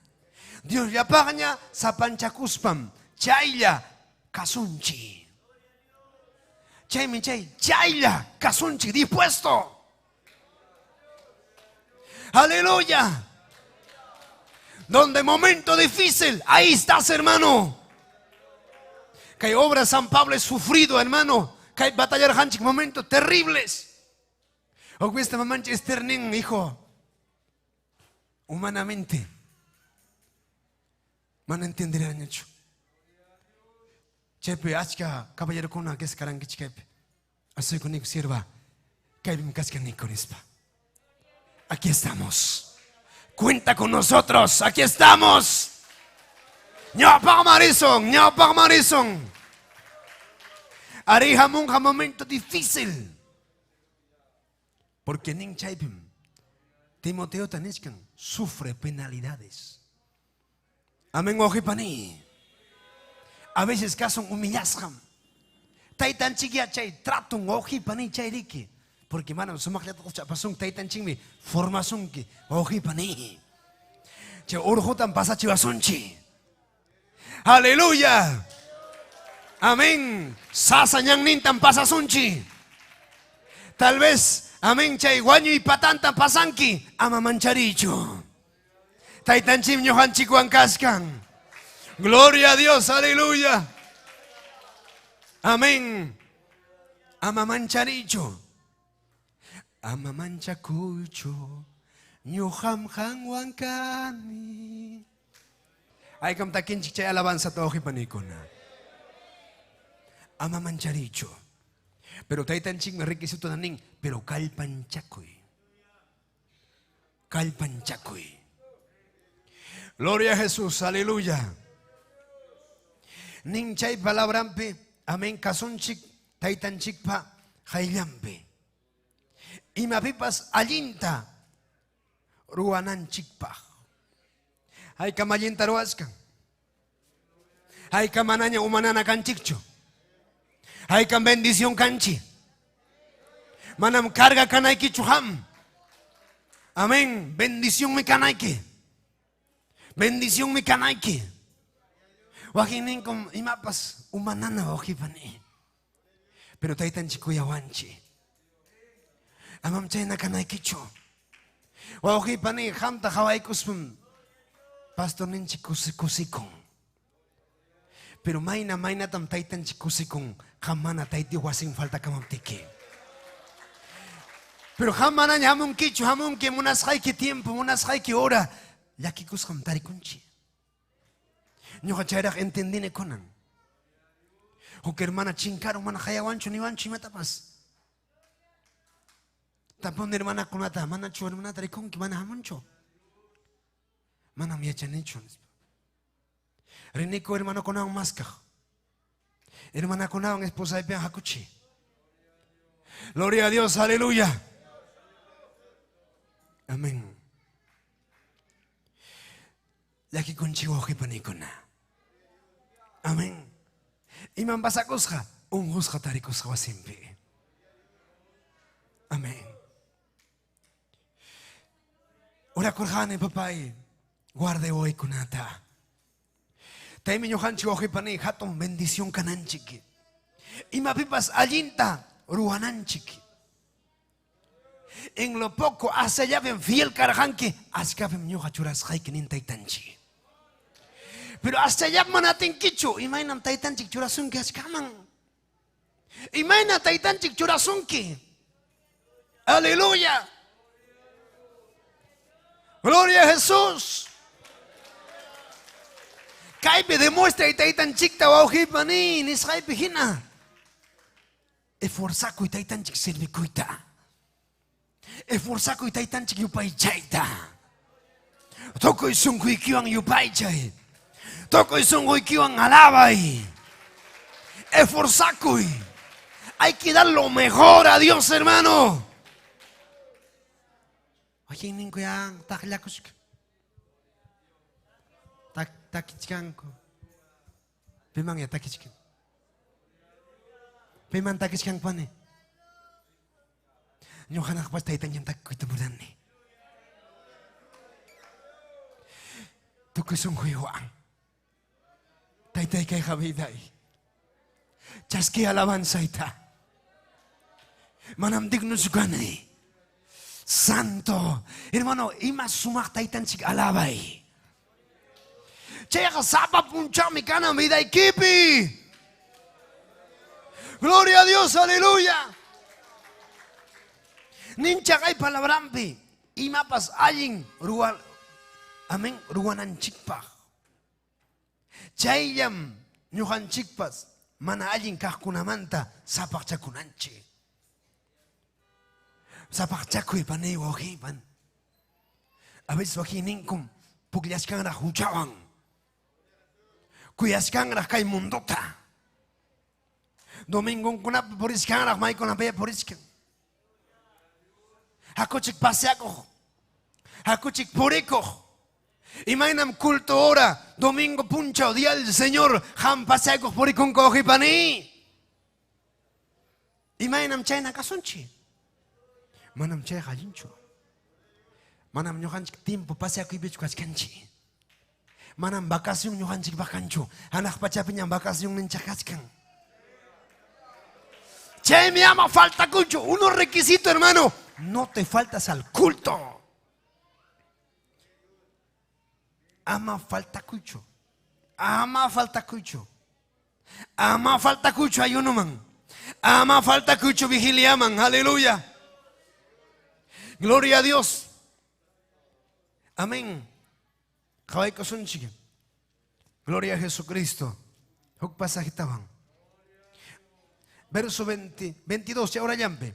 Diosllapaqña sapanchakuspam chaylla kasunchik. Chaymi chay chaylla kasunchik dispuesto. Aleluya. Donde momento difícil, ahí estás, hermano. Que obra San Pablo es sufrido, hermano. Que batallar hanchik momentos terribles. O esta mamancha Esther nin, hijo. Humanamente. Mana entenderán hecho. Chaypi achka caballerokuna que karankichik kaypi. Asuyku sierva. Kaypim kachkaniku nispa. Aquí estamos. Cuenta con nosotros. Aquí estamos. Ñawpaqman risun, ñawpaqman risun. Arí hamunqa momento difícil. Porque nin chaypim Timoteo nichkan sufre penalidades. Amén, wawqi A veces kasun humillasqam. Taytanchik chay tratun wawqi pani chayriki. Porque manam sumaqllata quchapasun taytanchikmi formasunki wawqi pani. Chay urqutan pasachiwasunchik. Aleluya. Amén. Sasa ñannintan pasasunchik. Tal vez, amén, chay wañuy patanta pasanki, ama mancharichu. Taytanchik ñuqanchikwan kachkan. Gloria a Dios, aleluya. Amén. Ama mancharichu. Ama manchakuychu. Ñuqam qanwan kani. Haykam takinchik chay alabanza wawqi panikuna. Ama mancharichu. Pero taytanchikmi requisito nin, pero kallpanchakuy. Kallpanchakuy. Gloria a Jesús, aleluya. Nin chay palabrampi, amén, kasunchik, taytanchikpa, qayllanpi. Imapipas allinta ruwananchikpaq. Haykam allinta ruwachkan. Haykam manaña umanana kanchikchu. Haykam bendición kanchik. Manam carga kanaykichu ham. Amén. Bendición mi kanayki. Bendición mi kanayki. Wakinninkum imapas umanana wawqi pani. Pero taytanchik kuyawanchik. Amam chayna kanaykichu. Wawqi pani qamta qhawaykuspam pastorninchik kusikun. Pero mayna maynatam taytanchik kusikun qam mana tayta wasin faltakamaptiki. Pero qam manaña hamunkichu, hamunki munasqayki tiempo, munasqayki hora, llakikusqam tarikunchik. Ñuqa chayraq entendini kunan. Huk hermana chinkarun mana qayawanchu niwanchu imatapas. Tapuni hermanakunata, manachu hermanata rikunki, mana hamunchu. Manam yachanichu nispa. Riniku hermanokunawan maskaq. Hermanakunawan esposaypiwan hakuchi. Gloria a Dios, aleluya. Amén. Llakikunchik wawqi panikuna. Amén. Iman pasakusqa? Unqusqa tarikusqa wasinpi. Amén. Orakurqani, papay, guarday wawaykunata. Taymi ñuqanchik wawqi pani hatun bendición kananchik. Imapipas allinta ruwananchik. En lo poco asallapim fiel karqanki, achkapim ñuqa churasqayki nin taytanchik. Pero asallap mana atinkichu, imaynam taytanchik churasunki achkaman. Imayna taytanchik churasunki. Aleluya. Gloria a Jesús. Kaypi demuestra taytanchikta wawqipa ni nisqaypi hina. Esforzakuy taytanchik servikuyta. Esforzakuy taytanchik yupaychayta. Tukuy sunquykiwan yupaychay. Tukuy sunquykiwan alabay. Esforzakuy. Hay que dar lo mejor a Dios, hermano. Wakinninku ya taqllakushka. Tak, takichkanku. Piman ya takichkan? Piman takichkanku pani? Ñuqanaqpas taytanñam takikuyta munani. Tukuy sunquywan. Taytay kayqa viday. Chaski alabanzayta. Manam dignochu kani. Santo. Hermano, ima sumaq taytanchik alabay. Chayqa sapa punchawmi kanan vidaykipi. Gloria a Dios, aleluya. Ninchaqay palabrampi imapas allin ruwa amén ruwananchikpaq. Chayllam ñuqanchikpas mana allin kaqkunamanta sapaqchakunanchik. Sapaqchakuy panay wawqiypan. A veces wakinninkum pukllachkanraq huchawan. Kuyachkanraq kay mundota. Domingonkunapi purichkanraq maykunapiya purichkan. Hakuchik paseakuq. Hakuchik purikuq. Imaynam culto hora, domingo punchaw, día del Señor, qam paseakuq purikunku wawqipani. Imaynam chayna kasunchik? Manam chayqa allinchu. Manam ñuqanchik tiempo paseakuypichu kachkanchik. Manam vacación ñuqanchikpaq kanchu. Hanaq pachapiñam vacacionninchik kachkan. Chaymi ama faltakuchu. Uno requisito, hermano, no te faltas al culto. Ama faltakuychu. Ama faltakuychu. Ama faltakuychu ayunoman. Ama faltakuychu vigiliaman. Aleluya. Gloria a Dios. Amén. Qawaykusunchik. Gloria a Jesucristo. Huk pasajetawan. Verso 20, 22, ahora llampe.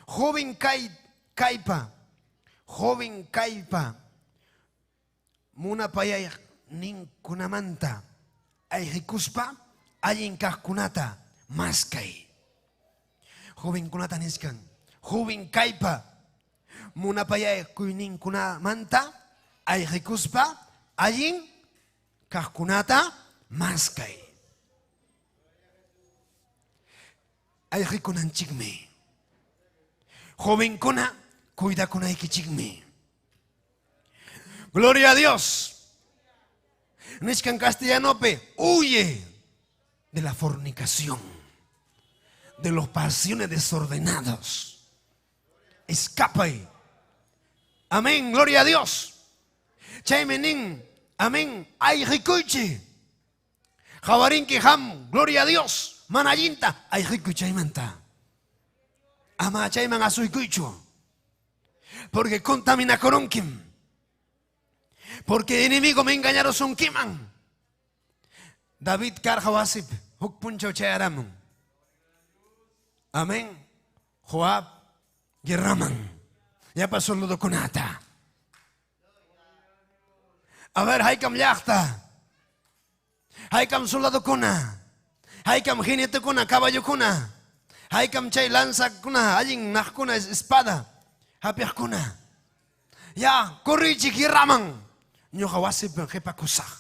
Joven kay, kaypa, joven kaypa, munapayay ninkunamanta ayqikuspa allin kaqkunata maskay. Jovenkunata niskan, joven kaypa munapayay kuyninkunamanta ayqikuspa allin kaqkunata maskay. Ayqikunanchikmi. Jovenkuna cuidakunaykichikmi. Gloria a Dios. Nichkan castellanope, huye de la fornicación, de los pasiones desordenados. Escapa. Amén, gloria a Dios. Chaymi nin, amén, ayqikuychik. Qawarinki ham, gloria a Dios, mana allinta ayqikuy chaymanta. Ama chayman asuykuychu. Porque contaminakurunkim. Porque enemigo me engañarusunkiman. David karqa wasip huk punchaw chayaramun. Amén. Joab guerraman. Llapa soldadokunata. A ver, haykam llaqta. Haykam soldadokuna. Haykam jinetekuna, caballokuna. Haykam chay lanzakuna, allin naqkuna, espada. Hapiqkuna. Ya, corrichik guerraman. Ñuqa wasipi qhipakusaq.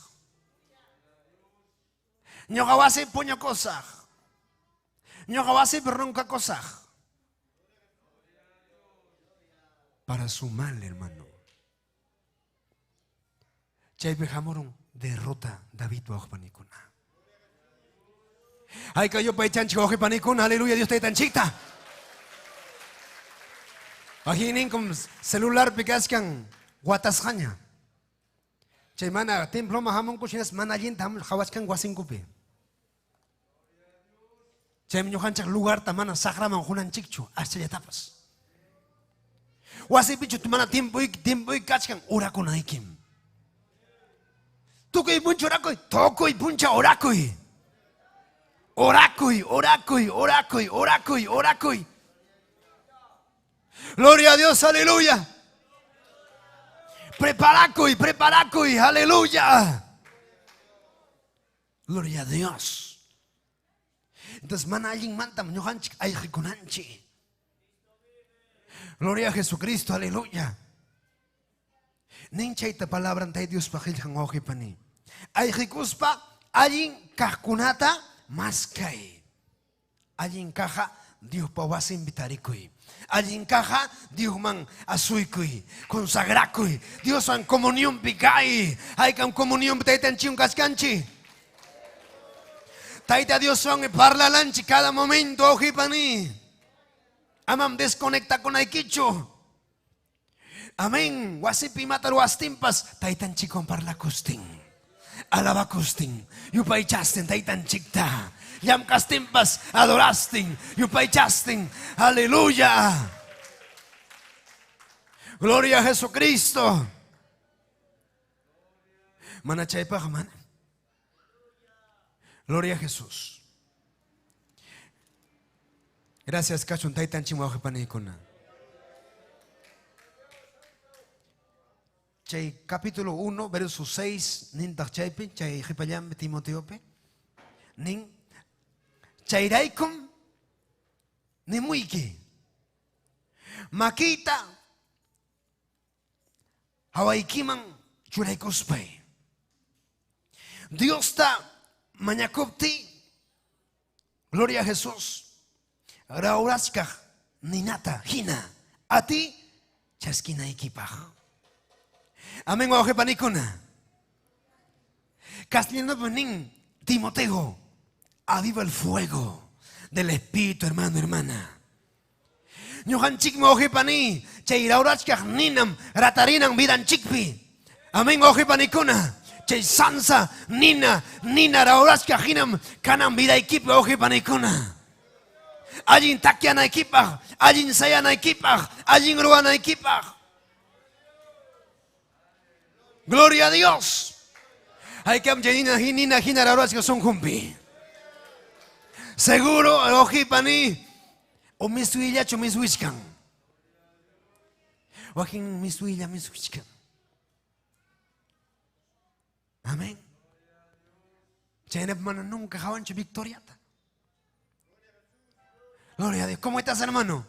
Ñuqa wasipi puñukusaq. Ñuqa wasipi ronkakusaq. Para su mal, hermano. Chaypi hamurun derrota David wawqipanikuna. Hayka yupaychanchik wawqipanikuna, aleluya, Dios taytanchikta. Wakinninkum celularpi kachkan watasqaña. Chay mana temploman hamunku hinas mana allinta qhawachkan wasinkupi. Chaymi ñuqanchik lugarta mana saqraman qunanchikchu aschallatapas. Wasipichu mana tiempoyki tiempoyki kachkan orakunaykim. Tukuy puncha orakuy, tukuy puncha orakuy. Orakuy, orakuy, orakuy, orakuy, orakuy. Gloria a Dios, aleluya. Preparakuy, preparakuy, aleluya. Gloria a Dios. Entonces, mana allinmantam ñuqanchik ayqikunanchik. Gloria a Jesucristo, aleluya. Nin chayta palabran tay Diospa qillqan wawqipani. Ayqikuspa allin kaqkunata maskay. Allin kaqqa Diospa wasinpi tarikuy. Allin kaqqa Diosman asuykuy, consagrakuy, Dioswan comunionpi kay. Haykam comunionpi taytanchikwan kachkanchik. Tayta Dioswanmi parlalanchik cada momento, wawqipani. Amam desconectakunaykichu. Amén. Wasipi imata ruwastinpas taytanchikwan parlakustin. Alabakustin, yupaychastin taytanchikta. Llamkastinpas adorastin, yupaychastin. Aleluya. Gloria a Jesucristo. Mana chaypaq mana. Gloria a Jesús. Gracias kachun taytanchik wawqipaniykuna. Chay capítulo 1, verso 6, nintaq chaypi, chay qhipallanpi Timoteopi, nin, chayraykum nimuyki, makiyta hawaykiman churaykuspay, Diosta mañakuptiy, Gloria a Jesús, rawrachkaq ninata hina ati chaskinaykipaq. Amén, wawqipanikuna. Castellanopi nin Timoteo, aviva el fuego del Espíritu, hermano, hermana. Ñuqanchikmi wawqipani, chay rawrachkaq ninam ratarinan vidanchikpi. Amén, wawqipanikuna. Chay sansa nina, nina rawrachkaq hinam kanan vidaykipi wawqipanikuna. Allin takyanaykipaq, allin sayanaykipaq, allin ruwanaykipaq. Gloria a Dios. Haykam chay nina, nina hina rawrachkaq sunqunpi. Seguro, wawqipani, o miswillachu miswichkan. Wakin miswilla miswichkan. Amén. Chaynapi mana nunca hawanchu victoriata. Gloria a Dios. ¿Cómo estás, hermano?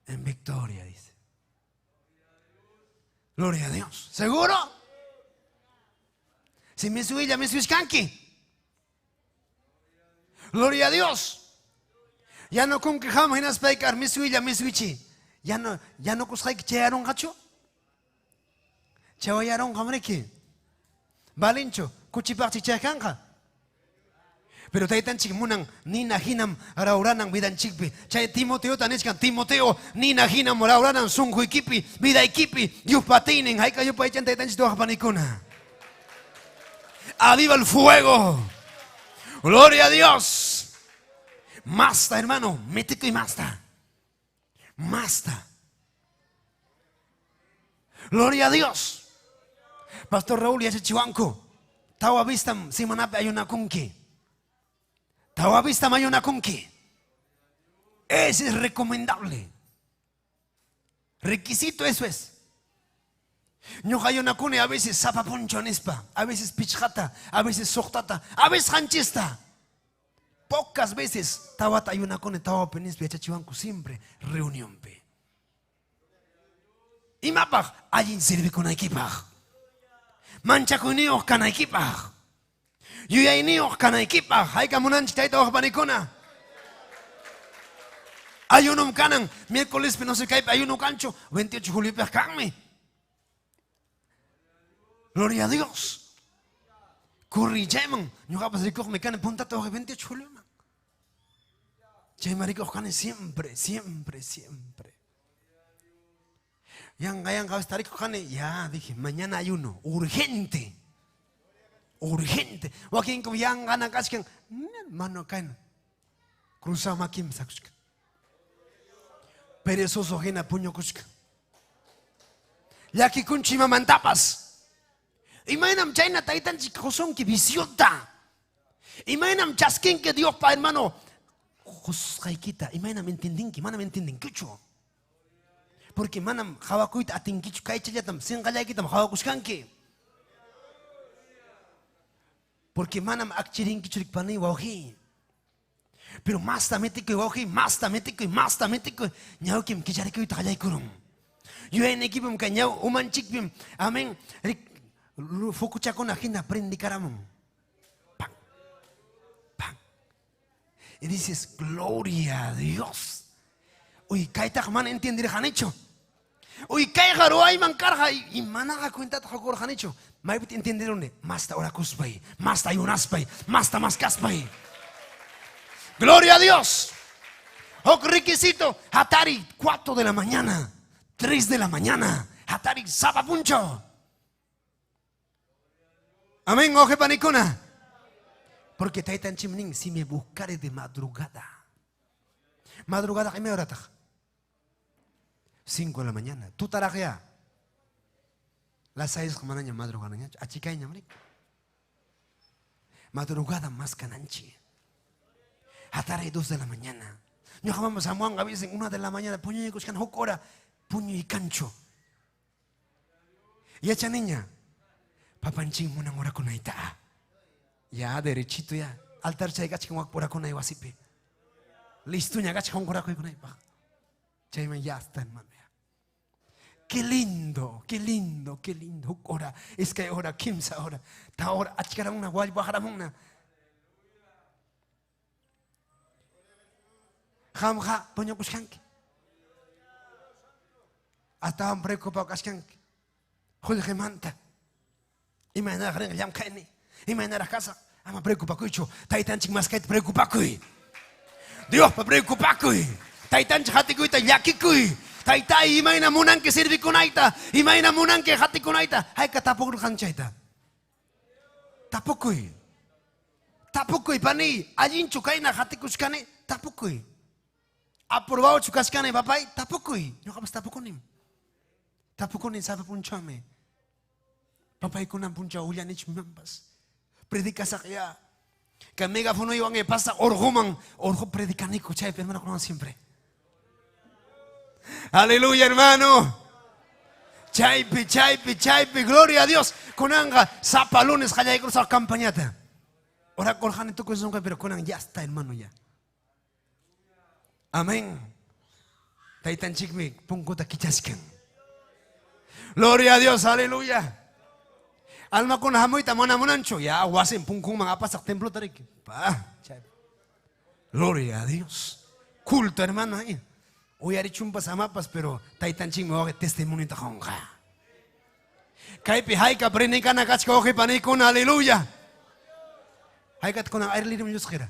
En victoria, dice. Gloria a Dios. ¿Seguro? Si miswilla, miswichkanki. Gloria a Dios. Ya no con quejamos hinaspaykar miswilla, miswichi. Ya no, ya no kusqayki chayarunqachu. Chawayarunqa mriki. Valinchu, kuchipaqchi chaykanqa. Pero taytanchik munan nina hinam rawranan vidanchikpi. Chay Timoteota nichkan, Timoteo, nina hinam rawranan sunquykipi, vidaykipi, Diospa atiynin, hayka yupaychan taytanchik waqpanikuna. Aviva el fuego. Gloria a Dios. Masta, hermano, mítico y masta. Masta. Gloria a Dios. Pastor Raúl yachachiwanku. Tawa vistam semanapi ayunakunki. Tawa vistam ayunakunki. Ese es recomendable. Requisito eso es. Ñuqa ayunakuni a veces sapa puncho nispa, a veces pichqata, a veces suqtata, a veces qanchista. Pocas veces tawata ayunakuni tawapi nispa yachachiwanku siempre reunionpi. Imapaq allin servikunaykipaq. Manchakuyniyuq kanaykipaq. Yuyayniyuq kanaykipaq. Hayka munanchik tayta waqpanikuna. Ayunum kanan, miércolespi no sé kaypi ayuno kanchu, 28 juliopiq kanmi. Gloria a Dios. Corri chayman, ñuqapas rikuqmi kani puntata waqi 28 julioman. Chayman rikuq kani siempre, siempre, siempre. Yanqa yanqa a veces kani, ya dije, mañana ayuno, urgente. Urgente. Wakinkum yanqana kachkan, mano kayna. Cruzado makinpi sakuchkan. Perezoso hina puñukuchkan. Llakikunchu imamantapas. Imaynam chayna taytanchik qusunki visionta. Imaynam chaskinki Diospa hermano qusqaykita, imaynam entendinki, manam entendinkichu. Porque manam qhawakuyta atinkichu, kaychallatam sinqallaykitam qhawakuchkanki. Porque manam akchirinkichu rikpani wawqi. Pero masta metikuy wawqi, masta metikuy, masta metikuy, ñawkim kicharikuyta qallaykurun. Yuyayniykipim kay ñaw umanchikpim, amén, fokuchakuna hina prendikaramun. Pam, pam. Y dices, gloria a Dios. Uy, kaytaqa mana entendirqanichu. Uy, kayqa ruwayman karqa y manaqa cuentata qukurqanichu. Maypita entenderuni, masta orakuspay, masta ayunaspay, masta maskaspay. Gloria a Dios. Huk requisito, hatari 4 de la mañana, 3 de la mañana, hatari sapa puncho. Amén, oje panikuna. Porque taytanchik nin, si me buscare de madrugada. Madrugada, ¿qué hora taj? 5 de la mañana. Tutaraq ya. Las 6 manaña madrugada ñachu. Achikayña, marico. Madrugada más cananchi. Hatari 2 de la mañana. Ñuqa vamos a San Juan, a veces 1 de la mañana, puño y kushkan, huk hora, puño y cancho. Y echa niña, papanchín una hora con aita. Ya, derechito ya. Altar chay gachkan wak pura con ay wasipi. Listo ña gachkan hora con ay pa. Chayman ya está, hermano. Ya. Qué lindo, qué lindo, qué lindo. Huk hora, es que hora, kimsa hora. Ta hora, achkaramuna, wal bajaramuna. Jamja, puñukushkanki. Astawan preocupado kashkanki. Qullqimanta. Imaynaraq rinqa llamk'ayni. Imaynaraq kasaq. Ama preocupakuychu. Taytanchik maskayta preocupakuy. Diospa preocupakuy. Taytanchik hatikuyta llakikuy. Taytay, imayna munanki servikunayta. Imayna munanki hatikunayta. Hayka tapukurqan chayta. Tapukuy. Tapukuy, pani. Allinchu kayna hatikushkani. Tapukuy. Aprobado kashkani, papay. Tapukuy. Ñuqapas tapukunim. Tapukunin sapa punchawmi. Papaykunan punchaw willanichmanpas. Predicasaq ya. Que megáfono iban pasa orguman. Orgu predicanico, chaypi, hermano, como siempre. Aleluya, hermano. Chaypi, chaypi, chaypi, gloria a Dios. Kunanga, sapa lunes, qallaykurusaq campañata. Ora korjani tukuy sunqa, pero kunan ya está, hermano, ya. Amén. Taytanchikmi punkuta kichashkan. Gloria a Dios, aleluya. Almakuna hamuyta mana munanchu. Ya, wasin punkunman apasaq templo tariki. Pa, chaypi. Gloria a Dios. Culto, hermano, ahí. Uyarichumpas amapas, pero taytanchikmi waqi testimonio qunqa. Kaypi hayka predicana kachka waqi panikuna, aleluya. Haykat kunan aire libre llusqira.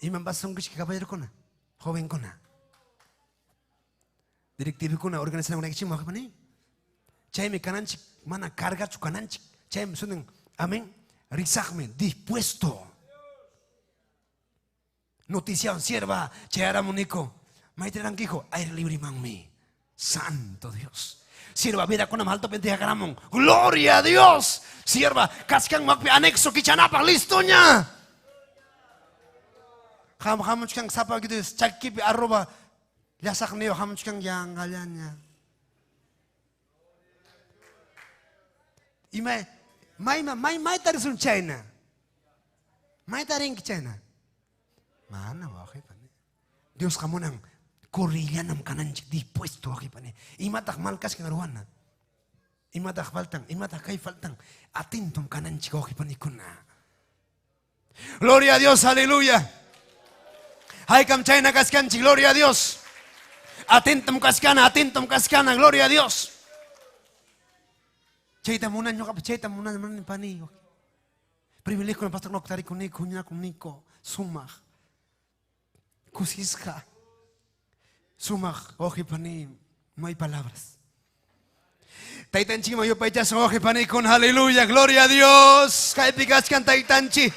Iman pasunkichik caballerokuna, jovenkuna. Directivokuna, organizacionkunakichik waqi pani. Chaymi kananchik, mana cargachu kananchik. Chaymi sunin, amén. Risaqmi, dispuesto. Noticia sierva, chayaramuniko. Maytarankijo, aire libre manmi. Santo Dios. Sierva, mira con alto penteja. Gloria a Dios. Sierva, kachkan makpi anexo kichanapa, listo ña. Ham hamuchkan sapa gitu chakipi arroba llasaqniyo hamuchkan yanqallaña. Ima mayma may mayta risun chayna. Mayta rinki chayna. Mana waqipani. Diosqa munan corrillanam kananchik dispuesto waqipani. Imataq mal kachkan ruwana. Imataq faltan, imataq kay faltan. Atentom kananchik waqipanikuna. Gloria a Dios, aleluya. Haykam chayna kachkanchik, gloria a Dios. Atentom kachkana, atentom kachkana, gloria a Dios. Chayta munan ñuqapas, chayta munan munani pani. Privilegio pastor no tarikuniko, huñunakuniko, sumaq. Kusisqa. Sumaq, wawqi pani, no hay palabras. Taytanchikman yupaychasun wawqi panikuna, aleluya, gloria a Dios. Kaypi kachkan taytanchik.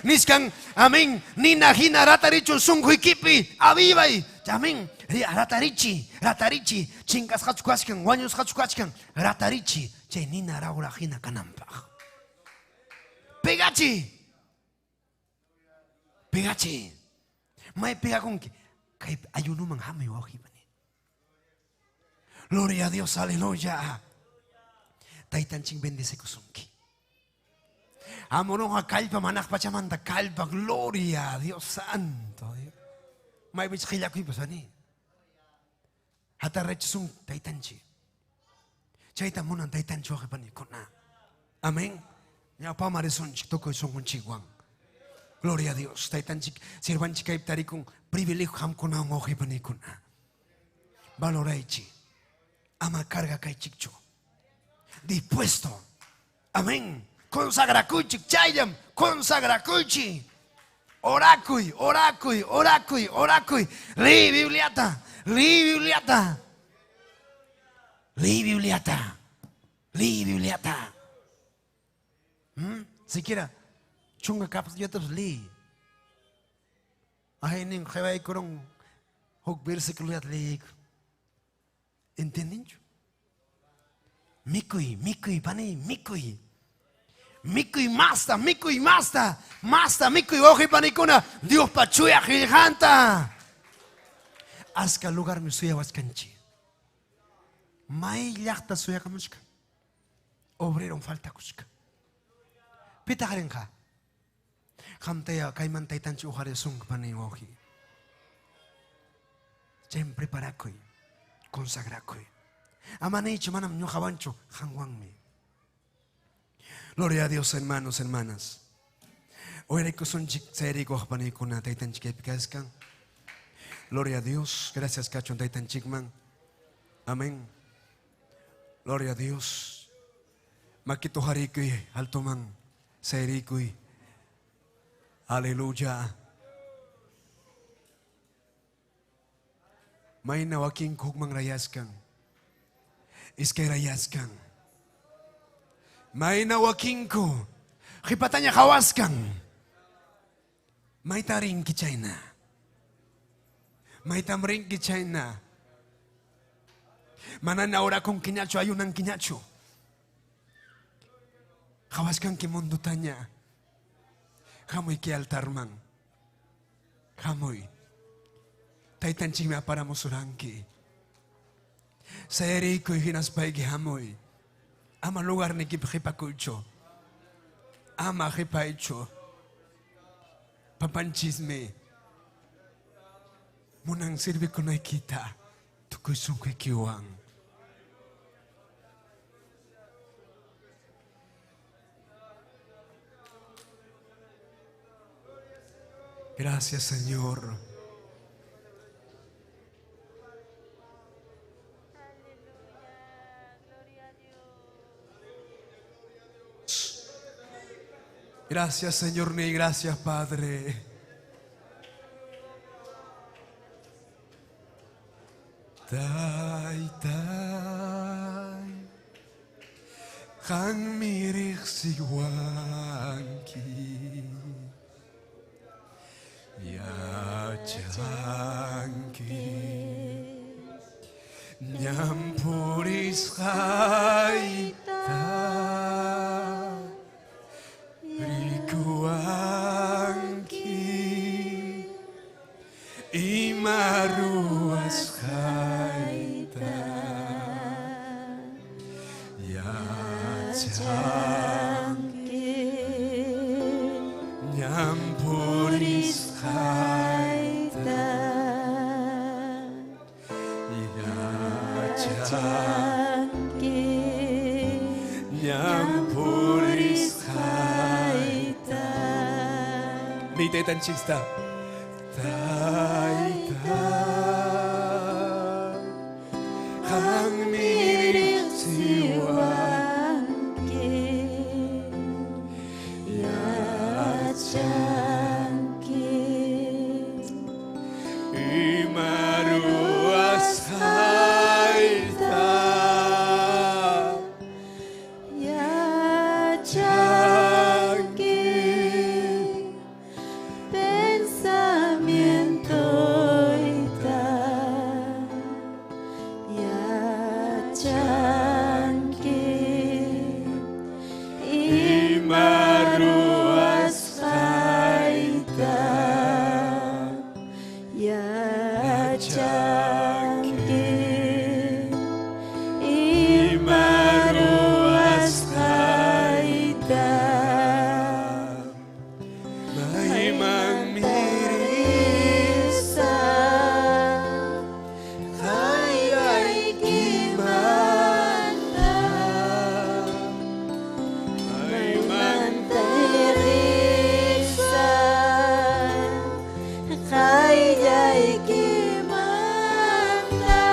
Niskan, amén, nina hina ratarichun sunquykipi, avivay, amén, ratarichi, ratarichi, chinkasqachu kachkan, wañusqachu kachkan, ratarichi, chay nina rawra hina kananpaq. Pegachi, pegachi, may pegakunki, kay ayunuman hamuy wawqi pani. Gloria a Dios, aleluya. Taytanchik bendecikusunki. Amoronqa kallpa manaq pachamanta kallpa, gloria a Dios santo. Maypich qillakuypas ani. Hatarrichisun taytanchik. Chayta munan taytanchik wawqi panikuna. Amén. Ñawpama risunchik tukuy sunqunchikwan. Gloria a Dios. Taytanchik sirvanchik kaypi tarikun privilegio qamkunawan wawqi panikuna. Valoraychik. Ama carga kaychikchu. Dispuesto. Amén. Consagrakuychik, chayllam, consagrakuychik. Orakuy, orakuy, orakuy, orakuy. Lee Bibliata, lee Bibliata. Lee Bibliata. Lee Bibliata. Siquiera chunga capítulos lee. Ay, nin qhawaykurun huk versículo leey. ¿Entienden? Mikuy, mikuy, pani, mikuy. Mikuy masta, mikuy masta, masta, mikuy, wawqi panikuna, Diospa chuya qillqanta. Aska lugarmi suyawachkanchik. May llaqta suyakamuchkan. Obrero faltakuchkan. Pitaq rinqa? Qamtaya kayman taytanchik uqarisunki pani wawqi. Chaymi preparakuy, consagrakuy. Ama niychu manam ñuqawanchu, qanwanmi. Gloria a Dios, hermanos, hermanas. Oyraykusunchik chayrikuq panikuna taytanchik kaypi kachkan. Gloria a Dios, gracias kachun taytanchikman. Amén. Gloria a Dios. Makito harikuy, altoman, sayrikuy. Aleluya. Mayna wakin hukman rayaskan. Iskay rayaskan. Mayna wakinku qhipataña qhawaskan. Mayta rinki chayna. Maytam rinki chayna. Manana orakunkiñachu, ayunankiñachu. Qhawaskanki mundutaña. Hamuyki altarman. Hamuy. Taytanchikmi aparamusuranki. Sayarikuy hinaspayki hamuy. Ama lugarnikipi qhipakuychu. Ama qhipaychu. Papanchismi munan sirvikunaykita tukuy sunquykiwan. Gracias, Señor. Gracias, Señor, ni gracias, Padre. Tai, tai, qanmi riqsiwanki. Yachanki Ñan purisqayta Rikuwanki Ima ruwasqayta Yachanki Ñan purisqayta Yachanki Ñan purisqayta Ni taytanchikta Tayta Qanmi riqsiwanki Yachanki Ima ruwasqayta Yachanki pensamientoyta Yachanki Ima ruwasqayta Yachanki Ima ruwasqayta Maymanmi risa Qayllaykimanta Maymanta risa Qayllaykimanta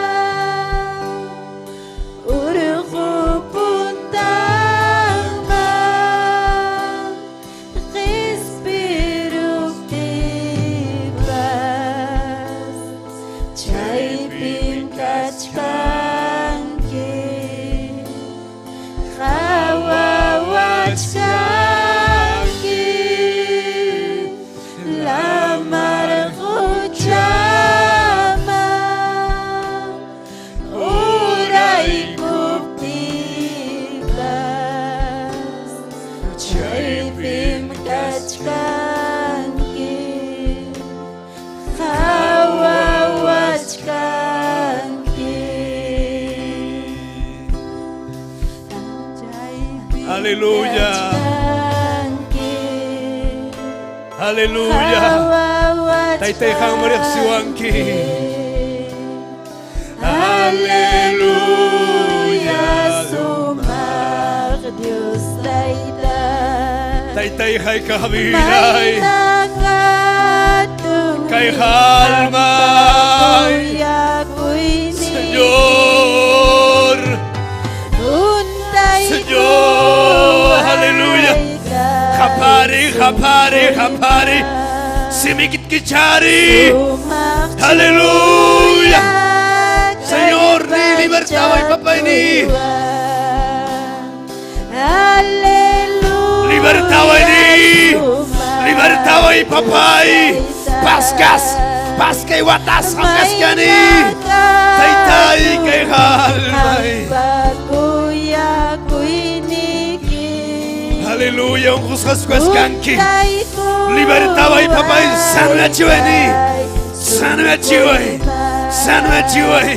Urqu puntanman Qhispiruptipas Chaypim kachkanki Qhawawachkanki Lamar quchaman Uraykuptipas Chaypim kachkanki Qhawawachkanki Aleluya. Aleluya. Aleluya. Taytay qanmi riqsiwanki. Aleluya, sumaq Dios Tayta. Taytay hayk'aqbilay. Mayna hatun Kay almay. Kuyakuyni. Señor. Señor. Aleluya. Japari, japari, japari. Simikitkichari. Aleluya. Señor, ni libertad y papá ni. Aleluya. Libertad ni. Libertad y papá y. Pascas. Pasca y watas kaskani. Taytay kay almay. Kuyakuyninki. Aleluya, unqusqasqaskanki. Libertad y papá y sanoyachiwani. Sanoyachiway. Sanoyachiway.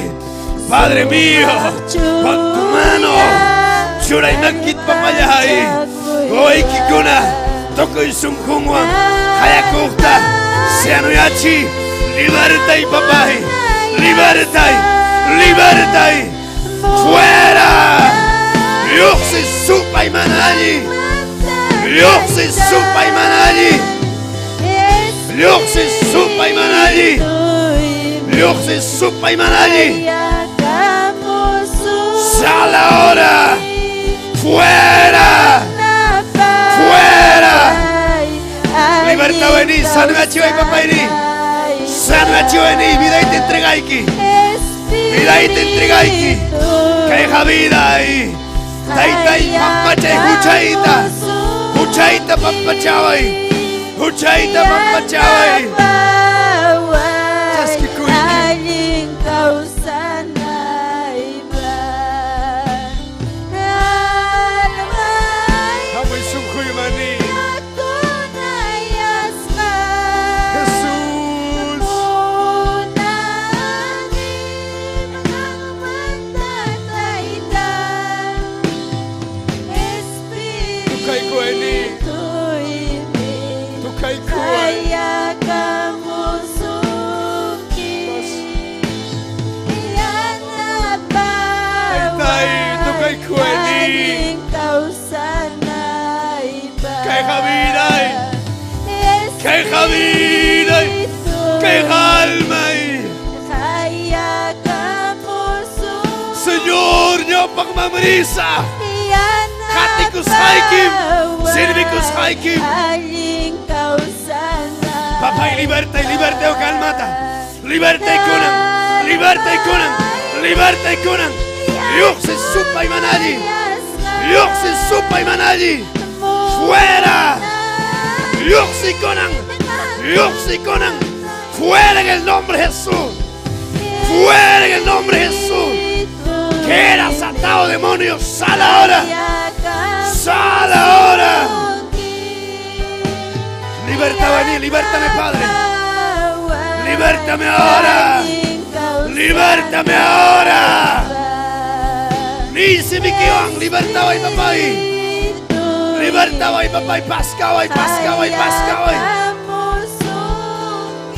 Padre mío, con tu mano, churaymankit papayay. Wawaykikuna, tukuy sunqunwan, hayakuqta, sanoyachi, libertad y papay, libertad, libertad, fuera. Lluqsi supay mana allin. Lluqsi supay mana allin. Lluqsi supay mana allin. Lluqsi supay mana allin. Sal ahora. Fuera. Fuera. Libertad vení, sanoyachiway papayni. Sanoyachiwayni, vida y te entregayki. Vida y te entregayki. Kayqa vida y. Taytay pampachay huchayta. Huchayta pampachaway. Huchayta pampachaway. Chaskikuyki. Allin kawsanaypaq Almay Hamuy sunquymani. Yakunayasqa Jesús Munani qanmanta Tayta Tukaykuwayni. Espirituymi Tukaykuway. Qayakamusunki Taytay, Yanapaway tukaykuwayni. allin kawsanaypaq Kayqa viday. Kayqa viday. Kayqa almay. Señor, ñawpaqman risaq. Qatikusqaykim, servikusqaykim. Allin kawsanaypaq Papay, liberta y liberta o calmata. Liberta y kunan. Liberta y kunan. Liberta y kunan. Lluqsi supay manalli. Lluqsi supay manalli. Fuera. Lluqsi kunan. Lluqsi kunan. Fuera en el nombre de Jesús. Fuera en el nombre de Jesús. Que eras atado, demonio. Sal ahora. Sal ahora. Liberta, vení, libértame, Padre. Libértame ahora. Libértame ahora. Nisi mikiwan, libertaway, papay. Libertaway, papay. Paskaway, paskaway, paskaway.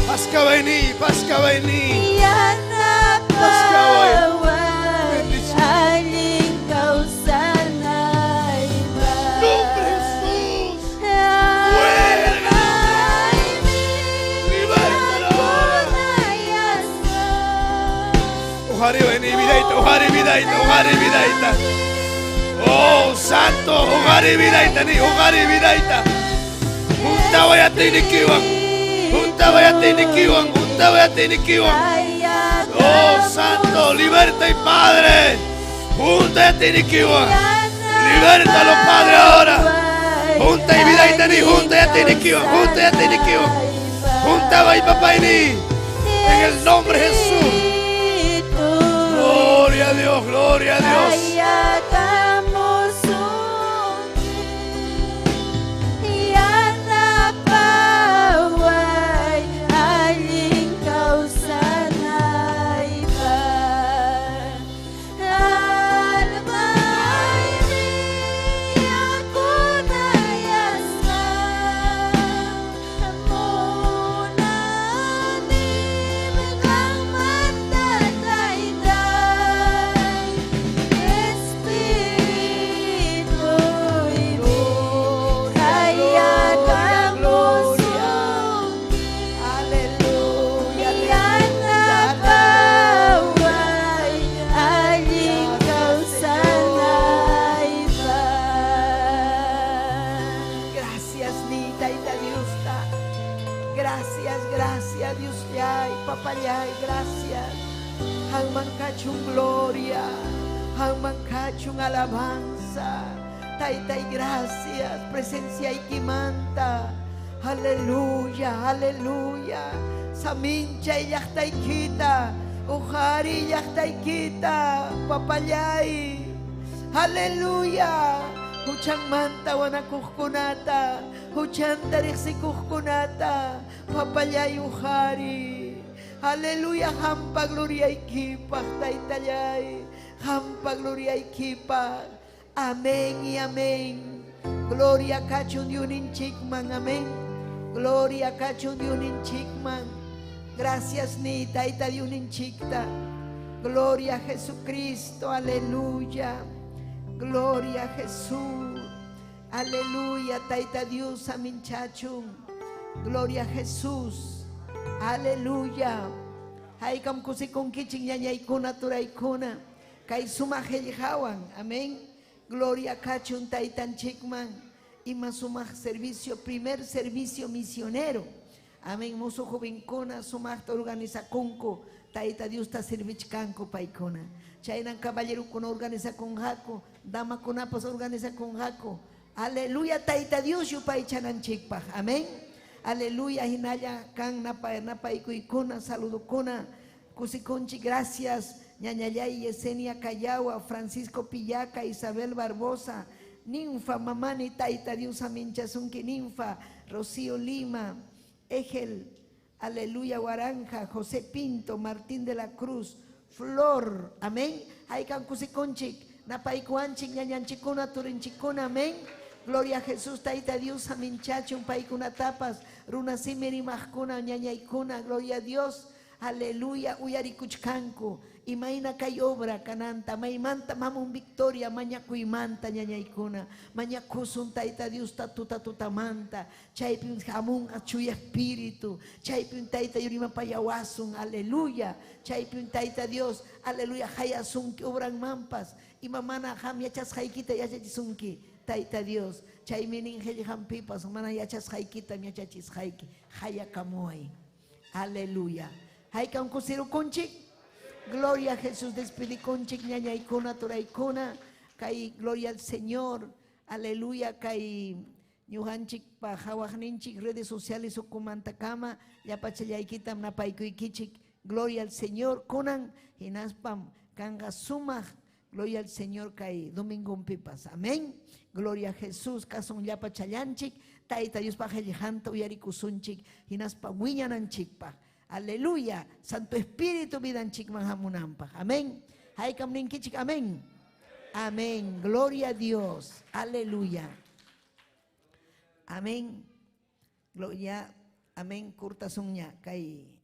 Paskaway ni, paskaway ni. Yanapaway allin kawsanaypaq Nombre Jesús. Libértalo ahora. Ujari vení, vidaita, ujari vidaita, ujari vidaita. Oh, santo, ujari vidaita ni, ujari vidaita. Juntaway atinikiwan. Juntaway atinikiwan, juntaway atinikiwan. Oh, santo, liberta y Padre. Junta atinikiwan. Libértalo, Padre, ahora. Junta y vidaita ni, junta y atinikiwan, junta y atinikiwan. Junta y papá y ni. En el nombre de Jesús. Gloria a Dios, gloria a Dios. Qayakamusunki Yanapaway allin kawsanaypaq Almaymi yakunayasqa Munani qanmanta Taytay Espirituymi qayakamusunki Yanapaway allin kawsanaypaq Gracias, ni Taita Diosta. Gracias, gracias, Dios yay, papayay, gracias. Qamman kachun gloria, qamman kachun alabanza. Taita y gracias, presencia y kimanta. Aleluya, aleluya. Saminchay llaqtaykita, ujari llaqtaykita, papayay. Aleluya. Huchanmanta wanakuqkunata, huchanta riqsikuqkunata, papallay ujari. Aleluya, qampa gloriaykipaq, taytallay, qampa gloriaykipaq. Amén y amén. Gloria kachun Diosninchikman, amén. Gloria kachun Diosninchikman. Gracias ni tayta Diosninchikta. Gloria a Jesucristo, aleluya. Gloria a Jesús. Aleluya, Taita Dios, aminchachun. Gloria a Jesús. Aleluya. Haykam kusikunkichik ñañaykuna turaykuna. Kay sumaq qillqawan. Amén. Gloria kachun taytanchikman. Ima sumaq servicio, primer servicio misionero. Amén. Musu jovenkuna sumaqta organizakunku. Tayta Diosta servichkanku paykuna. Chaynan caballerokuna organizakunqaku, damakunapas organizakunqaku. Aleluya, Tayta Dios yupaychananchikpaq. Amén. Aleluya, hinalla kan napa napaykuykuna, saludukuna, kusikunchik, gracias. Ñañallay, Yesenia Cayawa, Francisco Pillaca, Isabel Barbosa, Ninfa, Mamani, Taita Dios, Aminchasunki, Ninfa, Rocío Lima, Egel, Aleluya, Guaranja, José Pinto, Martín de la Cruz, Flor, amén. Haykan kusikunchik, napaykuanchik, ñañanchikuna, turinchikuna, amén. Gloria a Jesús, Taita Dios, aminchachun, paykuna tapas, runa simiri majkuna, ñañaykuna, gloria a Dios, aleluya, uyarikuchkanku, imayna kay obra kananta, maymanta mamun victoria, mañakuymanta ñañaykuna, mañakusun Tayta Dios tuta tutamanta, chaypim hamunqa chuya espíritu, chaypim Tayta yurimapayawasun, aleluya, chaypim Tayta Dios, aleluya, hayasunki obranmanpas, imamana ham yachasqaykita yachachisunki, Tayta Dios, chaymi nin qillqanpipas mana yachasqaykita yachachisqayki, hayakamuway, aleluya. Haykan kusirukunchik, gloria a Jesús, despidikunchik, ñañaykuna, turaykuna, kay gloria al Señor, aleluya, kay ñuqanchik pa hawaqninchik redes sociales ukumantakama, llapachallaykitam napaykuykichik, gloria al Señor, kunan hinaspam kanqa sumaq, gloria al Señor kay domingunpipas, amén. Gloria a Jesús, kasun llapachallanchik, Tayta Diospaq qillqanta uyarikusunchik, hinaspa wiñananchikpaq. Aleluya, Santo Espíritu vidanchikman hamunanpaq. Amén. Haykam ninkichik, amén. Amén. Gloria a Dios. Aleluya. Amén. Gloria. Amén. Kurtasunña kay